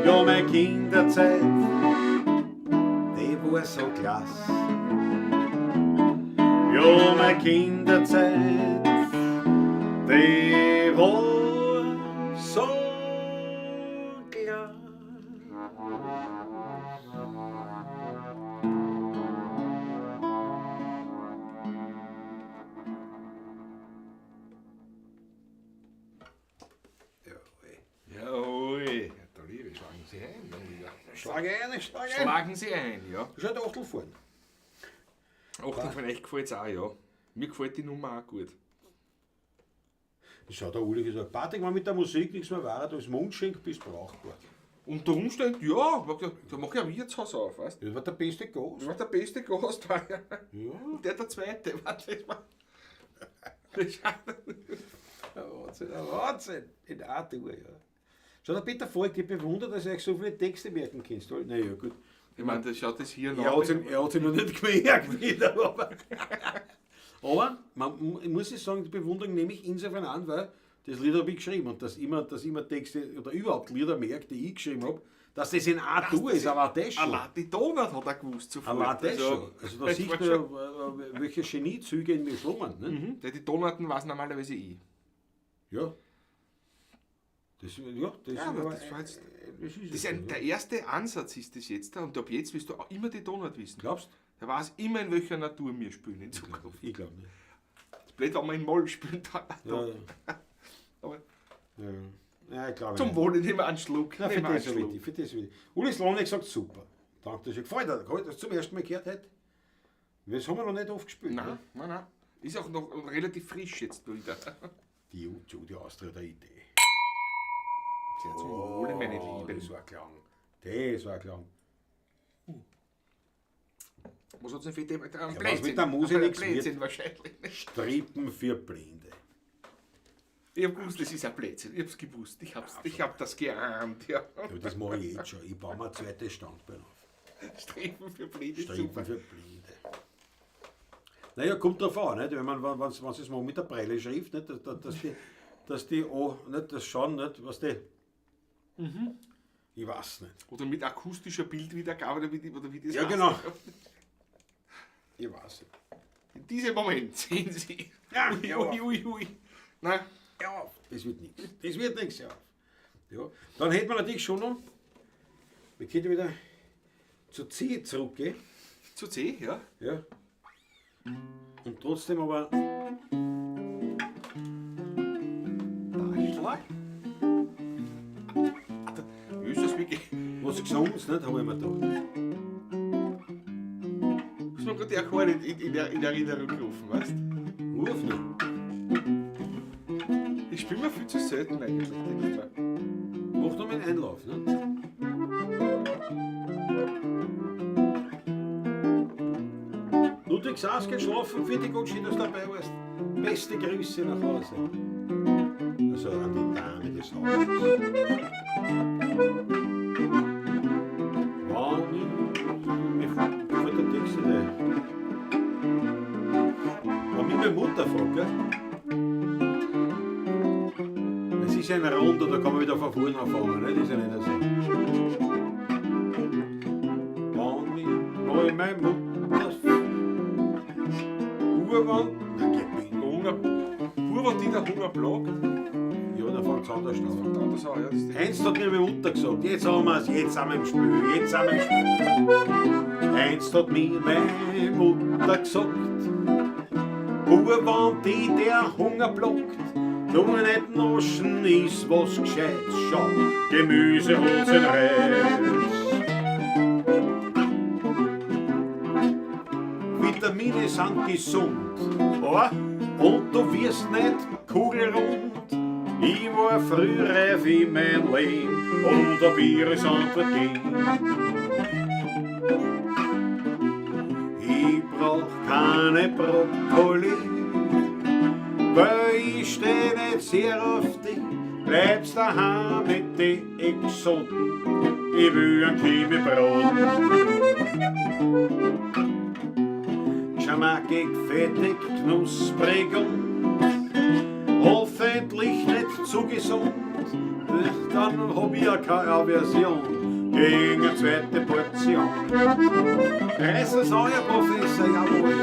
Ja, meine Kinderzeit, die war so klasse. Ja, meine Kinderzeit, die war so klasse. Jawohl. Jawohl. Da Liebe, schlagen Sie ein, mein Lieber. Schlag ein, schlag ein. Schlagen Sie ein, ja. Schau, der Achtel fahren. Achtung, von euch gefällt es auch, ja. Mir gefällt die Nummer auch gut. Das hat der Uli gesagt. Patrick, wenn mit der Musik nichts mehr war, da ist Mundschenk bist brauchbar. Unter Umständen, ja, da mach ich ein Wirtshaus auf, weißt du? Das war der beste Gast. Das war der beste Gast, war ja. Ja. Und der der zweite, warte, das war. Das war Wahnsinn, Wahnsinn. In A-Dur, ja. Schau, der Peter Falk, ich bewundere, dass er euch so viele Texte merken kannst. Naja, gut. Ich meine, das schaut das hier Er hat sich noch nicht gemerkt wieder, aber. Aber man muss ich sagen, die Bewunderung nehme ich insofern an, weil das Lied habe ich geschrieben und dass immer Texte oder überhaupt Lieder merkt, die ich geschrieben habe, dass das in A-Dur ist, aber auch das schon. Allein die Donut hat er gewusst sofort. Allein das schon. Also da sieht man, welche Geniezüge in mir schlummern. Ne? Mhm. Die Donaten weiß normalerweise ich. Ja. Der erste Ansatz ist das jetzt da und ab jetzt wirst du auch immer die Donut wissen. Glaubst du? Der weiß immer, in welcher Natur wir spielen in Zukunft. Ich glaube nicht. Das ist blöd, wenn wir in Moll spielen. Ja, ja. Aber ja, ja. Ich glaube zum Wohle nehmen wir einen Schluck. Nein, für das will ich. Uli Slonek sagt super. Danke, dass ihr gefällt hat. Dass du zum ersten Mal gehört hat. Das haben wir noch nicht oft gespielt. Nein, ne? nein, nein. Ist auch noch relativ frisch jetzt wieder. Die Judy Austria der Idee. Sehr zum Wohle, meine Lieben. Das war Klang. Das war Klang. Was hat's denn für die ja, was mit der Musik nichts wird, wahrscheinlich. Strippen für Blinde. Ich hab gewusst, das ist ein Blödsinn. Ich hab's gewusst. Ich hab das geahnt. Ja. Ja, das mache ich jetzt schon. Ich baue mir ein zweites Standbein auf. Strippen für Blinde. Strippen für Blinde. Naja, kommt drauf an, nicht? Wenn man, wenn sie es mal mit der Breile Schrift, nicht? Dass die auch, nicht, das schauen, nicht, was die. Mhm. Ich weiß nicht. Oder mit akustischer Bildwiedergabe oder wie das ja, heißt. Genau. Ich weiß nicht. In diesem Moment sehen Sie. Ja, ui, ui, ui, ui. Nein. Ja, das wird nichts. Das wird nichts, ja. Ja. Dann hätten wir natürlich schon noch. Wir können wieder zu C zurückgehen. Zu C, ja. Ja. Und trotzdem aber. Schlag. Ist das wirklich? Was Gesundes, nicht? Habe ich mir gedacht. Ist mir gerade die Akkorde in Erinnerung gerufen, weißt du? Ruf nicht. Ich spiele mir viel zu selten eigentlich, denke ich mir. Mach noch mal einen Einlauf, ne? Ludwig Sass geht schlafen, fertig und schön, dass du dabei warst. Beste Grüße nach Hause. Also an die Dame des Hauses. Wann ich, mir fällt der Text nicht ein. Wenn mich meine Mutter fragt, gell? Es ist ein Runder, da kann man wieder von vorne anfangen, ne? Das ist ja nicht so. Wann ich mal meine Mutter Urwand, na geh bin. Hunger, Urwand, die der Hunger plagt. Ja, dann fängt es anders an. Anders an, ja, das ist Eins hat mir meine Mutter gesagt, jetzt haben wir's, jetzt sind wir im Spiel, jetzt sind wir im Spiel. Eins hat mir meine Mutter gesagt, Bub, wenn die der Hunger blockt, du nicht naschen ist was Gescheites, schau, Gemüse hat seinen Reiz. Vitamine sind gesund, oh, und du wirst nicht kugelrund. Ich war früh reif in mein Leben und hab ihre Antwort gegeben. brauch keine Brokkoli, weil ich steh nicht sehr auf dich. Bleibst daheim mit den Exoten, ich will ein Kümebrot. Geschmackig, fettig, knusprig und hoffentlich nicht zu gesund. Dann hab ich ja keine Aversion gegen eine zweite Portion. Reiß es an, Herr Professor, jawohl.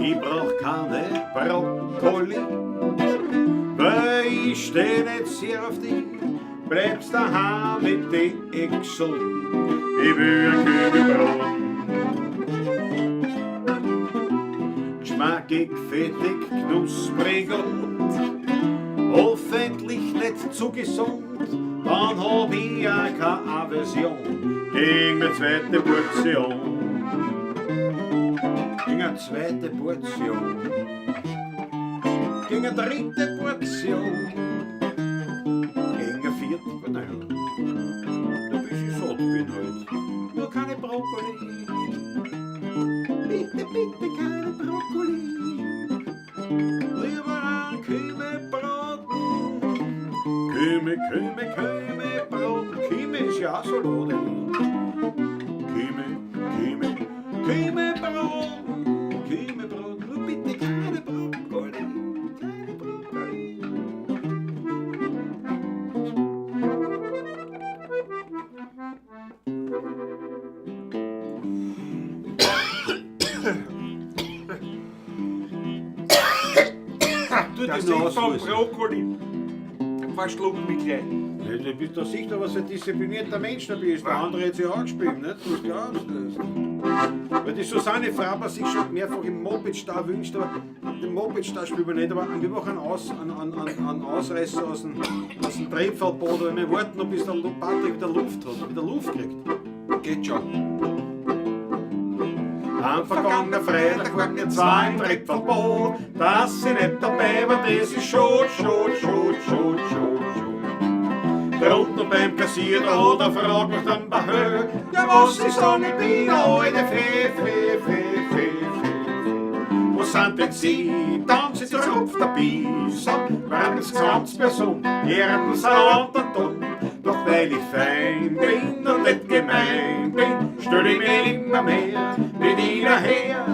Ich brauch keine Brokkoli, weil ich steh nicht sehr auf dich. Bleibst daheim mit den Exoten, ich will ein Kübelbrot. Geschmackig, fettig, knusprig und hoffentlich nicht zu gesund. Dann hab ich ja keine Aversion gegen meine zweite Portion. Gegen eine zweite Portion. Gegen eine dritte Portion. Gegen eine vierte, naja. Da bis ich satt bin halt. Nur keine Brokkoli. Bitte, bitte keine Brokkoli. Lieber ein Kümebraten. Küme, Küme, Kümebraten. Küme ist ja auch Salat. Küme, Küme, Kümebraten. Kümebraten. Nur bitte keine Brokkoli. Keine Brokkoli. Tu Der die Sicht Nase vom aus. Brokkoli verschluckt mich gleich. Ja, du bist doch sicher, was ein disziplinierter Mensch du bist. Der andere hat sich angespielt, nicht? Was glaubst du das? Weil die Susanne Faber sich schon mehrfach im Moped-Star wünscht, aber den Moped-Star spielen wir nicht, aber wir machen einen Ausreißer aus dem Trepferlboden, weil wir warten noch, bis der Patrick wieder Luft hat, wieder Luft kriegt. Geht schon. Am vergangenen Freitag waren wir zwei im Trepferlboot, dass ich nicht dabei war, das ist schon, schon, schon, schon, schon, schon. Der unten beim Kassierer hat eine Frage gemacht am Bahö. Ja, was ist da nicht bin, alte Fee, Fee, Fee, Fee, Fee. Wo sind denn Sie? Dann sind Sie zupft der Biesam, während Gesamtsperson, Erden sind und Doch weil ich fein bin und nicht gemein bin, stell ich mir immer mehr mit ihnen her.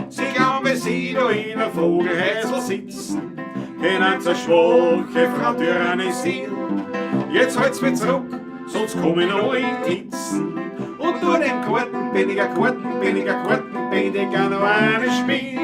Sie glauben, wenn sie da in einem Vogelhäusl sitzen, können sie schwache Frau tyrannisieren. Jetzt halt's mich zurück, sonst komm ich noch in die Hitzen. Und durch den Karten bin ich ein Karten, bin ich ein Karten, bin ich auch noch eine Spiel.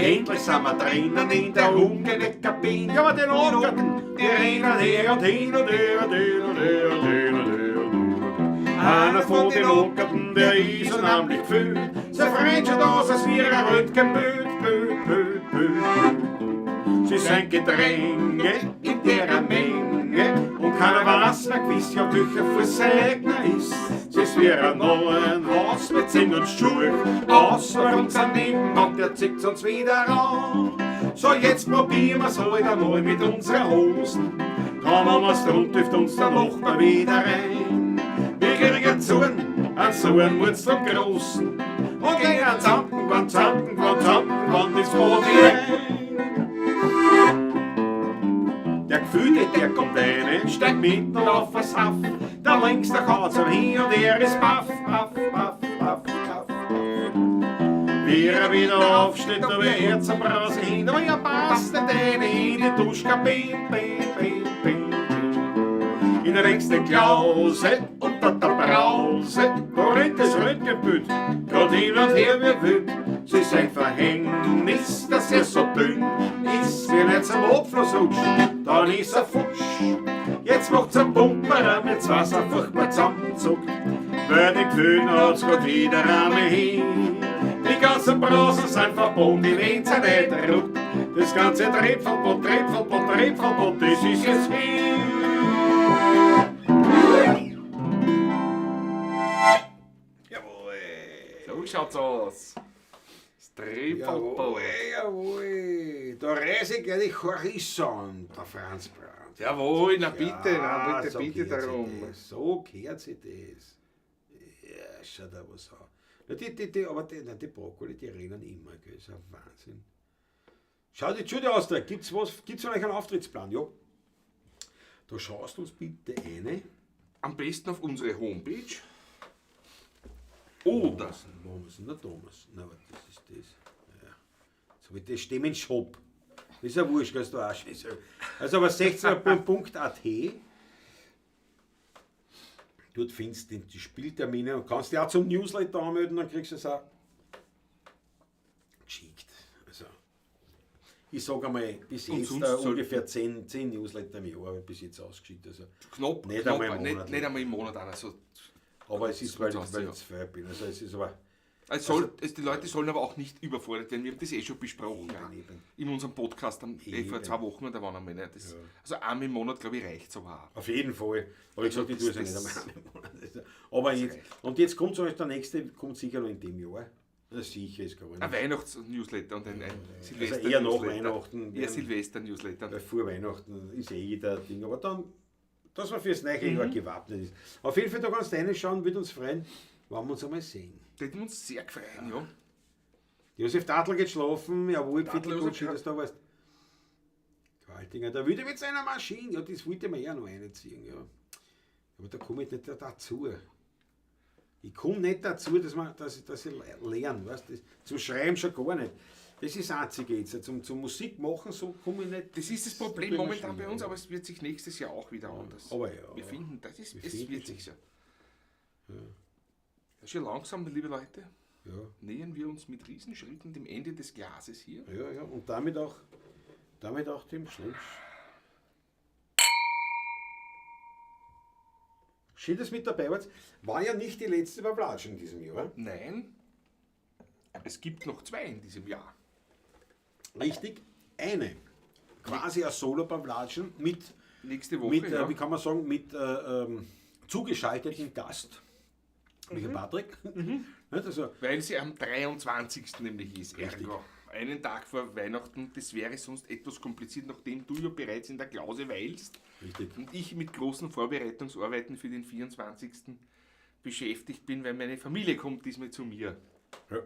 Endlich sind wir drinnen in der Umgeleck-Kabine. Ja, aber den Ocken, die rennen her und hin und her und her und her und her und her und her. Einer von den Ockerten, der ist unheimlich gefühlt. Sein Freund schaut aus, als wäre ein Röntgenbild, Bild, Bild, Bild, Bild. Sie sind Gedränge in derer Menge und keiner weiß mehr gewiss, ja, welcher Fußegner ist. Sie ist wie ein neuen Haus mit Zinn und Schuhe, außer unser Nebenmann, der zieht uns wieder an. So, jetzt probieren wir's halt einmal mit unseren Hosen. Kommen wir's drunter, hilft uns der Nachbar wieder rein. Wir kriegen einen Zorn wird's zum Großen. Und gehen an Zampen, wann Zampen, wann Zampen, wann ins Boot hinein. Der Gefühlte, der kommt rein, steigt mitten auf das Haff. Der links, der haut's am hin und er ist baff, baff, baff, baff, baff, baff. Wie er wieder aufsteht, da wird er zum Brause hin, aber er passt nicht rein in die Duschkabine, bin, bin, bin, bin. In der nächsten Klause unter der Brause, da rennt das Röntgenbild, grad hin und her wie wild. Sie ist ein Verhängnis, dass er so dünn ist, wenn er zum Abfluss rutscht, dann ist er futsch. Jetzt macht's ein Pumperer mit Wasser furchtbar zusammenzuckt, weil die Kühn hat's grad wieder einmal hin. Die ganzen Brasen sind verbunden, die Wien sind nicht ruckt. Das ganze Triebverbot, Triebverbot, Triebverbot, das ist jetzt hin. Jawohl. So schaut's aus. Das Triebverbot. Jawohl, jawohl. Da reise ich gleich die Horizont, der Franz Brandt. Jawohl, na bitte, na bitte, so bitte gehört sich darum. Das. So gehört sich das. Ja, schau da was an. Na, aber die Brokkoli, die rennen immer, gell? Das ist ein Wahnsinn. Schau die Judy aus, da gibt's was, gibt's vielleicht einen Auftrittsplan? Ja. Da schaust du uns bitte eine. Am besten auf unsere Homepage. Oder Wo haben wir denn? Der Thomas. Na, warte, das ist das. Ja. So wie das Stimmen-Shop. Das ist ja wurscht, kannst du auch schön sagen. Also aber 16.at. Dort findest du die Spieltermine und kannst dich auch zum Newsletter anmelden, dann kriegst du es auch geschickt. Also, ich sage einmal, bis Und jetzt sonst soll- ungefähr 10 Newsletter im Jahr habe ich bis jetzt ausgeschickt. Also, knapp, Nicht knapp, einmal im Monat. nicht einmal im Monat einer. So. aber es ist, weil, kommt weil aus, ich zu viel bin. Also es ist aber Es soll, die Leute sollen aber auch nicht überfordert werden. Wir haben das eh schon besprochen. Eben, eben. In unserem Podcast vor Eben. 2 Wochen oder wann einmal. Ne? Das, Also einmal im Monat, glaube ich, reicht es aber auch. Auf jeden Fall. Aber ich gesagt, ich tue es ja nicht Das- einmal im Monat. Aber jetzt, und jetzt kommt zum Beispiel der nächste, kommt sicher noch in dem Jahr. Na, sicher ist gar nicht. Ein Weihnachts-Newsletter und ein Silvester-Newsletter. Also eher nach Weihnachten. Eher Silvester-Newsletter. Weil vor Weihnachten ist eh jeder Ding. Aber dann, dass man fürs neue Jahr gewappnet ist. Auf jeden Fall, da kannst du reinschauen, würde uns freuen, wenn wir uns einmal sehen. Da hätten wir uns sehr gefreut, ja. Josef Tatl geht schlafen, jawohl, Tatl, Viertel gut, Josef, schön, dass du da warst. Gewaltiger, der würde mit seiner Maschine, ja, das wollte man ja noch reinziehen, ja. Aber da komme ich nicht dazu. Ich komme nicht dazu, dass ich lerne, weißt du, zum Schreiben schon gar nicht. Das ist das Einzige jetzt. Zum Musik machen, so komme ich nicht. Das ist das Problem tut mir momentan bei schwer, uns, ja. aber es wird sich nächstes Jahr auch wieder anders. Aber ja. Wir finden, das ist, Wir es finden wird schon. sich so. Ja. Schon langsam, liebe Leute, Ja, nähern wir uns mit Riesenschritten dem Ende des Glases hier. ja, ja. Und damit auch dem Schluss. Schön, dass mit dabei wart. War ja nicht die letzte Pavlatsch in diesem Jahr. Nein, es gibt noch 2 in diesem Jahr. Richtig, eine. Quasi eine Solo-Pavlatschen mit, Nächste Woche, mit ja. wie kann man sagen, mit zugeschalteten Gast. Michael Patrick. Nicht? Also, Weil sie am 23. nämlich ist, Richtig. ergo. Einen Tag vor Weihnachten, das wäre sonst etwas kompliziert, nachdem du ja bereits in der Klause weilst. Richtig. Und ich mit großen Vorbereitungsarbeiten für den 24. beschäftigt bin, weil meine Familie kommt diesmal zu mir. Ja.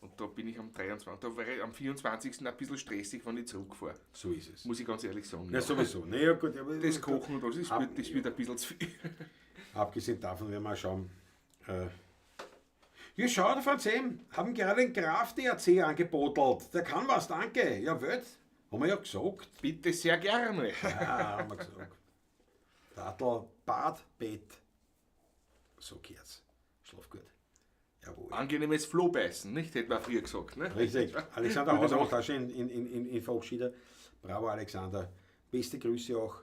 Und da bin ich am 23. Da wäre ich am 24. ein bisschen stressig, wenn ich zurückfahre. So ist es. Muss ich ganz ehrlich sagen. Ja, sowieso. Naja, gut, aber Das Kochen und alles, das wird ein bisschen zu viel. Abgesehen davon werden wir mal schauen. Ja, schau, der Franz M. Haben gerade den Graf DAC angebotelt. Der kann was, danke. Ja, wird. Haben wir ja gesagt. Bitte sehr gerne. Ja, haben wir gesagt. Tatl, Bad, Bett. So geht's. Schlaf gut. Jawohl. Angenehmes Flohbeißen, nicht? Hätte man früher gesagt. Ne? Richtig. Alexander Hauser macht auch schon in Verabschieder. Bravo, Alexander. Beste Grüße auch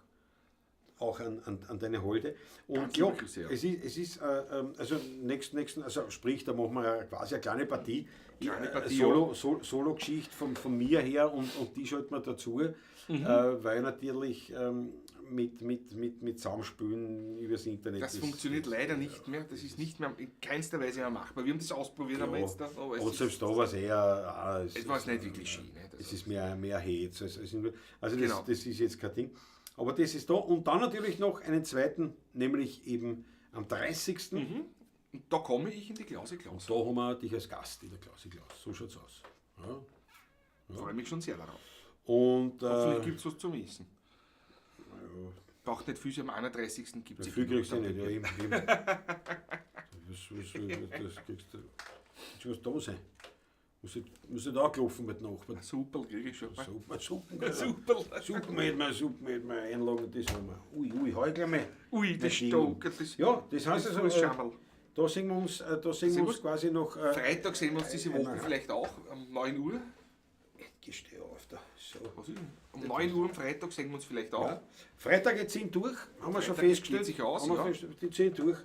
an deine Holde. Und Ganz ja, liebe Grüße, ja. es ist also nächsten, also sprich, da machen wir ja quasi eine kleine Partie. Kleine Partie, Solo-Geschichte von mir her und die schalten wir dazu, weil natürlich mit Zusammenspülen übers Internet. Das funktioniert leider nicht mehr. Das ist nicht mehr in keinster Weise mehr machbar. Wir haben das ausprobiert, aber jetzt da, aber es Und selbst da war es eher. es war es nicht wirklich schön. Ne? Es ist mehr Hate. Also Genau. das ist jetzt kein Ding. Aber das ist da. Und dann natürlich noch einen zweiten, nämlich eben am 30. Und da komme ich in die Klause Klaus. Da haben wir dich als Gast in der Klause Klaus. So schaut's aus. Ja. Ja. Freue mich schon sehr darauf. Und, Hoffentlich gibt es was zum Essen. Braucht nicht viel, am 31. gibt es Viel kriegst du nicht, ja, eben. Was, das kriegst du. Muss was da sein. Muss ich da anklopfen mit den Nachbarn. Superl kriege ich schon. Suppen, Superl. Suppen mit mir einlagen, das haben wir. Ui, ui, hau ich gleich mal. Ui, das stockert. Das, ja, das heißt das also, Schammerl. da sehen wir uns, quasi noch. Freitag sehen wir uns diese Woche vielleicht auch um 9 Uhr. Ich stehe auf da. So. Was ist denn? Um 9 Uhr am Freitag sehen wir uns vielleicht auch. Ja. Freitag geht 10 durch, haben wir schon Freitag festgestellt. geht sich aus, haben wir ja. festgestellt, die 10 durch.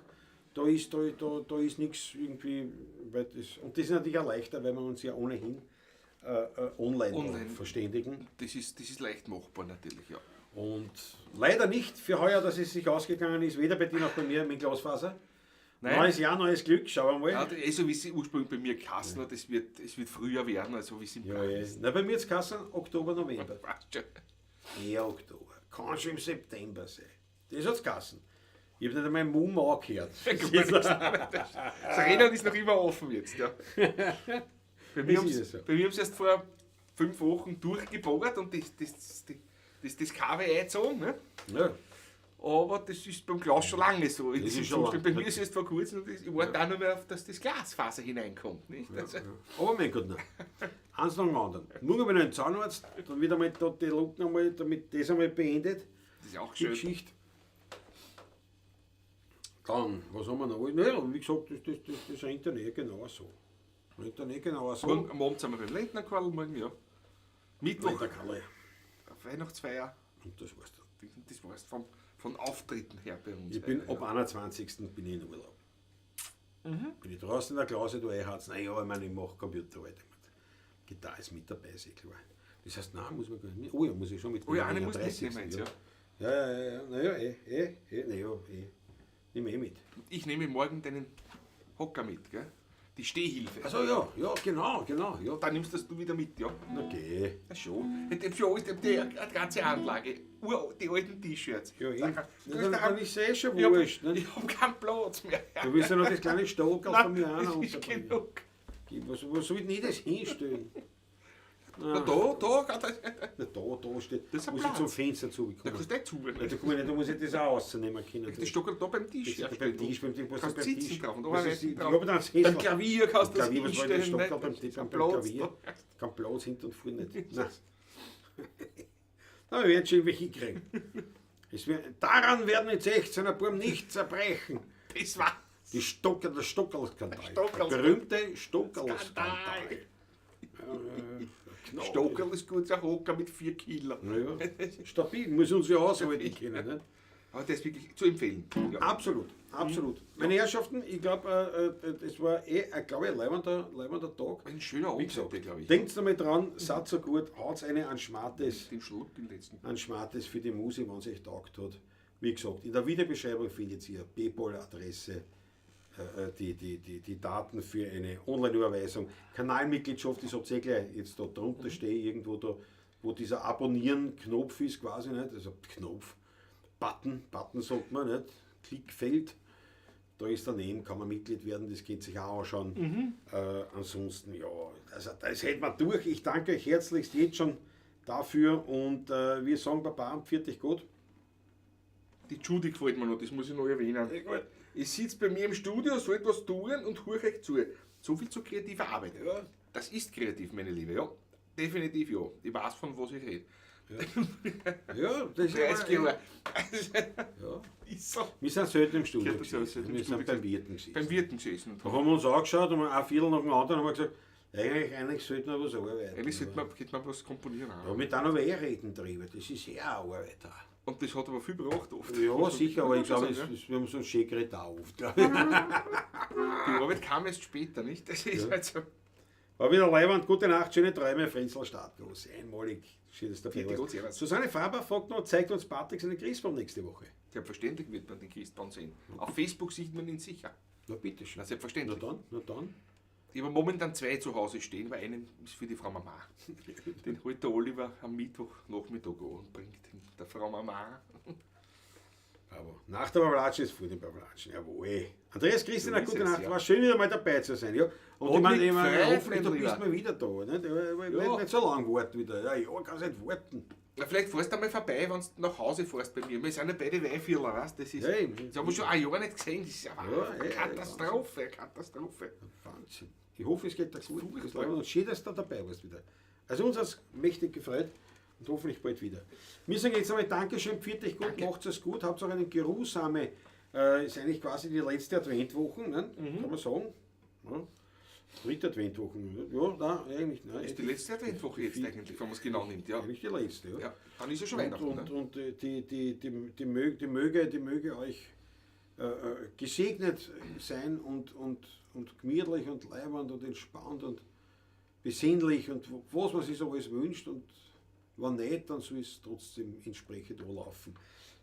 Da ist, da, da, da ist nichts irgendwie, weil das, und das ist natürlich auch leichter, weil wir uns ja ohnehin online verständigen. Das ist leicht machbar natürlich, ja. Und leider nicht für heuer, dass es sich ausgegangen ist, weder bei dir noch bei mir mit Glasfaser. Nein. Neues Jahr, neues Glück, schauen wir mal. Ja, so wie es ursprünglich bei mir geheißen hat, es wird früher werden, also wie es im Plan ist. Na, bei mir jetzt geheißen Oktober, November. Passt schon. Eher Oktober. Kann schon im September sein. Das hat's geheißen. Ich habe nicht einmal Mumm angehört. Das Rennen ist noch immer offen jetzt, ja. Bei mir haben sie erst vor 5 Wochen durchgebohrt und das KW eingezogen. Ne? Ja. Aber das ist beim Glas schon lange so. Das ist schon lange. Bei mir ist es erst vor kurzem und ich warte auch noch mehr, auf, dass das Glasfaser hineinkommt. Nicht? Ja, ja. Aber mein Gott, nein. Eins nach dem anderen. Morgen bin ich ein Zahnarzt, dann wieder mal da die Lücken einmal, damit das einmal beendet. Das ist auch schön. Die Geschichte. Dann, was haben wir noch? Naja, wie gesagt, das rennt ja nicht genau so. Rennt ja nicht genau so. Morgen, am Abend sind wir beim Lendnerkarl, morgen, ja. Mittwoch. Lendnerkarl. Weihnachtsfeier. Und das war's dann. Das war's von Auftritten her bei uns. Ich bin ab 21. bin ich in Urlaub. Mhm. Bin ich draußen in der Klause, du einharzen. Naja, ich meine, ich mache Computerarbeit. Gitarre ist mit dabei, ist eh klar. Das heißt, nein, muss man gar nicht. Oh ja, muss ich schon mitnehmen. Oh ja, eine muss mitnehmen, ja. Ja. Naja, naja, Nimm eh mit. Ich nehme morgen deinen Hocker mit, gell? Die Stehhilfe. Also ja, genau. Ja. Dann nimmst das du wieder mit, ja? Okay. Ja, schon. Ich hab schon alles, die ganze Anlage, die alten T-Shirts. Ja, eben. Dann ist es eh schon wurscht. Ich hab keinen Platz mehr. Du willst ja noch das kleine Stockerl von mir auch noch das ist genug. Wo soll ich denn das hinstellen? Na, da. Na, da steht. Das muss ich zum Fenster zubekommen. Da kannst du nicht zu. Da, da muss ich das auch rausnehmen können. Das Stockerl da beim Tisch. Das beim Tisch, beim Tisch. Kannst du sitzen drauf. Und da drauf. Beim Klavier kannst du das hinstellen. Beim Klavier. Kein Platz hinten und vorne nicht. Nein. Na, wir werden schon irgendwie hinkriegen. Daran werden jetzt 16er Buben nicht zerbrechen. Das war's. Der Stockerl-Skandal. Der berühmte Stockerl-Skandal. Stockerl ist gut, ein Hocker mit 4 Kilo. Ja, stabil, muss uns ja aushalten können. Ne? Aber das ist wirklich zu empfehlen. Ja. Absolut, absolut. Mhm. Meine Herrschaften, ich glaube, es war ein leibender Tag. Ein schöner Abend, glaube ich. Denkt nochmal dran, seid so gut, haut eine an Schmartes. Den Schluck, den letzten. An Schmartes für die Muse, wenn es euch taugt hat. Wie gesagt, in der Videobeschreibung findet ihr PayPal-Adresse, die Daten für eine Online-Überweisung. Kanalmitgliedschaft ist habt ihr gleich jetzt da drunter stehe, irgendwo da, wo dieser Abonnieren-Knopf ist quasi, nicht? Also Knopf, Button sagt man, nicht? Klickfeld. Da ist daneben, kann man Mitglied werden, das könnt ihr sich auch anschauen. Mhm. Ansonsten, ja, also das hält man durch. Ich danke euch herzlichst jetzt schon dafür und wir sagen Baba und pfiat euch gut. Die Judy gefällt mir noch, das muss ich noch erwähnen. Ja, gut. Ich sitze bei mir im Studio, soll etwas tun und höre euch zu. So viel zu kreativer Arbeit. Ja. Das ist kreativ, meine Liebe, ja. Definitiv ja. Ich weiß, von was ich rede. Ja, ja, das ist 30 Jahre. Ja. Ist so. Wir sind selten im Studio. Wir sind beim Wirten gesessen. Beim Wirten gesessen. Da haben wir uns angeschaut und ein Viertel nach dem anderen haben wir gesagt, eigentlich sollte man was arbeiten. Eigentlich sollte man, könnte man was komponieren. Auch. Ja, mit einer reden drüber, das ist ja auch Arbeit. Auch. Und das hat aber viel gebracht oft. Ja, sicher, aber ich glaube, wir haben so einen Schäkret auch oft. Die Arbeit kam erst später, nicht? Das ist ja. halt so. War wieder leibend. Gute Nacht, schöne Träume, Frenzel Startgroß. Einmalig. Schön, dass dabei warst. Susanne Faber fragt noch, zeigt uns Patrick seinen Christbaum nächste Woche. Selbstverständlich wird man den Christbaum sehen. Auf Facebook sieht man ihn sicher. Na bitteschön. Na, selbstverständlich. Na dann. Ich habe momentan 2 zu Hause stehen, weil einen ist für die Frau Mama. Den holt der Oliver am Mittwochnachmittag an und bringt ihn der Frau Mama. Aber nach der Pavlatschen ist vor dem Pavlatschen, jawohl. Andreas, Christina, So gute es, Nacht, ja. war schön wieder mal dabei zu sein. Ja. Und ich meine, hoffentlich, du bist mal wieder da. Nicht, Ja. nicht so lange warten wieder. Ja, ja, kannst nicht warten. Na, vielleicht fährst du einmal vorbei, wenn du nach Hause fährst bei mir. Wir sind ja beide Weihviertler, weißt du? Das ist, Ja, eben. das haben wir schon ein Jahr nicht gesehen. Das ist ja eine Katastrophe, Katastrophe. Wahnsinn. Ich hoffe, es geht dir gut. Und schön, dass du da dabei warst wieder. Also uns hat es mächtig gefreut und hoffentlich bald wieder. Wir sagen jetzt einmal Dankeschön, pfiat euch gut, macht es gut, habt auch eine geruhsame, ist eigentlich quasi die letzte Adventwoche, ne? Mhm. Kann man sagen. Ja. Dritte Adventwoche, ja, nein, eigentlich. Nein, ist die letzte Adventwoche jetzt eigentlich, wenn man es genau nimmt, ja. Eigentlich die letzte, ja. Ja, dann ist ja schon Weihnachten. Und die möge euch gesegnet sein und gemütlich und leibend und entspannt und besinnlich und was man sich so alles wünscht, und wenn nicht, dann soll es trotzdem entsprechend anlaufen.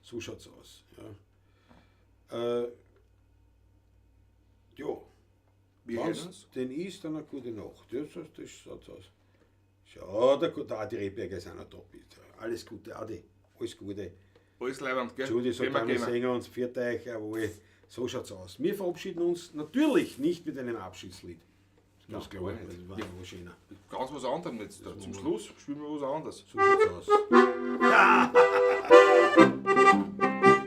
So schaut's aus. Ja. Ja. Wenn's denn ist, dann eine gute Nacht. Ja, das schaut's aus. Schau, der Adi Rehberger ist auch noch da. Bitte. Alles Gute, Adi. Alles Gute. Alles leibend, gell? Judy sagt, wir sehen uns, pfiat euch, jawohl. So schaut's aus. Wir verabschieden uns natürlich nicht mit einem Abschiedslied. Das glaube ich, das war noch schöner. Ganz was anderes jetzt da. Zum Schluss spielen wir was anderes. So schaut's aus. Ja.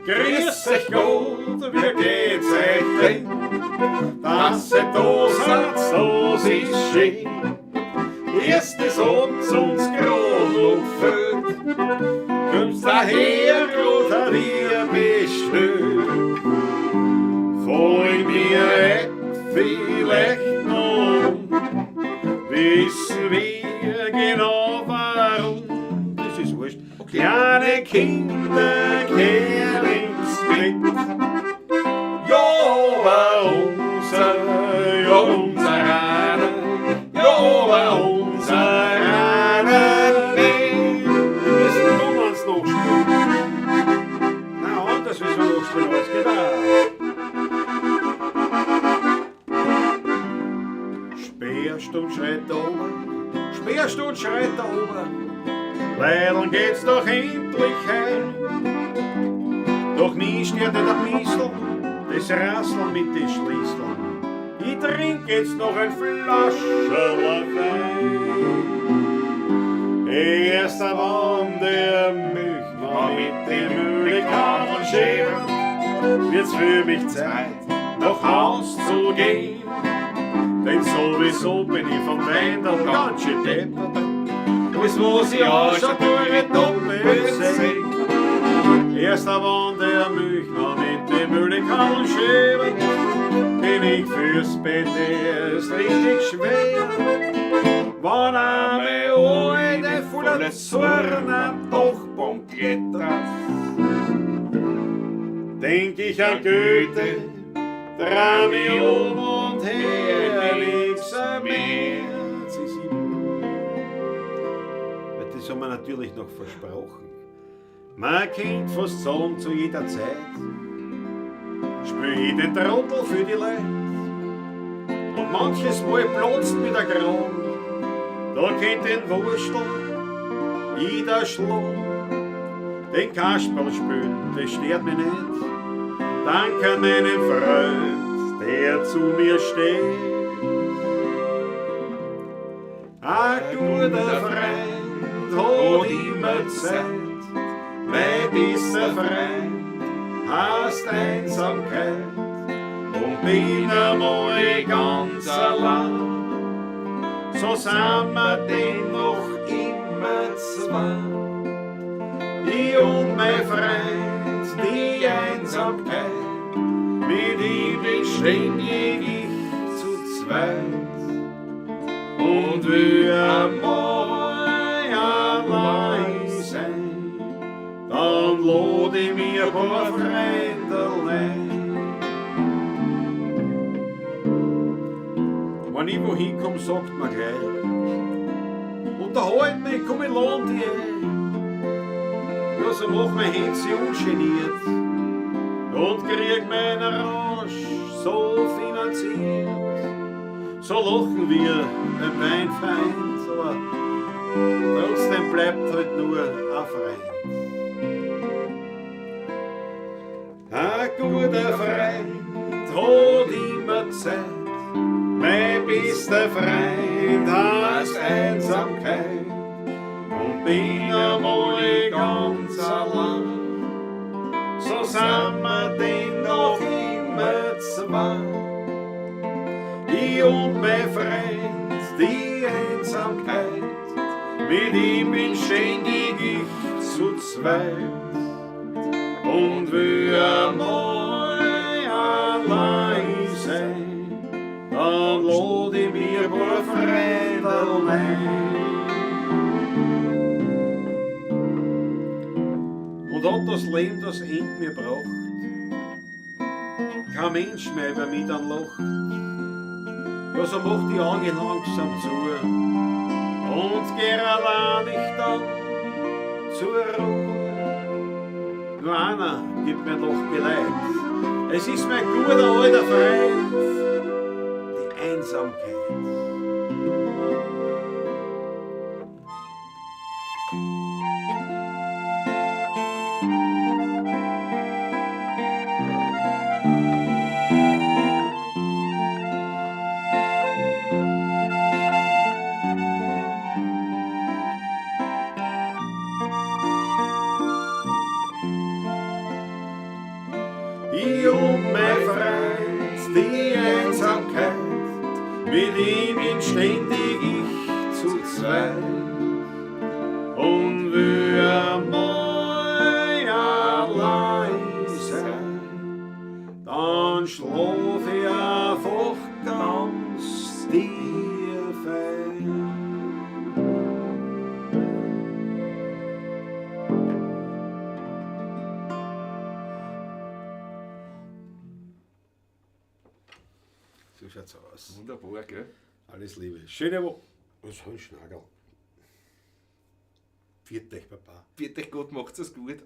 Grüß euch Gott, wie geht's euch denn? Dass ihr da seid, das ist schön. Erst ist uns grad noch gefällt. Kommst daher, grad dir bestellt. Fallen mir echt vielleicht noch, wissen wir genau warum. Das ist wurscht. Okay. Kleine Kinder kehren ins Bett. Ja, aber unser, ja, unser einer, ja, aber unser einer nicht. Wir müssen Thomas nachspielen. Na, anders müssen wir nachspielen, aber es geht auch. Sperrstund schreit da oben, Sperrstund schreit da oben. Leider geht's doch endlich heim. Doch nie stört nicht ein bissl das Rasseln mit den Schließeln. Ich trink jetzt noch ein Flascherl Wein. Erst wann der Milchmann mit dem Mühlekabel schält, wird's für mich Zeit, nach Haus zu gehen. Denn sowieso bin ich vom Wein dann ganz schön deppert. Alles, was ich anschaue, tue ich doppelt sehen. Erst wann der Milchmann mit dem Müllekabel schält, bin ich fürs Bett erst richtig schwer. Wann einmal alte voller Zorn am Dachboden klettert, denk ich an Goethe, dreh mich um und her, nix mehr. Weil das haben wir natürlich noch versprochen. Man kennt fast sagen zu jeder Zeit, spiel ich den Trottel für die Leute. Und manches Mal platzt mir der Kragen, da kennt den Wurstel jeder schlagen. Den Kasperl spielen, das stört mich nicht. Dank an meinem Freund, der zu mir steht. Ein guter Freund hat immer Zeit, mein bester Freund heißt Einsamkeit. Und bin einmal ganz allein, so sind wir denn noch immer zwei. Ich und mein Freund, die Einsamkeit, mit ihm bin ständig ich zu zweit. Und will einmal allein sein, dann lad ich mir ein paar Freunde ein. Wenn ich wohin komm, sagt man gleich, unterhalt mich, komm, ich lad dich ein. Ja, so mach mein Hänschen ungeniert und krieg meinen Rausch so finanziert. So lachen wir beim Weinfeind, aber trotzdem bleibt halt nur ein Freund. Ein guter Freund hat immer Zeit, mein bester Freund heißt Einsamkeit. Und bin einmal ganz allein, so sind wir denn noch immer zwei. Ich und mein Freund, die Einsamkeit, mit ihm bin ständig ich zu zweit. Und will einmal allein sein, dann lad ich mir ein paar Freunde ein. Und hat das Leben das End mir braucht, Kein Mensch mehr über mich dann lacht. Ja, so macht die Augen langsam zu und geh allein ich dann zur Ruhe. Nur einer gibt mir noch Geleit. Es ist mein guter alter Freund, die Einsamkeit. Ich und mein Freund, die Einsamkeit, mit ihm bin ständig ich zu zweit. Und will einmal allein sein, dann schlaf ich einfach ganz tief ein. So schaut's aus. Wunderbar, gell? Alles Liebe. Schöne Woche. Was ein Schnagerl. Viert euch, Papa. Viert euch Gott, macht's es gut.